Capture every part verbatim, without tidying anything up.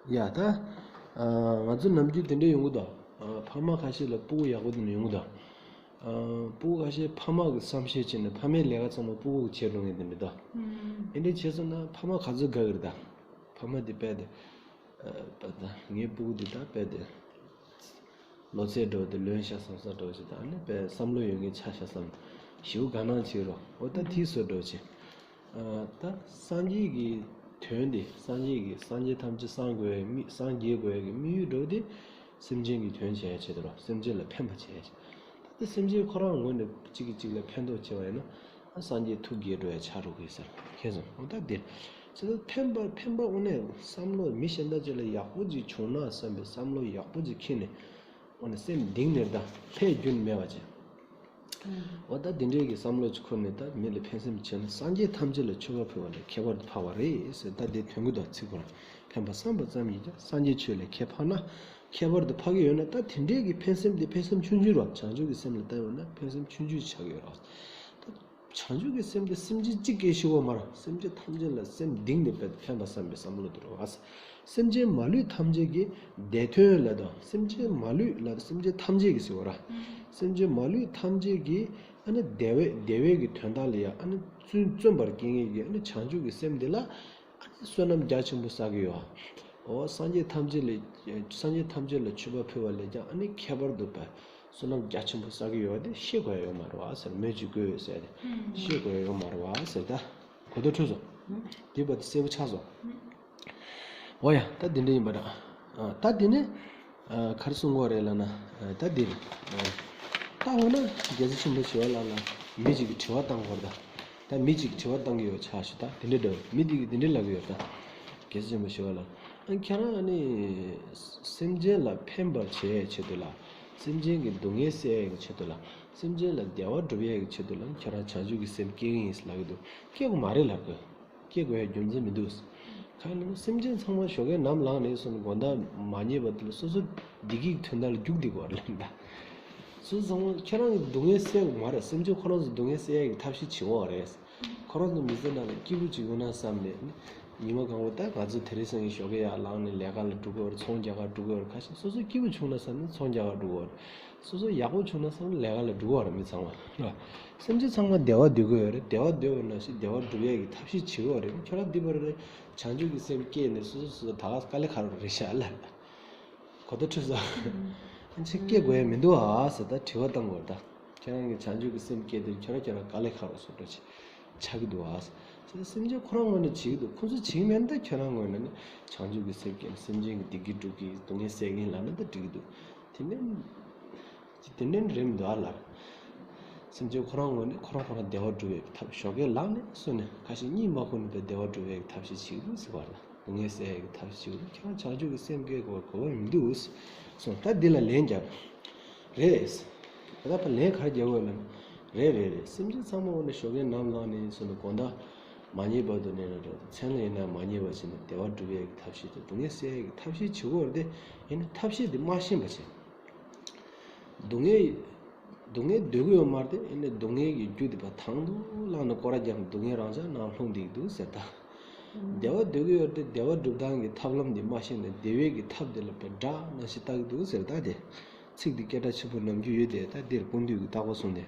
ཡ་ད། ཨ། ང་ཚོ་ནམ་རྒྱུན་དེ་འདྲ་ཡོང་གི་འདུག་ཨ། ཕ་མ་ཁ་ཤས་ལ་སྤུ་གུ་ཡག་པོ་དེ་འདྲ་ཡོང་གི་འདུག་ཨ། སྤུ་གུ་ཁ་ཤས་ཕ་མ་གི་བསམ་ཤེས་བྱས་ནས་ཕ་མའི་ལས་ཀ་ཚང་མ་སྤུ་གུ་གིས་བྱས་འགྲོ་མཁན་དེ་འདྲ་འདུག་ཨ། ཨེ་འདྲ་བྱས་སོང་ན་ཕ་མ་ག་ཚོད་དགའ་གི་རེད་ད། ཕ་མ་དེ་དཔེ་དེ། ཨ། ད་ངའི་སྤུ་གུ་དེ་ད་དཔེ་དེ། ལོ་ཚད་འགྲོ་དེ་ལོན་ཤག་བསམ་ས་འགྲོ་ཅིག་ད་ནི་དཔེ་བསམ་བློ་ཡོད་མཁན་ཆགས་ཤག་བསམ། ཞེ་པོ་དགའ་སྣང་བྱེད་རོགས། འོ་ད་དེའི་བཟོ་འདྲ་བྱེད། ཨ། ད་སངས་རྒྱས་ཀྱི་དོན་དེ། སངས་རྒྱས་ཀྱི་སངས་རྒྱས་ཐམས་ཅད་སངས་དགོས་ཡ་དམིགས། སངས་རྒྱས་དགོས་ཡ་གི་དམིགས་ཡུལ་འདྲ་བོ་དེ། སེམས་ཅན་གྱི་དོན་བྱེད་ཡ་ཆེད་དུ་རོགས། སེམས་ཅན་ལ་ཕན་པ་བྱེད་ཡ་ཆེད། ད་ལྟ་སེམས་ཅན་ཁོ་རང་ངོས་ནས་གཅིག་གིས་གཅིག་ལ་ཕན་ཐོགས་བྱེད་པ་ཡིན་ན། ཨ། སངས་རྒྱས་ཐུགས་དགྱེས་འགྲོ་ཡ་ཆགས་འགྲོ་གི་ཟེར། མཁྱེན་སོང་། འོ་ད་དེ་ཆེད་དུ་ཕན་པ་ཕན་པ་དངོས་གནས་བསམ་བློ་མི་གཞན་དག་ཅིག་ལ་ཡག་པོ་ཅིག་བྱུང་ན་བསམ་པའི་བསམ་བློ་ཡག་པོ་ཅིག་འཁྱེར་ནས། འོ་ན་སེམས་གཏིང་ནས་ད་ལྷད་རྒྱུན་མེད་པ་བྱས། འོ་ད་འདི་འདྲའི་གི་བསམ་བློ་ཅིག་འཁོར་ནས་ད་མི་ལ་ཕན་སེམས་བྱས་ན། སངས་རྒྱས་ཐམས་ཅད་ལ་མཆོད་པ་ཕུལ་བ་ལས་ཁྱད་པར་དུ་འཕགས་པ་རེད་ཟེར། ད་འདི་དོན་གྱི་ད་ཚིག་པོ་རང་ཕན་པ་བསམ་པ་ཙམ་གྱིས་ཀྱང་སངས་རྒྱས་ཆོས་ལས་ཁྱད་འཕགས་ན། ཁྱད་པར་དུ་འཕགས་ཀྱི་ཡོད་ན། ད་དེ་འདྲའི་གི་ཕན་སེམས་དེ་ཕན་སེམས་ཆུང་ཆུང་རེད་བ། བྱང་ཆུབ་ཀྱི་སེམས་ལ་བལྟས་ཡོང་ན་ཕན་སེམས་ཆུང་ཆུང་ཆགས་ཀྱི་ཡོད་རེད་བ། ད། བྱང་ཆུབ་ཀྱི་སེམས་དེ་སེམས་ཅན་གཅིག་སྐད་ཤེས་པོ་མ་རེད། སེམས་ཅན་ཐམས་ཅད་ལ་སེམས་གཏིང་ནས་ཕན་པ་བསམ་པའི་བསམ་བློ་དེ་རེད་བ། སེམས་ཅན་མ་ལུས་ཐམས་ཅད་ཀྱི་བདེ་དོན་ལ་དང་། སེམས་ཅན་མ་ལུས་ལ་སེམས་ཅན་ཐམས་ཅད་ཀྱི་ཟེར་བ་ར། སེམས་ཅན་མ་ལུས་ཐམས་ཅད་ཀྱི་ཨ་ནི་བདེ་བའི་བདེ་བའི་གི་དོན་དག་ལ་ཡང་ཨ་ནི་བརྩོན་བརྩོན་པར་བསྐྱེད་མཁན་གྱི་ཨ་ནི་བྱང་ཆུབ་ཀྱི་སེམས་དེ་ལ། ཨ་ནི་བསོད་ནམས་རྒྱ་ཆེན་པོ་བསགས་ཀྱི་ཡོད། འོ་སངས་རྒྱས་ཐམས་ཅད་ལ། སངས་རྒྱས་ཐམས་ཅད་ལ་མཆོད་པ་ཕུལ་བ་ལས་ཀྱང་ཨ་ནི་ཁྱད་པར་དུ་བསོད་ནམས་རྒྱ་ཆེན་པོ་བསགས་ཀྱི་ཡོད་པ་དེ་ཤེས་དགོས་ཡ་ཡོད་མ་རེད་བ་ཟེར། སྨོས་ཅི་དགོས་ཟེར་ཏེ། ཤེས་དགོས་ཡ་ཡོད་མ་རེད་བ་ཟེར་ད། གོ་བརྡ་འཕྲོད་སོང་། དེ་བར་དུ་གསལ་པོ་ཆགས་སོང་། འོ་ཡ། ད་འདི་འདྲ་ཡིན་པ་འདྲ། ཨ། ད་འདི་ནི། ཨ། ག་རེ་གསུང་གི་ཡོད་རེད་ལབ་ན། ཨ། ད་འདི་རེད། ཨ། ད་འོ་ན་རྒྱལ་སྲས་ཆེན་པོ་ཞི་བ་ལྷ་ལ་མི་གཅིག་གིས་དྲི་བ་བཏང་གི་ཡོད་རེད་ད། ད་མི་གཅིག་གིས་དྲི་བ་བཏང་གི་ཡོད་ཆགས་ཤིག་ད་འདི་འདྲ་འདྲ་བོ། མི་འདི་གིས་འདི་འདྲ་ལབ་ཀྱི་ཡོད་རེད་ད། རྒྱལ་སྲས་ཆེན་པོ་ཞི་བ་ལྷ། ཨ། ཁྱེད་རང་ནི་སེམས་ཅན་ལ་ཕན་པར་བྱེད་ཡའི་ཆེད་དུ་ལ། སེམས་ཅན་གྱི་སྡུག་བསྔལ་སེལ་ཡ་གི་ཆེད་དུ་ལ། སེམས་ཅན་ལ་བདེ་བ་སྒྲུབ་ཡ་གི་ཆེད་དུ་ལ་ཁྱེད་རང་བྱང་ཆུབ་ཀྱི་སེམས་བསྐྱེད་ཀྱི་ཡིན་ཟེར་ལབ་ཀྱི་འདུག་བསྐྱེད་དགོས་མ་རེད་ལབ་དགོས། བསྐྱེད་དགོས་ཡ་རྒྱུ་མཚན་མི་འདུག་གང་ཡིན་ན་སེམས་ཅན་ཚང་མ་ཞོགས་ཀས་ནམ་ལངས་ནས་སོང་ནས་དགོང་དག་མ་ཉལ་བར་དུ་ལ་སོ་སོ་བདེ་སྐྱིད་ཀྱི་དོན་དག་ལ་རྒྱུག་བསྡད་དགོས་པ་རེད་ལབ་ད། སོ་སོ་ཚང་མ་ཁྱེད་རང་གི་སྡུག་བསྔལ་སེལ་དགོས་མ་རེད། སེམས་ཅན་ཁོ་རང་ཚོ་སྡུག་བསྔལ་སེལ་ཡ་གི་ཐབས་ཤེས་བྱེད་དགོས་པ་རེད། ཁོ་རང་ཚོ་མི་ཚེ་ནང་ལ་སྐྱིད་པོ་ཅིག་ཡོང་ན་བསམ་ནས་ནི། ཉི་མ་གང་བོ་ད་ང་ཚོ་དེ་རིང་སང་ཉིན་ཞོགས་ཀས་ཡར་ལངས་ནས་ལས་ཀ་ལ་འགྲོ་གི་ཡོད་རེད། ཚོང་རྒྱག་གར་འགྲོ་གི་ཡོད་རེད། ཁ་ཤས་སོ་སོ་སྐྱིད་པོ་བྱུང་ན་བསམ་ནས་ཚོང་རྒྱག་གར་འགྲོ་གི་ཡོད་རེད། སོ་སོ་ཡག་པོ་བྱུང་ན་བསམ་ནས་ལས་ཀ་ལ་འགྲོ་གི་ཡོད་རེད། མི་ཚང་མ་རེད། སེམས་ཅན་ཚང་མ་བདེ་བ་འདོད་ཀྱི་ཡོད་རེད། བདེ་བ་འདོད་པ་ནང་བཞིན་བདེ་བ་སྒྲུབ་ཡས་ཀྱི་ཐབས་ཤེས་བྱེད་ཀྱི་ཡོད་རེད། ཁྱོད་རང་འདི་བར་རེད། བྱང་ཆུབ་ཀྱི་སེམས་བསྐྱེད་ནས་སོ་སོ་སོ་སོ་ད་ག་དཀའ་ལས་ཁག་པོ་རེད་ཤག་ལབ། གོ་བརྡ་འཕྲོད་སོང་། ཨ་ནི་ཁྱེད་སྐྱེ་དགོས་ཡ་མི་འདུག་ཨ་ཟེར་ད་དྲི་བ་བཏང་དགོས་ད། ཁྱེད་རང་གིས་བྱང་ཆུབ་ཀྱི་སེམས་བསྐྱེད་དུས་ཁྱོད་རང་ཁྱོད་རང་དཀའ་ལས་ཁག་པོ་བཟོ་འདྲ་ཆགས་ཀྱི་འདུག་ཨ་ཟེར། ད་སེམས་ཅན་ཁོ་རང་ངོས་ནས་བྱེད་ཀྱི་འདུག་ཁོ་ཚོ་བྱེད་ཀྱི་མེད་ན་ད་ཁྱོད་རང་ངོས་ནས་ནི་བྱང་ཆུབ་ཀྱི་སེམས་བསྐྱེད་ནས་སེམས་ཅན་གྱི་བདེ་སྐྱིད་སྒྲུབ་ཀྱི་སྡུག་བསྔལ་སེལ་གྱི་ཡིན་ལབ་ན་ད་འགྲིག་གི་འདུག་དེ་ནས་དེ་འདྲ་རེད་མི་འདུག་ཨ་ལགས། སེམས་ཅན་ཁོ་རང་ངོས་ནས་ཁོ་རང་ཁོ་རང་བདེ་བ་སྒྲུབ་ཡས་ཀྱི་ཐབས་ཞོགས་ཀས་ལངས་ནས་སོང་ནས་ཁ་ཞིག་གཉིད་མ་ཁུག་ནས་བདེ་བ་སྒྲུབ་ཡས་ཀྱི་ཐབས་ཤེས་བྱེད་ཀྱི་འདུག་ཟེར་བ་ལ། སྡུག་བསྔལ་སེལ་ཡས་ཀྱི་ཐབས་ཤེས་བྱེད་ཀྱི་འདུག་ཁྱེད་རང་བྱང་ཆུབ་ཀྱི་སེམས་བསྐྱེད་དགོས་དགོས་པ་མི་འདུག་གསུངས། ད་འདི་ལ་ལན་རྒྱབ། རེད། ད་ལྟ་ཕར་ལན་ག་རེ་རྒྱབ་དགོས་ལབ་ན། རེད་རེད་རེད། སེམས་ཅན་ཚང་མ་འོ་ན་ཞོགས་ཀས་ནམ་ལངས་ནས་སོང་ནས་དགོང་དག་མ་ཉལ་བར་དུ་གནས་ན་འགྲོ། མཚན་ལ་ཡིན་ན་མ་ཉལ་བ་བྱས་ནས་བདེ་བ་སྒྲུབ་ཡས་ཀྱི་ཐབས་ཤེས་དང་སྡུག་བསྔལ་སེལ་ཡས་ཀྱི་ཐབས་ཤེས་བྱེད་དགོས་རེད་དེ། ཡིན་ན་ཐབས་ཤེས་དེ་མ་ཤེས་པ་བྱས། སྡུག་བསྔལ། སྡུག་བསྔལ་འདོད་ཀྱི་ཡོད་མ་རེད་དེ། ཡིན་ནའི་སྡུག་བསྔལ་གྱི་རྒྱུ་དེ་ཕར་དང་དུ་བླངས་ནས་སྐོར་ར་བརྒྱབ་ནས་སྡུག་བསྔལ་རང་འཇགས་ནང་ལྷུང་བསྡད་ཀྱི་འདུག་ཟེར་ད། བདེ་བ་འདོད་ཀྱི་ཡོད་རེད་དེ། བདེ་བ་སྒྲུབ་སྟངས་ཀྱི་ཐབས་ལམ་དེ་མ་ཤེས་ནས་བདེ་བའི་གི་ཐབས་དེ་ལ་དཔེ་དགྲ་ནང་བཞིན་ལྟ་གི་འདུག་ཟེར་ད་དེ། ཚིག་འདི་སྐད་གྲགས་ཆེན་པོ་ནམ་རྒྱུན་ཡོད་དེ། ད་འདིར་ཀུན་འདུས་ཀྱི་བརྟག་པ་གསུངས་ཏེ།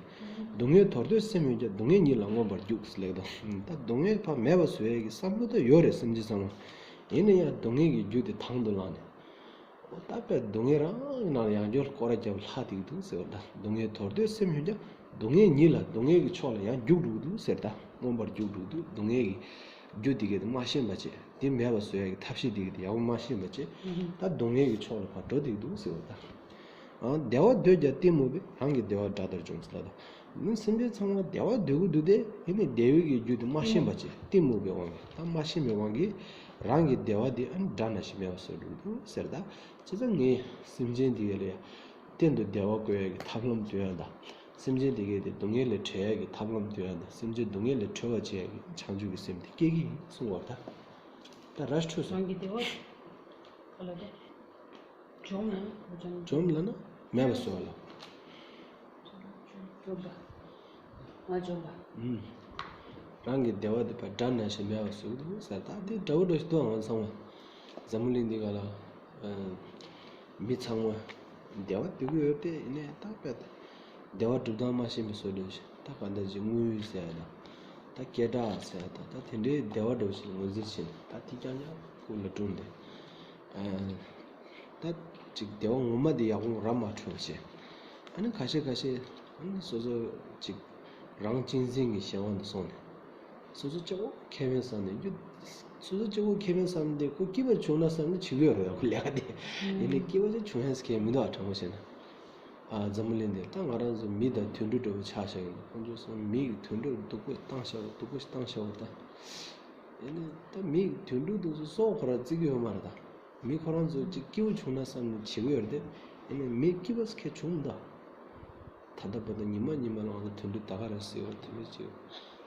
སྡུག་བསྔལ་དོར་འདོད་སེམས་ཡོད་ཀྱང་། སྡུག་བསྔལ་ཉིད་ལ་མངོན་པར་རྒྱུག་ཟེར་ལེགས་དང་། ད་སྡུག་བསྔལ་ཕར་མེད་པ་བཟོ་ཡས་ཀྱི་བསམ་བློ་ད་ཡོད་རེད་སེམས་ཅན་ཚང་མ། ཡིན་ན་ཡང་སྡུག་བསྔལ་གྱི་རྒྱུ་དེ་དང་དུ་བླངས་ནས། འོ་ད་དཔེ་སྡུག་བསྔལ་རང་ནང་ཡང་བསྐྱར་སྐོར་ར་བརྒྱབ་ལྷག་བསྡད་ཀྱི་འདུག་ཟེར་བ་ད། སྡུག་བསྔལ་དོར་འདོད་སེམས་ཡོད་ཀྱང་། སྡུག་བསྔལ་ཉིད་ལ། སྡུག་བསྔལ་གྱི་ཕྱོགས་ལ་ཡང་རྒྱུག་འགྲོ་གི་འདུག་ཟེར་ད། མངོན་པར་རྒྱུག་འགྲོ་གི་འདུག་སྡུག་བསྔལ་གྱི་རྒྱུ་དེ་གས་དེ་མ་ཤེས་པ་བྱས། དེ་མེད་པ་བཟོ་ཡ་གི་ཐབས་ཤེས་དེ་གས་དེ་ཡག་པོ་མ་ཤེས་པ་བྱས། ད་སྡུག་བསྔལ་གྱི་ཕྱོགས་ལ་ཕར་འགྲོ་བསྡད་ཀྱི་འདུག་ཟེར་བ་ད། ཨང་། བདེ་བ་འདོད་ཀྱང་གཏི་མུག་པས། རང་གི་བདེ་བ་དགྲ་ལྟར་འཇོམས་ཟེར་ལབ་ད། མི་སེམས་ཅན་ཚང་མ་བདེ་བ་འདོད་ཀྱི་འདུག་སྟེ། ཡིན་ནའི་བདེ་བའི་གི་རྒྱུ་དེ་མ་ཤེས་པ་བྱས། གཏི་མུག་པའི་དབང་གིས། ད་མ་ཤེས་པའི་དབང་གིས་རང་གི་བདེ་བ་དེ་ཨ་ནི་དགྲ་ནང་བཞིན་མེད་པ་བཟོ་འགྲོ་གི་འདུག་ཟེར་ད། བྱས་ཙང་ངས་སེམས་ཅན་དེ་གས་ལ་གཏན་དུ་བདེ་བ་དགོས་ཡ་གི་ཐབས་ལམ་སྟོན་ཡ་དང་། སེམས་ཅན་དེ་གས་དེ་སྡུག་བསྔལ་ལས་གྲོལ་ཡ་གི་ཐབས་ལམ་སྟོན་ཡ་དང་། སེམས་ཅན་སྡུག་བསྔལ་ལས་གྲོལ་བར་བྱེད་ཡ་གི་བྱང་ཆུབ་ཀྱི་སེམས་དེ་སྐྱེ་གི་ཡིན་གསུངས་པ་ད། ད་ར་འཕྲོད་སོང་། རང་གི་བདེ་བ་ག་ལ་དེ། འཇོམས་ལ་ན། འཇོམས་ལ་ན་མེད་པ་བཟོ་བ་ལ། འཇོམས་པ། ང་འཇོམས་པ། ཨུམ། རང་གི་བདེ་བ་དེ་ཕར་དགྲ་ནང་བཞིན་མེད་པ་བཟོ་གི་འདུག་ཟེར་ད། དེ་འདྲ་བོ་འདྲ་ཞིག་འདུག་ང་ཚང་མ། འཛམ་བུ་གླིང་འདི་ག་ལ་ཨ་མི་ཚང་མ་བདེ་བ་འདོད་ཀྱི་ཡོད་དེ། ཡིན་ནའི་ད་དཔེ་བདེ་བ་སྒྲུབ་སྟངས་མ་ཤེས་པའི་བཟོ་འདྲ་ཞིག་ད་ག་འདྲ་ཅིག་དངོས་ཡོད་ཟེར་ཡ་དང་། ད་སྐད་གྲགས་ཟེར་ཡ་དང་། ད་དེ་འདྲའི་བདེ་བ་འདྲ་བོ་ཞིག་ངོས་འཛིན་བྱས་ནས། ད་དེ་རྐྱང་རྐྱང་ཁོག་ལ་བསྒྲུགས་ནས། ཨ་ད་ཅིག་བདེ་བ་ངོ་མ་དེ་ཡག་པོ་རག་མ་ཐུབ་བྱས། ཨ་ནི་ཁ་ཤས་ཁ་ཤས་ཨ་ནི་སོ་སོ་ཅིག་རང་གཅེས་འཛིན་གྱི་གཞན་དབང་དུ་སོང་ནས། སོ་སོ་གཅིག་པོ་ཁེ་ཕན་བསམ་ནས་རྒྱུ། སོ་སོ་གཅིག་པོ་ཁེ་ཕན་བསམ་ནས། ཁོ་སྐྱིད་པ་བྱུང་ན་བསམ་ནས་བྱེད་ཀྱི་ཡོད་རེད། ཁོ་ལས་ཀ་དེ། ཡིན་ནའི་སྐྱིད་པ་ཅིག་བྱུང་ཡས་ཁེ་མི་འདུག་ཨ་དྲང་པོ་བཤད་ན། ཨ་འཛམ་བུ་གླིང་འདིར་ད་ང་རང་ཚོ་མི་དང་དུད་འགྲོ་འདྲ་བོ་ཆ་བཞག་ཡིན་ན། ཁོང་ཚོ་ཚོ་མི་གི་དུད་འགྲོ་སྡུག་པོ་བཏང་བཞག་པ། སྡུག་པོ་ཞིག་བཏང་བཞག་པ་ད། ཡིན་ནའི་ད་མི་གི་དུད་འགྲོ་དེ་ཚོ་སྲོག་ཁོ་རང་བརྩི་གི་ཡོད་མ་རེད་ད། མི་ཁོ་རང་ཚོ་ཅིག་སྐྱིད་པོ་བྱུང་ན་བསམ་ནས་བྱེད་ཀྱི་ཡོད་རེད་དེ། ཡིན་ནའི་མི་སྐྱིད་པ་ཁེ་བྱུང་མི་འདུག་ད་ལྟ་བར་དུ་ཉི་མ་ཉི་མ་ལ་ང་ཚོ་དུད་འགྲོ་ད་ག་རེ་ཟེར་བ་དེ་འདྲ་ཅིག་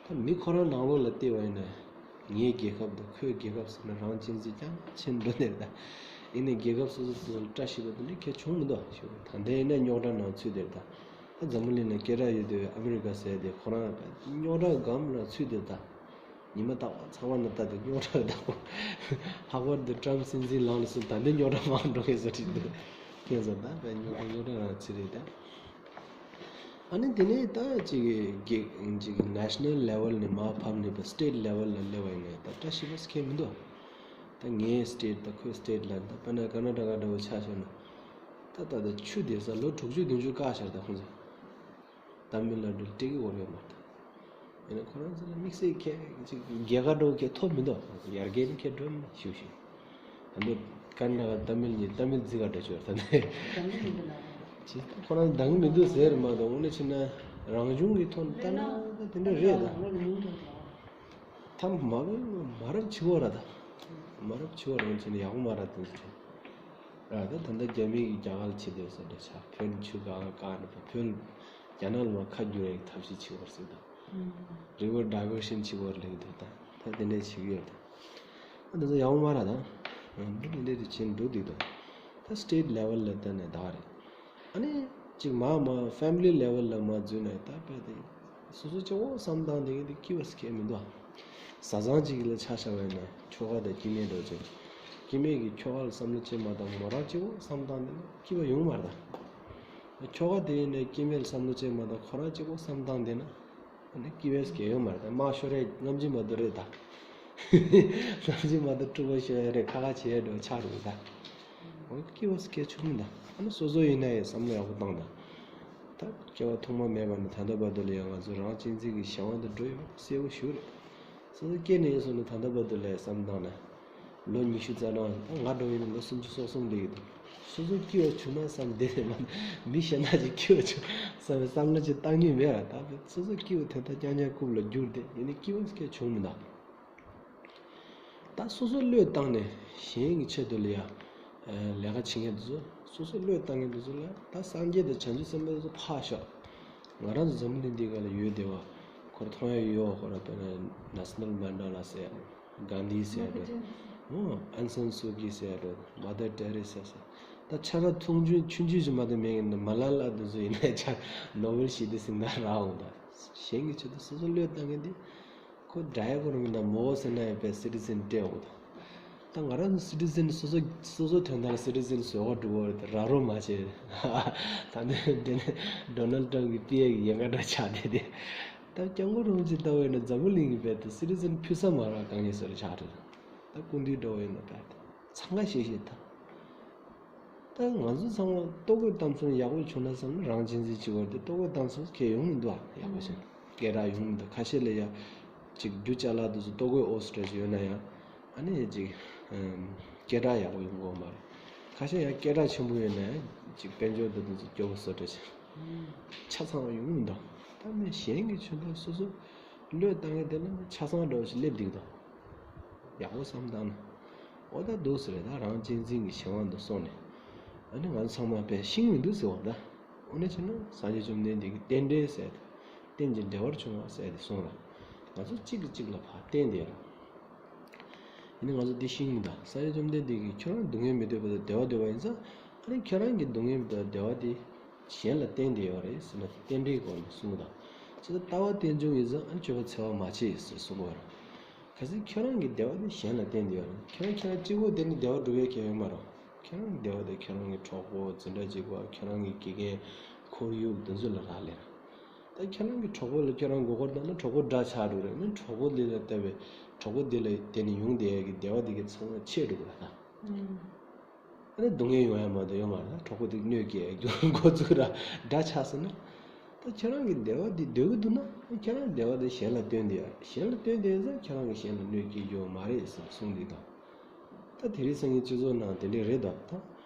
ད་མི་ཁོ་རང་ནང་ལོགས་ལ་བལྟས་པ་ཡིན་ན། ངའི་རྒྱལ་ཁབ་དང་ཁོའི་རྒྱལ་ཁབ་ཟེར་ན་རང་གཅེས་འཛིན་རྐྱང་བྱས་འགྲོ་ནས་རེད་ད། ཡིན་ནའི་རྒྱལ་ཁབ་སོ་སོ་སོ་སོ་ལ་བཀྲ་ཤིས་པ་དེ་འདྲ་ཁེ་བྱུང་མི་འདུག་ཞུ། ད་ལྟ་ཡིན་ན་རྙོག་དྲ་ནང་ཚུད་དེ་རེད་ད། ད་འཛམ་བུ་གླིང་ལ་སྐད་གྲགས་ཡོད་དུས་ཨ་མི་རི་ཀ་ཟེར་དེ་ཁོ་རང་རྙོག་དྲ་སྒམ་ལ་ཚུད་དེ་རེད་ད། ཉི་མ་རྟག་པར་ཚང་མ་ན་ལྟ་དེ་རྙོག་དྲ་རེད་ད། ལྷག་པར་དུ་ཊམ་སྲིད་འཛིན་ལངས་ནས་བཟུང་ད་ལྟ་རྙོག་དྲ་མང་འགྲོ་མཁན་བཟོ་འདྲ་འདུག་མཁན་ཚོ་ད་དཔེ་རྙོག་དྲ་རྙོག་དྲ་རང་ཚུད་རེད་ད། ཨ་ནི་དེ་ནས་ད་ཅིག་གི་ཅིག་གི་ནེ་ཤ་ནལ་ལེ་ཝལ་ནས་མར་ཕབ་ནས་སི་ཊེ་ཊི་ལེ་ཝལ་ལ་སླེབས་པ་ཡིན་ན་ད་བཀྲ་ཤིས་པ་ཁེ་མི་འདུག་ད་ངའི་སི་ཊེ་ཊི་དང་ཁོའི་སི་ཊེ་ཊི་ལ། ད་དཔེར་ན་ཀར་ན་ཊ་ཀ་འདྲ་བོ་ཆ་བཞག་ན། ད་ད་ད་ཆུ་དེ་ས་ལོ་དྲུག་ཅུ་བདུན་ཅུ་བཀག་བཞག་ད་ཁོང་ཚོས། ཏ་མིལ་ནཱ་ཌུ་ལ་སྤྲད་ཀྱི་ཡོད་རེད་མ་གཏོགས། ཡིན་ན་ཁོ་རང་ཚོ་ལ་དམིགས་བསལ་ཁེ་ཅིག་རྒྱལ་ཁ་འདྲ་བོ་ཁེ་ཐོབ་མི་འདུག་ཡར་རྒྱས་ནི་ཁེ་འགྲོ་མི་འདུག་ཞུ་ཞུ། ད་འདི་ཀར་ན་ཊ་ཀ་ཏ་མིལ་གཉིས་ཏ་མིལ་རྫིག་ག་འདྲ་ཆོག་ད་ནི། ཁོ་རང་འདང་གི་མི་འདུག་ཟེར་མ་གཏོགས། དངོས་གནས་བྱས་ན་རང་གཞུང་གི་ཐོག་ནས་ལྟ་ན་ད་དེ་འདྲ་རེད་ད། ད་མ་མ་རབས་བྱེད་དགོས་ར་ད། མ་རབས་བྱེད་དགོས་རང་བྱས་ན་ཡག་པོ་མ་རེད་དེ་ཚོ། ར་ད་ད་ལྟ་རྒྱ་མི་གིས་རྒྱ་གར་ལ་བྱེད་བསྡད་ས་འདྲ་ཆགས། བོད་ཆུ་ག་ག་ནས་བོད་རྒྱ་ནག་ལ་མར་ཁ་བསྒྱུར་ཡག་ཐབས་ཤེས་བྱེད་དགོས་ཟེར་ད། རི་ཝར་ཌའི་ཝར་ཤན་བྱེད་དགོས་ལབ་ཀྱི་འདུག་ད་ད་དེ་འདྲ་བྱེད་ཀྱི་ཡོད་ད། ད་དེ་ཚོ་ཡག་པོ་མ་རེད་ད། འདི་དེ་འདྲ་དེ་བྱེད་འགྲོ་འདུག་ད། ད་སི་ཊེ་ཊི་ལེ་ཝལ་ལ་བལྟས་ནས་ད་ག་རེད། ཨ་ནི་ཅིག་མར་མར་ཕེ་མི་ལི་ལེ་ཝལ་ལ་མར་འཛུལ་ནས་ད་དཔེ་དེ་སོ་སོ་གཅིག་པོ་བསམ་བཏང་དེ་གི་དེ་སྐྱིད་པ་ཟེར་མཁན་མི་འདུག་བཟའ་ཚང་གཅིག་ལ་ཆ་བཞག་པ་ཡིན་ན་ཁྱོ་ག་དང་སྐྱེ་དམན་འདྲ་བོ་ཅིག་སྐྱེ་དམན་གྱིས་ཁྱོ་ག་ལ་བསམ་བློ་ཅིག་མ་བཏང་མོ་རང་གཅིག་པོ་བསམ་བཏང་དེ་ན་སྐྱིད་པ་ཡོང་མ་རེད་ད། ཁྱོ་ག་དེ་ཡིན་ནའི་སྐྱེ་དམན་ལ་བསམ་བློ་ཅིག་མ་བཏང་ཁོ་རང་གཅིག་པོ་བསམ་བཏང་དེ་ན། ཨ་ནི་སྐྱིད་པ་ཟེར་མཁན་ཡོད་མ་རེད་ད། དམག་ཤོར་ཡས་སྔ་ཕྱི་མ་གཏོགས་རེད་ད། སྔ་ཕྱི་མ་གཏོགས་འཁྲུག་པ་ཤོར་ཡས་རེད། ཁ་ཁ་བྱེད་ཡས་འདྲ་བོ་ཆགས་འགྲོ་གི་ད། འོ་སྐྱིད་པ་ཟེར་མཁན་བྱུང་མི་འདུག་ཨ་ནི་སོ་སོ་ཡིན་ན་ཡང་བསམ་བློ་ཡག་པོ་བཏང་དང་། ད་སྐྱེ་བ་ཐོག་མ་མེད་པ་ནས་ད་ལྟ་བར་དུ་ལ་ཡང་ང་ཚོ་རང་གཅེས་འཛིན་གྱི་གཞན་དབང་དུ་འགྲོ་ཡོད་པ་གསལ་པོ་ཞིག་རེད། སོ་སོ་སྐྱེས་ནས་ཡིན་སོང་ན་ད་ལྟ་བར་དུ་ལ་ཡང་བསམ་བཏང་ན། ལོ་ཉི་ཤུ་རྩ་གྲངས་ད་ང་འདྲ་བོ་ཡིན་ན་ལོ་སུམ་ཅུ་སོ་གསུམ་སླེབས་ཀྱི་འདུག་སོ་སོ་སྐྱིད་པ་བྱུང་ན་བསམ་བསྡད་ནས་མ་མི་གཞན་དག་ཅིག་སྐྱིད་པ་བྱུང་བསམ་པའི་བསམ་བློ་ཅིག་བཏང་མྱོང་མེད་པ། ད་སོ་སོ་སྐྱིད་པ་དོན་དག་རྐྱང་རྐྱང་རྐུབ་ལ་བསྒྱུར་ཏེ་ཡིན་ནའི་སྐྱིད་པ་སྐད་བྱུང་མི་འདུག་ད་སོ་སོ་བློས་བཏང་ནས་གཞན་གྱི་ཆེད་དུ་ལ་ཡ་ལས་ཀ་བྱེད་མཁན་དེ་ཚོ། སོ་སོ་བློས་བཏང་མཁན་དེ་ཚོ་ལ་ད་སངས་རྒྱས་དང་བྱང་ཆུབ་སེམས་དཔའ་དེ་ཚོ་ཕར་བཞག་ང་རང་ཚོ་འཛམ་བུ་གླིང་འདི་ག་ལ་ཡོད་བསྡད་པ་ཁོ་རང་མཐོང་ཡ་ཡོད། ཁོ་རང་དཔེར་ན་ནེལ་སོན་མན་ཌེ་ལ་ཟེར། གྷན་དྷི་ཟེར་འདྲ། ཨོ་ཨང་སན་སུའུ་ཀི་ཟེར་འདྲ། མ་དར་ཏེ་རེ་ས་ཟེར། ད་ཆ་ར་ཐུང་ཆུང་ཆུང་ཆུང་ཞིག་མ་གཏོགས་མེད་མཁན་ནི་མ་ལ་ལ་དེ་ཚོ་ཡིན་ན་ཆ་ནོ་བེལ་ཞི་བདེའི་གཟེངས་རྟགས་རག་འོང་ད། གཞན་གྱི་ཆེད་དུ་སོ་སོ་བློས་བཏང་མཁན་དེ། ཁོ་ཌ་རའི་ཝར་མིན་ན་མོ་ཟེར་ན་ཡང་དཔེ་སི་ཊི་ཛེན་སྤྲད་འོང་ད། ད་ང་རང་ཚོ་སི་ཊི་ཛེན་སོ་སོ་སོ་སོའི་དོན་དག་ལ་སི་ཊི་ཛེན་བཟོ་ག་འགྲོ་གི་རེད་དེ་ར་རོ་མ་བྱེད། ད་ནི་འདི་ནི་ཌོ་ནལ་ཊམ་གྱི་པི་ཨེ་གི་ཡལ་ག་འདྲ་ཆགས་བསྡད་དེ། ད་སྐྱབས་མགོན་རིན་པོ་ཆེ་ལྟ་བུ་ཡིན་ན་འཛམ་བུ་གླིང་གི་དཔེ་དེ་སི་ཊི་ཛེན་ཕུལ་ས་མ་རག་དཀའ་ངལ་བཟོ་རེ་ཆགས་རེད། ད་སྐུ་མདུན་འདྲ་བོ་ཡིན་ན་དཔེ་དེ་འཚང་ཁ་ཤིག་ཤིག་ད། ད་ང་ཚོ་ཚང་མ་ལྟོ་གོས་གཏམ་གསུམ་ཡག་པོ་བྱུང་ན་བསམ་ན་རང་གཅེས་འཛིན་བྱེད་དགོས་རེད་དེ། ལྟོ་གོས་གཏམ་གསུམ་ཁེ་ཡོང་མི་འདུག་ཨ། ཡག་པོ་བྱས་ན་སྐད་གྲགས་ཡོང་མི་འདུག་ཁ་ཤས་ལ་ཡ་ཅིག་རྒྱུ་ཅ་ལག་དེ་ཚོ་ལྟོ་གོས་ཨོ་སི་ཊེ་ཅིག་ཡོད་ན་ཡང་ཨ་ནི་ཅིག་སྐད་གྲགས་ཡག་པོ་ཡོང་གི་ཡོད་མ་རེད། ཁ་ཤས་ཡང་སྐད་གྲགས་ཆེན་པོ་ཡོད་ན་ཡང་ཅིག་དཔལ་འབྱོར་དེ་དེ་ཚོ་སྐྱོ་པོ་བཟོ་འདྲ་ཅིག་ཆ་ཚང་བ་ཡོང་མི་འདུག་ད་མི་གཞན་གྱི་ཆུ་ཚོད་སོ་སོ་བློས་བཏང་མཁན་དེ་ལ་ཆ་ཚང་འདྲ་བོ་ཞིག་སླེབས་འདུག་ད། ཡག་པོ་བསམ་བཏང་ན། འོ་ད་འདུག་ཟེར་རེད། ད་རང་གཅེས་འཛིན་གྱི་གཞན་དབང་དུ་སོང་ནས། ཨ་ནི་ང་ཚོ་ཚང་མ་དཔེ་ཤེས་ཀྱི་མི་འདུག་ཟེར་བ་ད། འོ་ན་བྱས་ན་སངས་རྒྱས་བཅོམ་ལྡན་འདས་ཀྱིས་རྟེན་འབྲེལ་ཟེར་ཏེ། རྟེན་ཅིང་འབྲེལ་བར་འབྱུང་བ་ཟེར་ཏེ་གསུངས་ལ། ང་ཚོ་གཅིག་གིས་གཅིག་ལ་ཕར་བརྟེན་བསྡད་ཡོད་རེད། ཡིན་ནའི་ང་ཚོ་འདི་ཤེས་ཀྱི་མི་འདུག་སངས་རྒྱས་བཅོམ་ལྡན་འདས་ཀྱིས་ཁྱོད་རང་སྡུག་བསྔལ་མི་འདོད་པ་དང་བདེ་བ་འདོད་པ་ཡིན་ཙང་། ཨ་ནི་ཁྱོད་རང་གི་སྡུག་བསྔལ་དང་བདེ་བ་དེ་གཞན་ལ་བརྟེན་བསྡད་ཡོད་རེད་ཟེར་ན་རྟེན་འབྲེལ་སྒོ་ནས་གསུངས་གི་འདུག་བྱས་ཙང་ལྟ་བ་རྟེན་འབྱུང་ཡིན་ཙང་ཨ་ནི་སྤྱོད་པ་འཚེ་བ་མ་བྱེད་ཟེར་གསུངས་པ་རེད། གལ་སྲིད་ཁྱེད་རང་གི་བདེ་བ་དེ་གཞན་ལ་བརྟེན་ཏེ་ཡོད་ན། ཁྱེད་རང་ཁྱེད་རང་གཅིག་པོ་དེ་ནི་བདེ་བ་སྒྲུབ་ཡས་ཁྱད་ཡོད་མ་རེད། ཁྱེད་རང་གི་བདེ་བ་དེ་ཁྱེད་རང་གི་གྲོགས་པོ་འཛིན་གྲྭ་གཅིག་པ། ཁྱེད་རང་གི་དགེ་རྒན་ཁོར་ཡུག་དེ་ཚོ་ལ་རག་ལས་ར། ད་ཁྱེད་རང་གི་གྲོགས་པོ་ལ་ཁྱེད་རང་མགོ་སྐོར་བཏང་ན་གྲོགས་པོ་དགྲ་ཆགས་འགྲོ་རེད། ནི་གྲོགས་པོ་དེ་ལ་བལྟས་པའི་གྲོགས་པོ་དེ་ལ་དེ་ནི་ཡོང་བསྡད་ཡས་ཀྱི་བདེ་བ་དེ་གི་ཚང་མ་ཆད་འགྲོ་གི་རེད་ད། ཨ་ནི་སྡུག་བསྔལ་ཡོང་ཡ་མ་གཏོགས་ཡོད་མ་རེད། གྲོགས་པོ་དེ་གནོད་སྐྱེལ་འགོ་ཚུགས་ར། དགྲ་ཆགས་སོང་ན། ད་ཁྱེད་རང་གི་བདེ་བ་དེ་འདོད་ཀྱི་འདུག་ན། ཁྱེད་རང་བདེ་བ་དེ་གཞན་ལ་སྟོན་དེ་ཡ། གཞན་ལ་སྟོན་དེ་ཡིན་ཙང་ཁྱེད་རང་གི་གཞན་ལ་གནོད་སྐྱེལ་རྒྱུ་མ་རེད་ཟེར་གསུངས་འདུག་ད། ད་དེ་རིང་སང་ཉིན་སྤྱི་ཚོགས་ནང་དེ་འདྲས་རེད་ད། ད་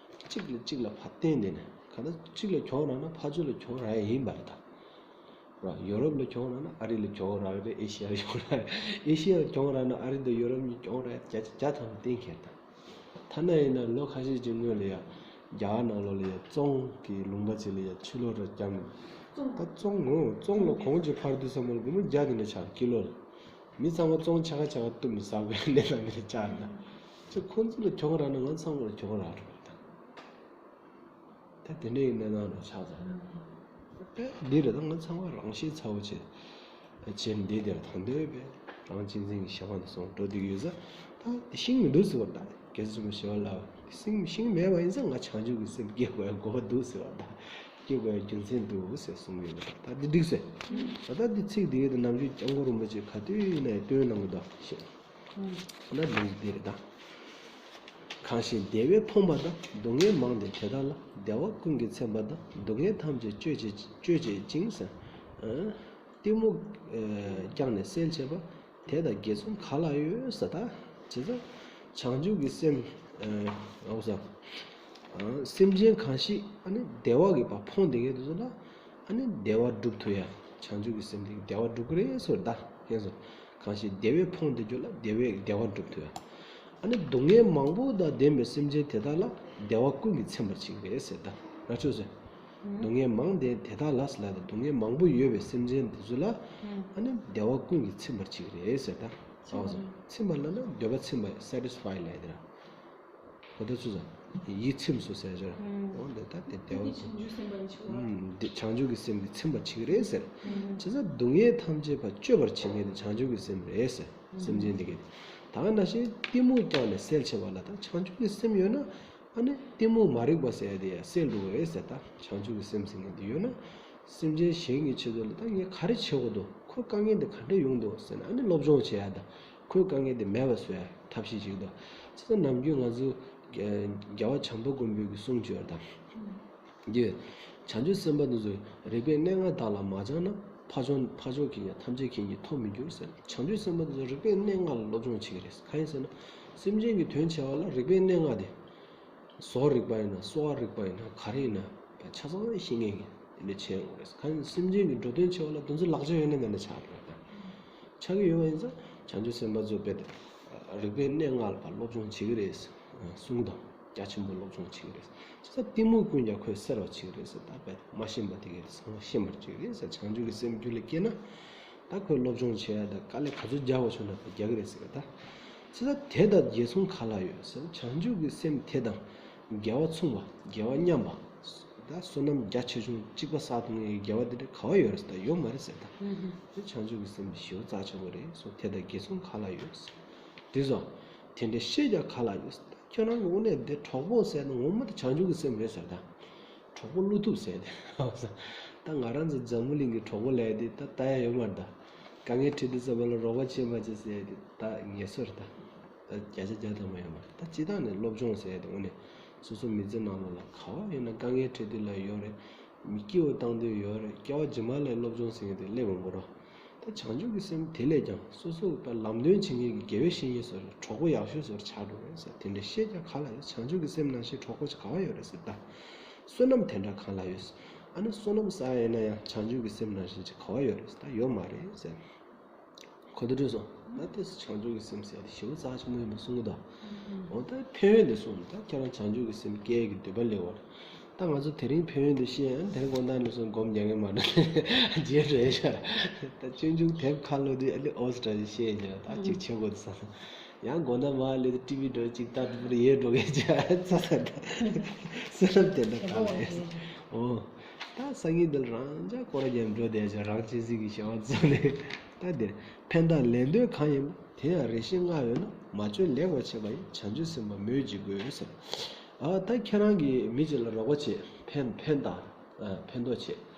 གཅིག་ལ་གཅིག་ལ་ཕར་བརྟེན་དེ་ནས་གང་ལྟར་གཅིག་ལ་གྱོང་རག་ན་ཕར་ཕྱོགས་ལ་གྱོང་རག་ཡ་ཡིན་པ་རེད་ད། ར། ཡོ་རོབ་ལ་གྱོང་རག་ན་ཨ་རི་ལ་གྱོང་རག་རེད། ཨེ་ཤི་ཡ་ལ་གྱོང་རག་རེད། ཨེ་ཤི་ཡ་ལ་གྱོང་རག་ན་ཨ་རི་དང་ཡོ་རོབ་གཉིས་གྱོང་རག་ཡ་བརྒྱ་ཆ་བརྒྱ་ཐམ་པ་གཏན་འཁེལ་ད། ཐ་ན་ཡིན་ན་ལོ་ཁ་ཤས་ཀྱི་སྔོན་ལ་ཡ། རྒྱ་གར་ནང་ལོགས་ལ་ཡ་བཙོང་གི་ལུང་པ་ཅིག་ལ་ཡ་ཕྱི་ལོགས་ར་བརྒྱབ་ནས། ད་བཙོང་ངོ་བཙོང་ལ་གོང་ཅིག་འཕར་དུས་ཙམ་པ་ལ་སྒོར་མོ་བརྒྱ་དེ་འདྲ་ཆགས་ཀི་ལོ་ལ། མི་ཚང་མ་བཙོང་ཆ་ག་ཆ་ག་བཏུབ་ནས་ཟ་དགོས་གནས་སྟངས་དེ་འདྲ་ཆགས་ད། ཁྱོད་ཁོང་ཚོ་ལ་གྱོང་རག་ན་ང་ཚང་མ་ལ་གྱོང་རག་འགྲོ་གི་ད། ད་དེ་འདྲ་ཡིན་ན་ནང་ལ་ཆགས་ཚར། ད་འདི་རེད། ད་ང་ཚང་མ་རང་ཤེས་ཚ་བོ་བྱས། བྱས་འདི་དེར་ད་འདོད་པས་རང་གཅེས་འཛིན་གྱི་ཞེ་དྲག་ཏུ་སོང་འགྲོ་བསྡད་ཀྱི་ཡོད་ས། ད་དེ་ཤིང་མི་འདུག་ཟེར་བ་ད། རྒྱལ་སྲས་ཆེན་པོ་ཞི་བ་ལྷ་ཤིང་ཤིང་མེད་པ་ཡིན་ཙང་ང་བྱང་ཆུབ་ཀྱི་སེམས་སྐྱེ་དགོས་ཡ་དགོས་པ་འདུག་ཟེར་བ་ད། སྐྱེ་དགོས་ཡ་རྒྱུ་མཚན་འདུག་ཟེར་གསུངས་ཡོད་པ་ད། འདི་འགྲིག་ཟེར། ད་ད་འདི་ཚིག་འདི་ཡོད་དེ་ནམ་རྒྱུན་སྐྱབས་མགོན་རིན་པོ་ཆེ་ག་དུས་ཡིན་ན་ཡང་སྟོན་གནང་གི་འདུག་ཤེས། ན་འདི་འདི་རེད་ད། གང་ཞིག་བདེ་བས་ཕོངས་པ་དང་། སྡུག་བསྔལ་མང་སྟེ་དེ་དག་ལ། བདེ་བ་ཀུན་གྱིས་ཚིམ་པ་དང་། སྡུག་བསྔལ་ཐམས་ཅད་གཅོད་བྱེད་གཅོད་བྱེད་ཅིང་ཟེར། གཏི་མུག་བསྐྱངས་ནས་སེལ་བྱེད་པ། དེ་དག་དགེ་མཚུངས་ག་ལ་ཡོད་ཟེར་ད། བྱས་ཙང་བྱང་ཆུབ་ཀྱི་སེམས། ཨོ་ཟེར། སེམས་ཅན་གང་ཞིག་ཨ་ནི་བདེ་བ་གིས་ཕར་ཕོངས་བསྡད་མཁན་དེ་ཚོ་ལ་ཨ་ནི་བདེ་བ་སྒྲུབ་ཐུབ་ཡ། བྱང་ཆུབ་ཀྱི་སེམས་དེ་བདེ་བ་སྒྲུབ་ཀྱི་རེད་ཟེར་ད། མཁྱེན་སོང་། གང་ཞིག་བདེ་བས་ཕོངས་ཏེ་རྒྱུ་ལ་བདེ་བས་བདེ་བ་སྒྲུབ་ཐུབ་ཡ། ཨ་ནི་སྡུག་བསྔལ་མང་པོ་དང་ལྡན་པའི་སེམས་ཅན་དེ་དག་ལ་བདེ་བ་ཀུན་གྱིས་ཚིམ་པར་བྱེད་ཀྱི་རེད་ཟེར་ད། ར་ཆོས་ཟེར། སྡུག་བསྔལ་མང་སྟེ་དེ་དག་ལ་ཟེར་ལ་དེ་སྡུག་བསྔལ་མང་པོ་ཡོད་པའི་སེམས་ཅན་དེ་ཚོ་ལ་ཨ་ནི་བདེ་བ་ཀུན་གྱིས་ཚིམ་པར་བྱེད་ཀྱི་རེད་ཟེར་ད། ཚིམ་པ་ལ་ན་འདོད་པ་ཚིམ་པ་སེ་ཊི་སི་ཕའི་ལབ་ཡ་དེ་ར། གོ་ཐོས་ཚུལ་ཙམ། ཡིད་ཚིམས་སོ་ཟེར་ཞོར། འོ་འདི་ལྟ་སྟེ་བདེ་བ་འདི་བྱང་ཆུབ་སེམས་དཔའ་ཡིན་ཆོག་ལ། འདི་བྱང་ཆུབ་ཀྱི་སེམས་ཀྱིས་ཚིམ་པར་བྱེད་ཀྱི་རེད་ཟེར། བྱས་ཙང་སྡུག་བསྔལ་ཐམས་ཅད་ཕར་གཅོད་པར་བྱེད་མཁན་དེ་བྱང་ཆུབ་ཀྱི་སེམས་རེད་ཟེར། སེམས་ཅན་དེ་གས། ད་ག་ནང་བཞིན་གཏི་མུག་བསྐྱངས་ནས་སེལ་བྱེད་པ་ལ་ད་བྱང་ཆུབ་ཀྱི་སེམས་ཡོད་ན། ཨ་ནི་གཏི་མུག་མ་རིག་པ་ཟེར་ཡ་དེ་ཡང་སེལ་འགྲོ་གི་རེད་ཟེར་ད། བྱང་ཆུབ་ཀྱི་སེམས་ཟེར་མཁན་དེ་ཡོད་ན། སེམས་ཅན་གཞན་གྱི་ཆེད་དུ་ལ་ད་ངས་ག་རེ་བྱེད་དགོས་འདུག་ཁོའི་དཀའ་ངལ་འདི་ག་འདྲ་ཡོང་འདུག་ཟེར་ནས་ཨ་ནི་སློབ་སྦྱོང་བྱེད་ཡ་དང་། ཁོའི་དཀའ་ངལ་འདི་མེད་པ་བཟོ་ཡ་ཐབས་ཤེས་ཅིག་འདུག་བྱས་ཙང་ནམ་རྒྱུན་ང་ཚོ་རྒྱལ་བ་བྱམས་པ་མགོན་པོའི་གི་གསུང་ཅིག་ཡོད་དམ། འདི་བྱང་ཆུབ་སེམས་དཔའ་འདི་ཚོས་རིག་པའི་གནས་ལྔ་དག་ལ་མ་སྦྱངས་ན། འཕགས་མཆོག་འཕགས་མཆོག་གི་ཡང་ཐམས་ཅད་མཁྱེན་ཅིང་མཐོང་མི་འགྱུར་ཟེར། བྱང་ཆུབ་སེམས་དཔའ་འདི་ཚོ་རིག་པའི་གནས་ལྔ་ལ་སློབ་སྦྱོང་བྱེད་ཀྱི་རེད། གང་ཡིན་ཟེར་ན། སེམས་ཅན་གྱི་དོན་བྱེད་པ་ལ་རིག་པའི་གནས་ལྔ་དེ། བཟོ་རིག་པ་ཡིན་ན་གསོ་བ་རིག་པ་ཡིན་ན་ག་རེ་ཡིན་ན་ཆ་ཚང་ཤེས་མཁན་གྱི་དེ་འདྲ་བྱེད་དགོས་རེད། གང་ཡིན་སེམས་ཅན་གྱི་འགྲོ་དོན་བྱེད་པ་ལ་དེ་ཚོ་ལག་ཆ་ཡོད་ན་མེད་ན་ཆགས་ཀྱི་རེད་ད། ཆགས་ཀྱི་ཡོད་པ་ཡིན་ཙང་བྱང་ཆུབ་སེམས་དཔའ་ཚོ་དཔེ་དེ་རིག་པའི་གནས་ལྔ་ལ་ཕར་སློབ་སྦྱོང་བྱེད་ཀྱི་རེད། གསུང་དང་རྒྱ་ཆེན་པོ་སློབ་སྦྱོང་བྱེད་ཀྱི་རེད། བྱས་ཙང་གཏི་མུག་ཀུན་ཀྱང་ཁོས་སེལ་བར་བྱེད་ཀྱི་རེད་ཟེར། ད་དཔེ་མ་ཤེས་པ་དེ་གས་ཚང་མ་ཤེས་པར་བྱེད་ཀྱི་རེད་ཟེར། བྱང་ཆུབ་ཀྱི་སེམས་རྒྱུད་ལ་སྐྱེས་ན། ད་ཁོས་སློབ་སྦྱོང་བྱེད་ཡ་ད་དཀའ་ལས་ག་ཚོད་རྒྱག་པ་བྱུང་ན་ད་རྒྱག་གི་རེད་ཟེར་གི་ད། བྱས་ཙང་དེ་དག་དགེ་མཚུངས་ག་ལ་ཡོད་ཟེར། བྱང་ཆུབ་ཀྱི་སེམས་དེ་དང་དགེ་བ་མཚུངས་པ་དགེ་བ་མཉམ་པ། ད་བསོད་ནམས་རྒྱ་ཆེ་ཆུང་གཅིག་པ་བསགས་ཐུབ་མཁན་གྱི་དགེ་བ་དེ་འདྲ་ག་བ་ཡོད་རེད་ཟེར། ད་ཡོད་མ་རེད་ཟེར་ད། དེ་བྱང་ཆུབ་ཀྱི་སེམས་དེ་ཞེ་པོ་རྩ་ཆེན་པོ་རེད་ཟེར། དེ་དག་དགེ་མཚུངས་ག་ལ་ཡོད་ཟེར། དེ་སོང་། དེ་འདྲ་ཤེས་ཀྱང་ག་ལ་ཡོད་ཟེར། ད་ཁྱོད་རང་གི་དངོས་གནས་དེ་གྲོགས་པོ་ཟེར་ན་ངོ་མ་དེ་བྱང་ཆུབ་ཀྱི་སེམས་རེད་ཟེར་ད། གྲོགས་པོ་བློ་ཐུབ་ཟེར་ཏེ། ད་ང་རང་ཚོ་འཛམ་བུ་གླིང་གི་གྲོགས་པོ་ལབ་ཡ་དེ་ད་ལྟ་ཡ་ཡོད་མ་རེད་ད། དཀའ་ངལ་འཕྲད་དུས་ཙམ་པ་ལ་རོགས་པ་བྱེད་མ་བྱེད་ཟེར་ཡ་དེ་ད་ངལ་གསོ་རེད་ད། ད་བརྒྱ་ཆ་བརྒྱ་ཐམ་པ་ཡོད་མ་རེད། ད་སྤྱིར་བཏང་ནས་སློབ་སྦྱོང་ཟེར་ཡ་དེ་དངོས་གནས་སོ་སོ་མི་ཚེ་ནང་ལོགས་ལ་ག་བ་ཡོད་ན་དཀའ་ངལ་འཕྲད་དུས་ལ་ཡོད་རེད། མི་སྐྱིད་པོ་བཏང་དུས་ཡོད་རེད། སྐྱེ་བ་རྗེས་མ་ལ་སློབ་སྦྱོང་ཟེར་མཁན་དེ་སླེབས་འོང་གི་རེད། ད་བྱང་ཆུབ་ཀྱི་སེམས་དེ་ལས་ཀྱང་སོ་སོ་ལ་ལམ་སྟོན་བྱེད་མཁན་གྱི་དགེ་བའི་བཤེས་གཉེན་ཟེར་གྲོགས་པོ་ཡག་ཤོས་ཟེར་ཆགས་འགྲོ་རེད་ཟེར། དེ་འདྲ་བཤད་ཀྱང་ག་ལ་ཡོད། བྱང་ཆུབ་ཀྱི་སེམས་ནང་བཞིན་གྲོགས་པོ་ཅིག་ག་བ་ཡོད་རེད་ཟེར་ད། བསོད་ནམས་དེ་འདྲ་གང་ལ་ཡོད་ཟེར། ཨ་ནི་བསོད་ནམས་བསགས་ཡིན་ན་ཡང་བྱང་ཆུབ་ཀྱི་སེམས་ནང་བཞིན་ཅིག་ག་བ་ཡོད་རེད་ཟེར་ད། ཡོད་མ་རེད་ཟེར། གོ་བདེ་འགྲོ་སོང་། ད་དེ་བྱང་ཆུབ་ཀྱི་སེམས་ཟེར་ཡ་དེ་ཞེ་པོ་རྩ་ཆེན་པོ་ཡིན་པ་གསུང་གི་འདུག་འོ་ད་ཕན་ཡོན་དེ་གསུངས། ད་ཁྱེད་རང་བྱང་ཆུབ་ཀྱི་སེམས་སྐྱེ་གི་འདོད་པ་སླེབས་པ་རེད། ད་ང་ཚོ་དེ་རིང་ཕན་ཡོན་དེ་ཤེས་ཡང་དེ་རིང་དགོང་དག་ནས་བཟུང་སྒོམ་རྒྱག་མཁན་མ་གཏོགས་རྗེས་འགྲོ་ཡ་ཤ། ད་ཆུང་ཆུང་དེབ་ཁ་ལོ་དུས་ཨ་ལི་ཨོ་སི་ཏྲ་ཞིག་ཤེས་ཡ་ད་ཅིག་བྱེད་དགོས་འདུག་བསམ་སོང་། ཡང་དགོང་དག་མ་སླེབས་དུས་ཊི་ཝི་འགྲོ་ཅིག་ལྟ་དུས་པུར་ཡལ་འགྲོ་གི་ཅག་ཚ་ཚ་ད། བསོད་ནམས་དེ་འདྲ་ག་ལ་ཡོད། འོ། ད་སང་ཉིན་འདི་ལ་རང་ཅག་སྐོར་ར་རྒྱབ་འགྲོ་བསྡད་ཅག་རང་གཅེས་འཛིན་གྱི་བྱ་བ་རྩོམ་ནས། ད་འདིར་ཕན་བཏགས་ལེགས་འདོད་གང་ཡིན་པ། དེ་ཡང་རེ་ཞིག་བསྔགས་འོས་ན། མ་བཅོས་ལེགས་པར་བྱས་པ་ཡིན། བྱང་ཆུབ་སེམས་དཔའ་སྨོས་ཅི་དགོས་ཟེར། ཨ་ད་ཁྱེད་རང་གིས་མི་གཅིག་ལ་རོགས་པ་བྱེད། ཕན་ཕན་བཏགས་ཨ་ཕན་ཐོགས་བྱེད།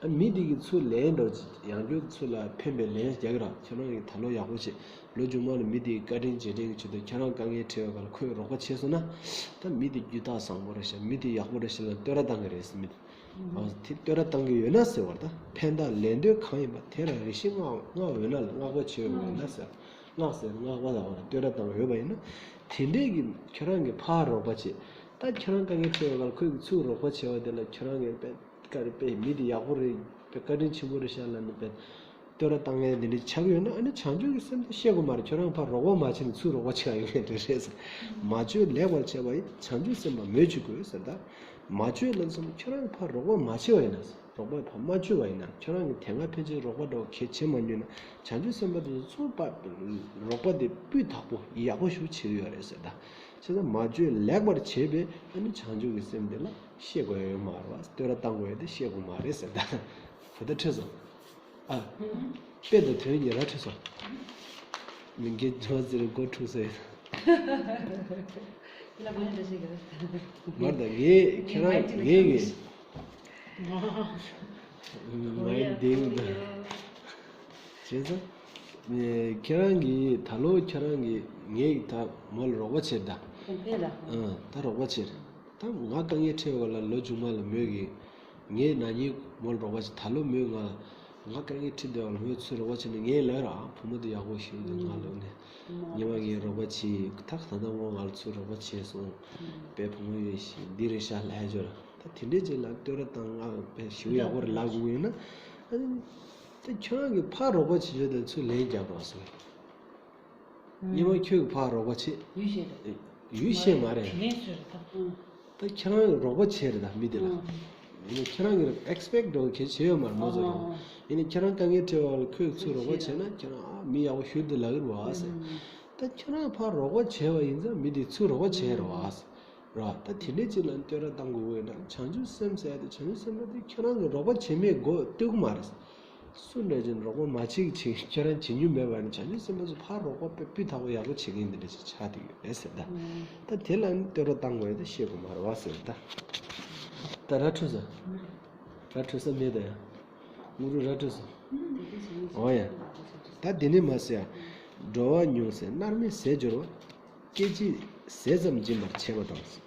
ཨ་མི་དེ་གིས་ཚུར་ལན་འདྲ་ཡང་བསྐྱར་ཚུར་ལ་ཕན་པའི་ལན་རྒྱག་གི་ར། ཁྱེད་རང་གིས་ད་ལོ་ཡག་པོ་བྱེད། ལོ་མཇུག་མ་ལ་མི་དེ་གིས་བཀའ་དྲིན་རྗེས་དྲན་གྱི་ཆེད་དུ་ཁྱེད་རང་དཀའ་ངལ་འཕྲད་པའི་སྐབས་ལ་ཁོས་རོགས་པ་བྱས་སོང་ན། ད་མི་དེ་རྒྱུད་ཐག་བཟང་པོ་རེད་ཤག་མི་དེ་ཡག་པོ་རེད་ཤག་ལབ་བསྟོད་ར་བཏང་གི་རེད་ཟེར། མི་དེ་ཨ་དེ་བསྟོད་ར་བཏང་གི་ཡོད་ན་ཟེར་བ་རེད། ད་ཕན་བཏགས་ལེགས་འདོད་གང་ཡིན་པ། དེ་ཡང་རེ་ཞིག་བསྔགས་བསྔགས་འོས་ན་ལ། བསྔགས་པ་བྱས་འོས་ན་ཟེར། བསྔགས་ཟེར་བསྔགས་པ་ལ་བ་ལ་བསྟོད་ར་བཏང་ཡོད་པ་ཡིན་ན། དེ་འདྲས་ཀྱི་ཁྱོད་རང་གིས་ཕར་རོགས་པ་བྱེད། ད་ཁྱོད་རང་དཀའ་ངལ་འཕྲད་པའི་སྐབས་ལ་ཁོས་ཚུར་རོགས་པ་བྱས་པ་དེ་ལ་ཁྱོད་རང་གིས་དཔེ་བཀའ་རེ་དཔེ་མི་དེ་ཡག་པོ་རེད། དཔེ་བཀའ་དྲིན་ཆེན་པོ་རེད་ཤག་ལབ་ནས་དཔེ་བསྟོད་ར་བཏང་མཁན་དེ་འདྲ་ཆགས་ཀྱི་ཡོད་ན། ཨ་ནི་བྱང་ཆུབ་ཀྱི་སེམས་དེ་ཤེས་དགོས་མ་རེད། ཁྱོད་རང་ཕར་རོགས་པ་མ་བྱས་ནས་ཚུར་རོགས་པ་བྱེད་ཡ་ཡོད་མཁན་དེ་རེད་ཟེར། མ་བཅོས་ལེགས་པར་བྱས་པ་ཡིན། བྱང་ཆུབ་སེམས་དཔའ་སྨོས་ཅི་དགོས་ཟེར། ད་མ་བཅོས་ལབ་སོང་ན་ཁྱོད་རང་ཕར་རོགས་པ་མ་བྱས་པ་ཡིན་ན། རོགས་པ་ཕར་མ་བཅོས་པ་ཡིན་ན། ཁྱོད་རང་གིས་དེ་སྔ་ཕན་ཆད་རོགས་པ་འདྲ་བོ་གལ་བྱེད་མ་མྱོང་ན། བྱང་ཆུབ་སེམས་དཔའ་དེ་ཚོ་ཚུར་ཕར་རོགས་པ་དེ་སྤུས་དག་པོ་ཡག་པོ་ཞིག་བྱེད་ཀྱི་ཡོད་རེད་ཟེར། ད་བྱས་ཙང་མ་བཅོས་ལེགས་པར་བྱས་པས། ཨ་ནི་བྱང་ཆུབ་ཀྱི་སེམས་དེ་ལ་ཤེས་དགོས་ཡ་ཡོད་མ་རེད་བ། བསྟོད་ར་བཏང་དགོས་ཡ་དེ་ཤེས་དགོས་མ་རེད་ཟེར། ད་གོ་བརྡ་འཕྲོད་སོང་། ཨ། དཔེ་དང་དོན་གཉིས་ར་འཕྲོད་སོང་། མི་འགས་ཇོ་ཟེར་མགོ་འཁྲུགས་སོང་། མར་ད་ངས་ཁྱེད་རང་ངས་ངས་མའི་འདེང་ད། བྱས་ཙང་ཁྱེད་རང་གིས་ད་ལོ་ཁྱེད་རང་གིས་ངས་ད་མོ་ལ་རོགས་པ་བྱེད་ད། ཨ་ད་རོགས་པ་བྱེད། ད་ང་དཀའ་ངལ་འཕྲད་པ་ལ་ལོ་མཇུག་མ་ལ་མོས་ཀྱིས་ངའི་ན་ནིང་མོ་ལ་རོགས་པ་བྱས། ད་ལོ་མོས་ང་ང་དཀའ་ངལ་འཕྲད་བསྡད་པ་ལ་མོས་ཚུར་རོགས་པ་བྱས་ནས་ངས་ལབ་ར། བུ་མོ་དེ་ཡག་པོ་ཞིག་འདུག་ང་ལབ་ནས་ཉི་མ་ངས་རོགས་པ་བྱས། ད་ད་ལྟ་མོ་ང་ལ་ཚུར་རོགས་པ་བྱས་སོང་། དཔེ་བུ་མོ་ཡོད་ཞིག་འདི་རེད་ཤག་ལབ་ཡ་ཅོ་ར། ད་དེ་འདྲས་ཅིག་ལ་བསྟོད་ར་བཏང་། ང་དཔེ་ཞེ་པོ་ཡག་པོ་རེད་ལབ་དགོས་ཀྱི་ཡོད་ན། ཨ་ནི་ད་ཁྱོད་རང་གིས་ཕར་རོགས་པ་བྱེད་ཆོག་དེ་ཚུར་ལན་རྒྱག་རོགས་ཟེར། སྔོན་མ་ཁྱོད་ཀྱིས་ཕར་རོགས་པ་བྱེད། ཡུལ་ཤེས་དང་། ཡུལ་ཤེས་མ་རེད། དྲིན་ལན་གཟོ་རེད་ད། ཨང་། ད་ཁྱེད་རང་རོགས་པ་བྱས་རེད་ད་མི་དེ་ལ། ཨང་། ཡིན་ནའི་ཁྱེད་རང་གིས་ཨེག་སི་པེག་འདྲ་བོ་གལ་ཆེ་ཡོད་མ་རེད་མོ་ཚོ་རང་། ཨང་། ཡིན་ནའི་ཁྱེད་རང་དཀའ་ངལ་འཕྲད་པ་ལ་ཁོས་ཚུར་རོགས་པ་བྱས་ན། ཁྱེད་རང་ཨ་མི་ཡག་པོ་ཞེ་པོ་འདུག་ལབ་ཀྱི་རེད་བ་ཟེར། ཨང་། ད་ཁྱེད་རང་ཕར་རོགས་པ་བྱས་པ་ཡིན་ཙང་མི་དེ་ཚུར་རོགས་པ་བྱས་རེད་བ་ཟེར། ར། ད་དེ་འདྲའི་ཅིག་ལ་བསྟོད་ར་བཏང་དགོས་ཀྱི་ཡོད་ན། བྱང་ཆུབ་སེམས་ཟེར་ཡ་དེ། བྱང་ཆུབ་སེམས་དཔའ་དེ་ཁྱོད་རང་གིས་རོགས་པ་བྱེད་མེད་མགོ་གཏུག་གི་མ་རེད། སུ་འདྲ་ཅིག་རོགས་པ་མ་བྱེད་ཅིག་ཁྱོད་རང་བྱེད་མྱོང་མེད་པ་ནི། བྱང་ཆུབ་སེམས་དཔའ་ཚོ་ཕར་རོགས་པ་དཔེ་སྤུས་དག་པོ་ཡག་པོ་བྱེད་མཁན་དེ་འདྲ་ཞིག་ཆགས་བསྡད་ཡོད་རེད་ཟེར་ད། ཨང་། ད་དེ་ལ་ནི་བསྟོད་ར་བཏང་དགོས་ཡ་དེ་ཤེས་དགོས་མ་རེད་བ་ཟེར་ད། ད་ར་འཕྲོད་ས། ར་འཕྲོད་ས་མེད་ད་ཡ། དངོས་གྲུབ་ར་འཕྲོད་སོང་། འོ་ཡ། ད་དེ་ནས་མ་ཟེར་ཡ། འགྲོ་བ་ཉུང་ཟད་མནར་མེད་ཟས་སྦྱོར་བ། སྐད་ཅིག་ཟས་ཙམ་སྦྱིན་པར་བྱེད་པ་དང་།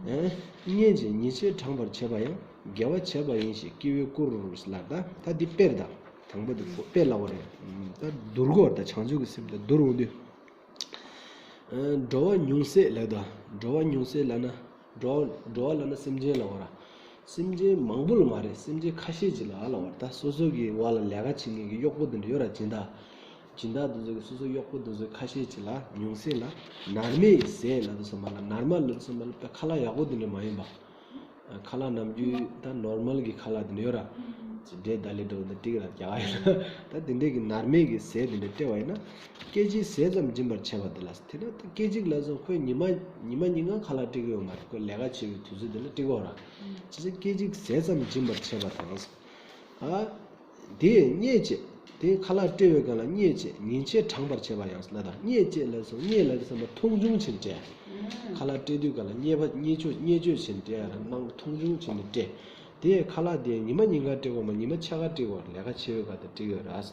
ཨེ། བརྙས་བཅས་ཉེས་ཆད་དྲངས་པར་བྱེད་པ་ཡང་། དགེ་བ་བྱས་པ་ཡིན་ཞེས་སྐྱེ་བོས་བཀུར་ལ། ད་ད་འདི་དཔེར་ད། དང་པོ་འདི་དཔེ་ལབ་པ་རེད། ད་བསྡུར་དགོས་ད། བྱང་ཆུབ་ཀྱི་སེམས་དང་བསྡུར་འོང་དུས། ཨེ། འགྲོ་བ་ཉུང་ཟད་ལབ་ད། འགྲོ་བ་ཉུང་ཟད་ལབ་ན། འགྲོ་བ་འགྲོ་བ་ལབ་ན་སེམས་ཅན་ལབ་པ་ར། སེམས་ཅན་མང་པོ་ལ་མ་རེད། སེམས་ཅན་ཁ་ཤས་ཅིག་ལ་ལབ་པ་ར། ད་སོ་སོ་གི་བར་ལ་ལས་ཀ་བྱེད་མཁན་གྱི་གཡོག་པོ་དེ་འདྲ་ཡོད་ར། སྦྱིན་བདག་སྦྱིན་བདག་དེ་ཚོ་གི་སོ་སོ་གཡོག་པོ་དེ་ཚོ་ཁ་ཤས་ཅིག་ལ། ཉུང་ཟད་ལ། མནར་མེད་ཟས་ལབ་དུས་ཙམ་པ་ལ། མནར་མ་ལབ་དུས་ཙམ་པ་ལ་དཔེ་ཁ་ལག་ཡག་པོ་དེ་འདྲ་མ་ཡིན་པ། ཁ་ལག་ནམ་རྒྱུན་ད་ནོར་མལ་གྱི་ཁ་ལག་དེ་འདྲ་ཡོད་ར། ཅིག་འབྲས་ལྡག་ལི་འདྲ་བོ་དེ་སྤྲད་ལ་རྒྱག་ཡོད་ན། ད་དེ་འདྲས་ཀྱི་མནར་མེད་ཀྱི་ཟས་དེ་འདྲ་སྤྲད་པ་ཡིན་ན། སྐད་ཅིག་ཟས་ཙམ་སྦྱིན་པར་བྱེད་པ་དེ་ལ། དེ་ན་ད་སྐད་ཅིག་ལབ་སོང་། ཁོས་ཉི་མ་ཉི་མ་ཉིན་གང་ཁ་ལག་སྤྲད་ཀྱི་ཡོད་མ་རེད། ཁོས་ལས་ཀ་བྱེད་པའི་དུས་ཚོད་དེ་ལ་སྤྲད་ཀྱི་ཡོད་ར། ཅི་ཟེར། སྐད་ཅིག་ཟས་ཙམ་སྦྱིན་པར་བྱེད་པ་དང་། ཨ། དེས་བརྙས་བཅས། དེ་ཁ་ལག་སྤྲད་པའི་སྒང་ལ་བརྙས་བཅས་ཉེས་ཆད་དྲངས་པར་བྱེད་པ་ཡང་ལབ་ད། བརྙས་བཅས་ལབ་སོང་། བརྙས་ལབ་དུས་ཙམ་པ་མཐོང་ཆུང་བྱས་ནས་སྤྲད། ཁ་ལག་སྤྲད་དུས་སྒང་ལ་བརྙས་པ་བརྙས་བཅོས་བརྙས་བཅོས་བྱས་ནས་སྤྲད་ཡ་ར། ནང་མཐོང་ཆུང་བྱས་ནས་སྤྲད། དེ་ཁ་ལག་དེ་ཉི་མ་ཉིན་གང་སྤྲད་དགོས་མ། ཉི་མ་ཕྱེད་ཀ་སྤྲད་དགོས། ལས་ཀ་བྱེད་པའི་སྒང་དེ་སྤྲད་ཡོད་ར།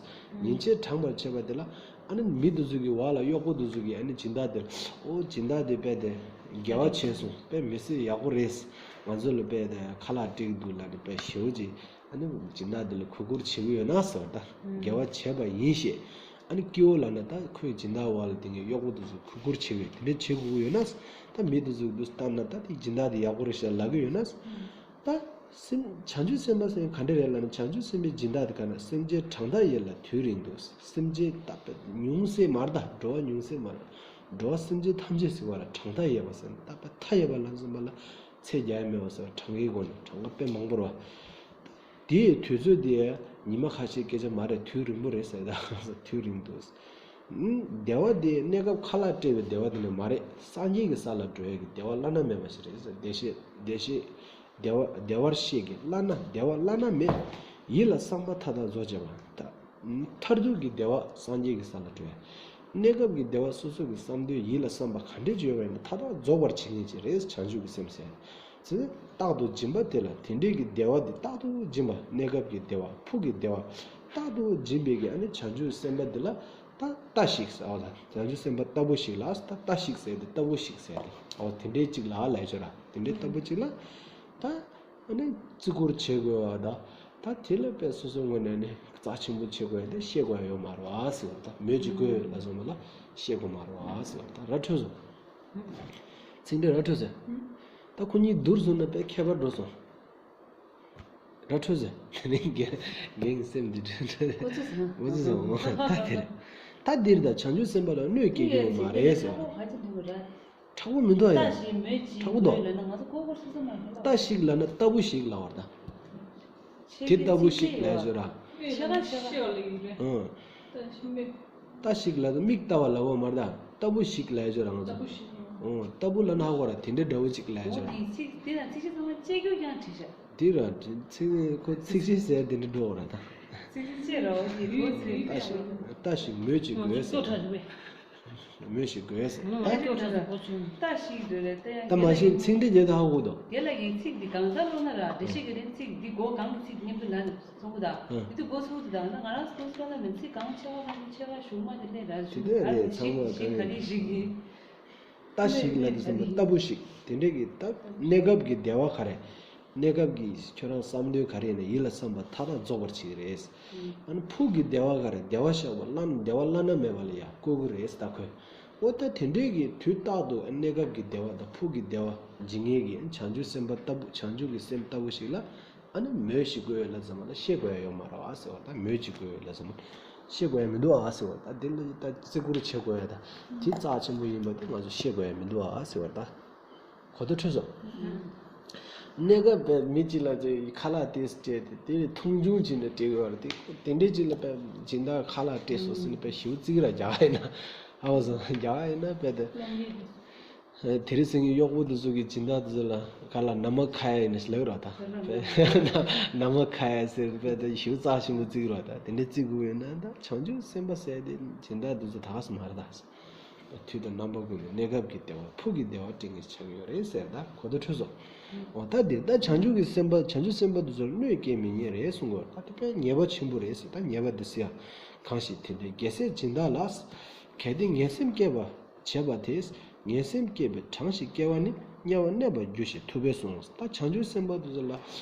ཉེས་ཆད་དྲངས་པར་བྱེད་པ་དེ་ལ། ཨ་ནི་མི་དེ་ཚོ་གི་བར་ལ་གཡོག་པོ་དེ་ཚོ་གིས་ཨ་ནི་སྦྱིན་བདག་དེར། ཨོ་སྦྱིན་བདག་དེ་དཔེ་དེ་དགེ་བ་བྱས་སོང་། དཔེ་མི་ཚེ་ཡག་པོ་རེད། ང་ཚོ་ལ་དཔེ་དེ་ཁ་ལག་སྤྲད་ཀྱི་འདུག་ལབ་ནས་དཔེ་ཞེ་པོ་ཅིག་ཨ་ནི་སྦྱིན་བདག་དེ་ལ་གུས་བཀུར་བྱེད་ཀྱི་ཡོད་ན་ཟེར་བ་ད། དགེ་བ་བྱས་པ་ཡིན་ཞེས། ཨ་ནི་སྐྱེ་བོ་ལབ་ན་ད་ཁོས་སྦྱིན་བདག་བ་ལ་དེ་ངས་གཡོག་པོ་དེ་ཚོ་གུས་བཀུར་བྱེད་ཀྱི་ཡོད། དེ་འདྲ་བྱེད་དགོས་ཀྱི་ཡོད་ན། ད་མི་དེ་ཚོ་གི་དུས་ལྟར་ན་ད་དེ་སྦྱིན་བདག་དེ་ཡག་པོ་རེད་ཤག་ལབ་ཀྱི་ཡོད་ན། ད་སེམས་བྱང་ཆུབ་སེམས་དཔའ་ཟེར་མཁན་ག་འདྲ་རེད་ལབ་ན། བྱང་ཆུབ་སེམས་དཔའི་སྦྱིན་བདག་དེ་ག་ན། སེམས་ཅན་གྲངས་མཐའ་ཡས་ལ་དུས་རིང་དུ། སེམས་ཅན་ད་དཔེ་ཉུང་ཟད་མ་རེད་ད། འགྲོ་བ་ཉུང་ཟད་མ་རེད། འགྲོ་བ་སེམས་ཅན་ཐམས་ཅད་ཟེར་བ་ལ་གྲངས་མཐའ་ཡས་པ་ཟེར་ན། ད་དཔེ་མཐའ་ཡས་པ་ལ་ཟེར་བ་ལ། ཚད་རྒྱ་ཡས་མེད་པ་ཟེར་བ། གྲངས་ཀའི་སྒོ་ནས་གྲངས་ཀ་དཔེ་མང་པོ་རེད་བ། དེའི་དུས་ཚོད་དེ་ཉི་མ་ཁ་ཤས་སྐད་ཆ་མ་རེད། དུས་རིང་པོ་རེད་ཟེར། ད་དུས་རིང་དུ། བདེ་བ་དེ་གནས་སྐབས་ཁ་ལག་སྤྲད་པའི་བདེ་བ་དེ་ནི་མ་རེད། སངས་རྒྱས་ཀྱི་ས་ལ་འགྲོ་ཡས་ཀྱི་བདེ་བ་བླ་ན་མེད་པ་ཞིག་རེད་ཟེར། བདེ་གཤེགས་བདེ་གཤེགས་བདེ་བ་བདེ་བར་གཤེགས་ཀྱི་བླ་ན། བདེ་བ་བླ་ན་མེད། ཡིད་ལ་བསམ་པ་མཐའ་དག་རྫོགས་བྱེད་པ། ད་ མཐར་ཐུག་གི་བདེ་བ་སངས་རྒྱས་ཀྱི་ས་ལ་འགྲོ་ཡ། གནས་སྐབས་ཀྱི་བདེ་བ་སོ་སོ་གི་བསམ་དོན་ཡིད་ལ་བསམ་པ་ག་འདྲས་བརྗོད་པ་ཡིན་ན་མཐའ་དག་རྫོགས་པར་བྱེད་མཁན་ཅིག་རེད། བྱང་ཆུབ་ཀྱི་སེམས་ཟེར། ཚེ་རྟག་ཏུ་སྦྱིན་པ་དེ་ལ་དེ་འདྲས་ཀྱི་བདེ་བ་འདི་རྟག་ཏུ་སྦྱིན་པ། གནས་སྐབས་ཀྱི་བདེ་བ། ཕུགས་ཀྱི་བདེ་བ། རྟག་ཏུ་སྦྱིན་པའི་གི་ཨ་ནི་བྱང་ཆུབ་སེམས་དཔའ་འདི་ལ་ད་ལྟ་ཞིག་ཟེར་བ་ལ། བྱང་ཆུབ་སེམས་དཔའ་ལྟ་བུ་ཞིག་ལ་ད་ལྟ་ཞིག་ཟེར་ཏེ་ལྟ་བུ་ཞིག་ཟེར་ཏེ་འོ་དེ་འདྲས་ཅིག་ལ་ལས་ཆོག་ར། དེ་འདྲས་ལྟ་བུ་ཅིག་ལ་ད། ཨ་ནི་བརྩི་བཀུར་བྱེད་དགོས་པ་དང་། ད་དེ་ལ་དཔེ་སོ་སོའི་ངོས་ནས་ནི་རྩ་ཆེན་པོ་བྱེད་དགོས་ཡ་དེ་བཤད་དགོས་ཡ་ཡོད་མ་རེད་བ་ཟེར་བ་དང་། མོས་ཀྱི་དགོས་ལ་སོང་བ་ལ་བཤད་དགོས་མ་རེད་བ་ཟེར་བ་དང་། ར་འཕྲོད་སོང་། ཚིག་འགྲེལ་ར་འཕྲོད་ཟེར། ད་ཁོ་གཉིས་བསྡུར་སོང་ན་དཔེ་ཁྱད་པར་འགྲོ་སོང་། ར་འཕྲོད་ཟེར། དེ་ནི་རྒན་རྒན་གྱི་སེམས་འདི་འཕྲོད་འཕྲོད། འགོ་ཚུགས་སོང་། འགོ་ཚུགས་སོང་། ད་དེ་རེད། ད་འདིར་ད་བྱང་ཆུབ་སེམས་དཔའ་ལ་གནོད་སྐྱེལ་རྒྱུ་ཡོད་མ་རེད་ཟེར་བ། ཧ་ཅང་མཐུན་པ་རེད། དྲག་པོ་མི་འདུག་ཡ། ལྟ་ཞིག་མོས་ཀྱི་དྲག་པོ་འདུག་མོས་ལབ་ན་ང་ཚོ་ཀོ་ཀོར་སུ་སུ་མ་ལྟ། ལྟ་ཞིག་ལབ་ན་ལྟ་བུ་ཞིག་ལབ་པ་རེད་ད། དེ་ལྟ་བུ་ཞིག་ལབ་ཡ་ཆོག་ར། ཆེ་ཁ་ཆེ་ཁ་ཤེས་པ་ལ་ཡིན་རེད། ཨང་། ལྟ་ཞིག་མིག་ལྟ་ཞིག་ལབ་ན་མིག་ལྟ་བ་ལབ་པ་མ་རེད་ད། ལྟ་བུ་ཞིག་ལབ་ཡ་ཆོག་ར་ང་ལྟ་ཚོ། བུ་ཞིག་ཨང་། ལྟ་བུ་ལབ་ན་ཧ་གོ་ར། དེ་འདྲའི་འདྲ་བོ་ཅིག་ལབ་ཡ་ཆོག་ར། འོ་དེ་ཚིག་དེ་དང་ཚིག་གཞི་ཚང་མ་བཅད་རྒྱུ་ཡང་བྲིས་ཤག་དེ་ར་ཚིག་ཁོ་ཚིག་གཞི་ཟེར་དེ་འདྲ་འགྲོ་ར་ད། ཚིག་གཞི་བཅད་ར་འོ་དེ་ཁོ་ཚིག་ལྟ་ཞིག་ལྟ་ཞིག་མོས་ཀྱི་དགོས་ཟེར། མོས་ཤིག་དགོས་ཟེར། ཨ་ལྟ་ཞིག་རེད་རེད་ལྟ་ཡང་། ད་མ་གཞི་ཚིག་འགྲེལ་རྒྱག་ད་ཧ་གོ་འདུག་དེ་ལ་ཡིན་ཚིག་འདི་གང་ལྟར་ཀློག་ན་ར་འགྲེལ་བཤད་ཀྱི་རིང་ཚིག་འདི་མགོ་གང་གི་ཚིག་མཉམ་དུ་ལ་ནས་གསུང་གི་ད། ཨ་འདི་དུས་མགོ་ཚུགས་འདི་ད་ང་རང་སྐུ་སྲོག་ན་མིན་ཚིག་གང་ཆེ་བ་གང་ཆེ་བ་ཞུགས་མ་དེ་ལས་ར་ཞུགས་དེ་ལས་རེད་ཚང་མ་ག་རེ་ཞིག་ག་རེ་ཞིག་ཡིན། ལྟ་ཞིག་ལ་འདི་ཚོ་ལྟ་བུ་ཞིག་དེ་འདྲས་ཀྱི་ལྟ་གནས་སྐབས་ཀྱི་བདེ་བ་ག་རེ། གནས་སྐབས་ཀྱི་ཁྱོད་རང་བསམ་དོན་ག་རེ་ཡིན་ན་ཡིད་ལ་བསམ་པ་མཐའ་དག་རྫོགས་པར་བྱེད་ཀྱི་རེད། ཨ་ནི་ཕུགས་ཀྱི་བདེ་བ་ག་རེ། བདེ་བ་བཞག་པ་བླ་བདེ་བ་བླ་ན་མེད་པ་ལ་ཡང་བཀོད་ཀྱི་རེད་ད་ཁོས། འོ་ད་དེ་འདྲས་ཀྱི་དུས་རྟག་ཏུ་གནས་སྐབས་ཀྱི་བདེ་བ་དང་ཕུགས་ཀྱི་བདེ་བ་འཇིག་ངེས་ཀྱི་བྱང་ཆུབ་སེམས་དཔའ་ལྟ་བུ་བྱང་ཆུབ་ཀྱི་སེམས་ལྟ་བུ་ཞིག་ལ་ཨ་ནི་མོས་ཤིག་དགོས་ལ་ཙམ་ལ་བཤད་དགོས་ཡ་ཡོད་མ་རེད་བ་ཟེར་བ་དང་། མོས་ཅིག་དགོས་ལ་ཙམ་བཤད་དགོས་ཡ་མི་འདུག་ཨ་ཟེར་བ་དང་། དེ་ལ་ད་བརྩི་བཀུར་བྱེད་དགོས་ཡ་དང་དེ་རྩ་ཆེན་པོ་ཡིན་པ་དེ་ང་ཚོ་བཤད་དགོས་ཡ་མི་འདུག་ཨ་ཟེར་བ་དང་། གོ་བརྡ་འཕྲོད་སོང་། གནས་སྐབས་པའི་མི་གཅིག་ལ་ཅིག་ཁ་ལག་དེ་སྤྲད་དེ་དེ་ནི་མཐོང་ཆུང་བྱས་ནས་སྤྲད་དགོས་པ་རེད་དེ། དེ་འདྲའི་གཅིག་ལ་པའི་སྦྱིན་བདག་ཁ་ལག་སྤྲད་སོང་ཟེར་ནས་པའི་ཞིའུ་རྩིག་ར་རྒྱག་ཡིན་ན་ཧ་བ་སོང་རྒྱག་ཡིན་ན་པའི་དེ། དེ་རིང་སང་ཉིན་གཡོག་པོ་དེ་ཚོ་གི་སྦྱིན་བདག་དེ་ཚོ་ལ་ག་ལ་ན་མ་ཁ་ཡ་ཡིན་ན་ལབ་རོགས་ད། ན་མ་ཁ་ཡ་ཟེར་པའི་ད་ཞིའུ་རྩ་ཆེན་པོ་རྩིག་རོགས་ད། དེ་འདྲ་རྩིག་དགོས་ཡོད་ན་ད་བྱང་ཆུབ་སེམས་དཔའ་ཟེར་དེ་སྦྱིན་བདག་དེ་ཚོ་ད་ག་སུ་མ་རེད་ད། དུས་དང་རྣམ་པ་ཀུན་ཏུ་གནས་སྐབས་ཀྱི་བདེ་བ་ཕུགས་ཀྱི་བདེ་བ་སྤྲད་མཁན་ཆགས་ཀྱི་ཡོད་རེད་ཟེར་ད་གོ་བརྡ་འཕྲོད་སོང་། འོ་ད་འདི་ད་བྱང་ཆུབ་ཀྱི་སེམས་དཔའ་བྱང་ཆུབ་སེམས་དཔའ་དེ་ཚོར་གནོད་སྐྱེལ་མི་ཉན་རེད་གསུང་གི་ཡོད་རེད་ད། དེ་དཔེ་ཉེས་པ་ཆེན་པོ་རེད་ཟེར་ད། ཉེས་པ་འདི་ཟེར་ཡ་གང་ཞིག་དེ་འདྲའི་རྒྱལ་སྲས་སྦྱིན་བདག་ལ། གལ་ཏེ་ངན་སེམས་སྐྱེས་པ་བྱས་པ་དེས་ངན་སེམས་བསྐྱེད་པའི་གྲངས་ཤིག་སྐྱེ་བ་ནི་དམྱལ་བར་གནས་པར་འགྱུར་ཞེས་ཐུབ་པས་གསུངས། ད་བྱང་ཆུབ་སེམས་དཔའ་དེ་ཚོ་ལ་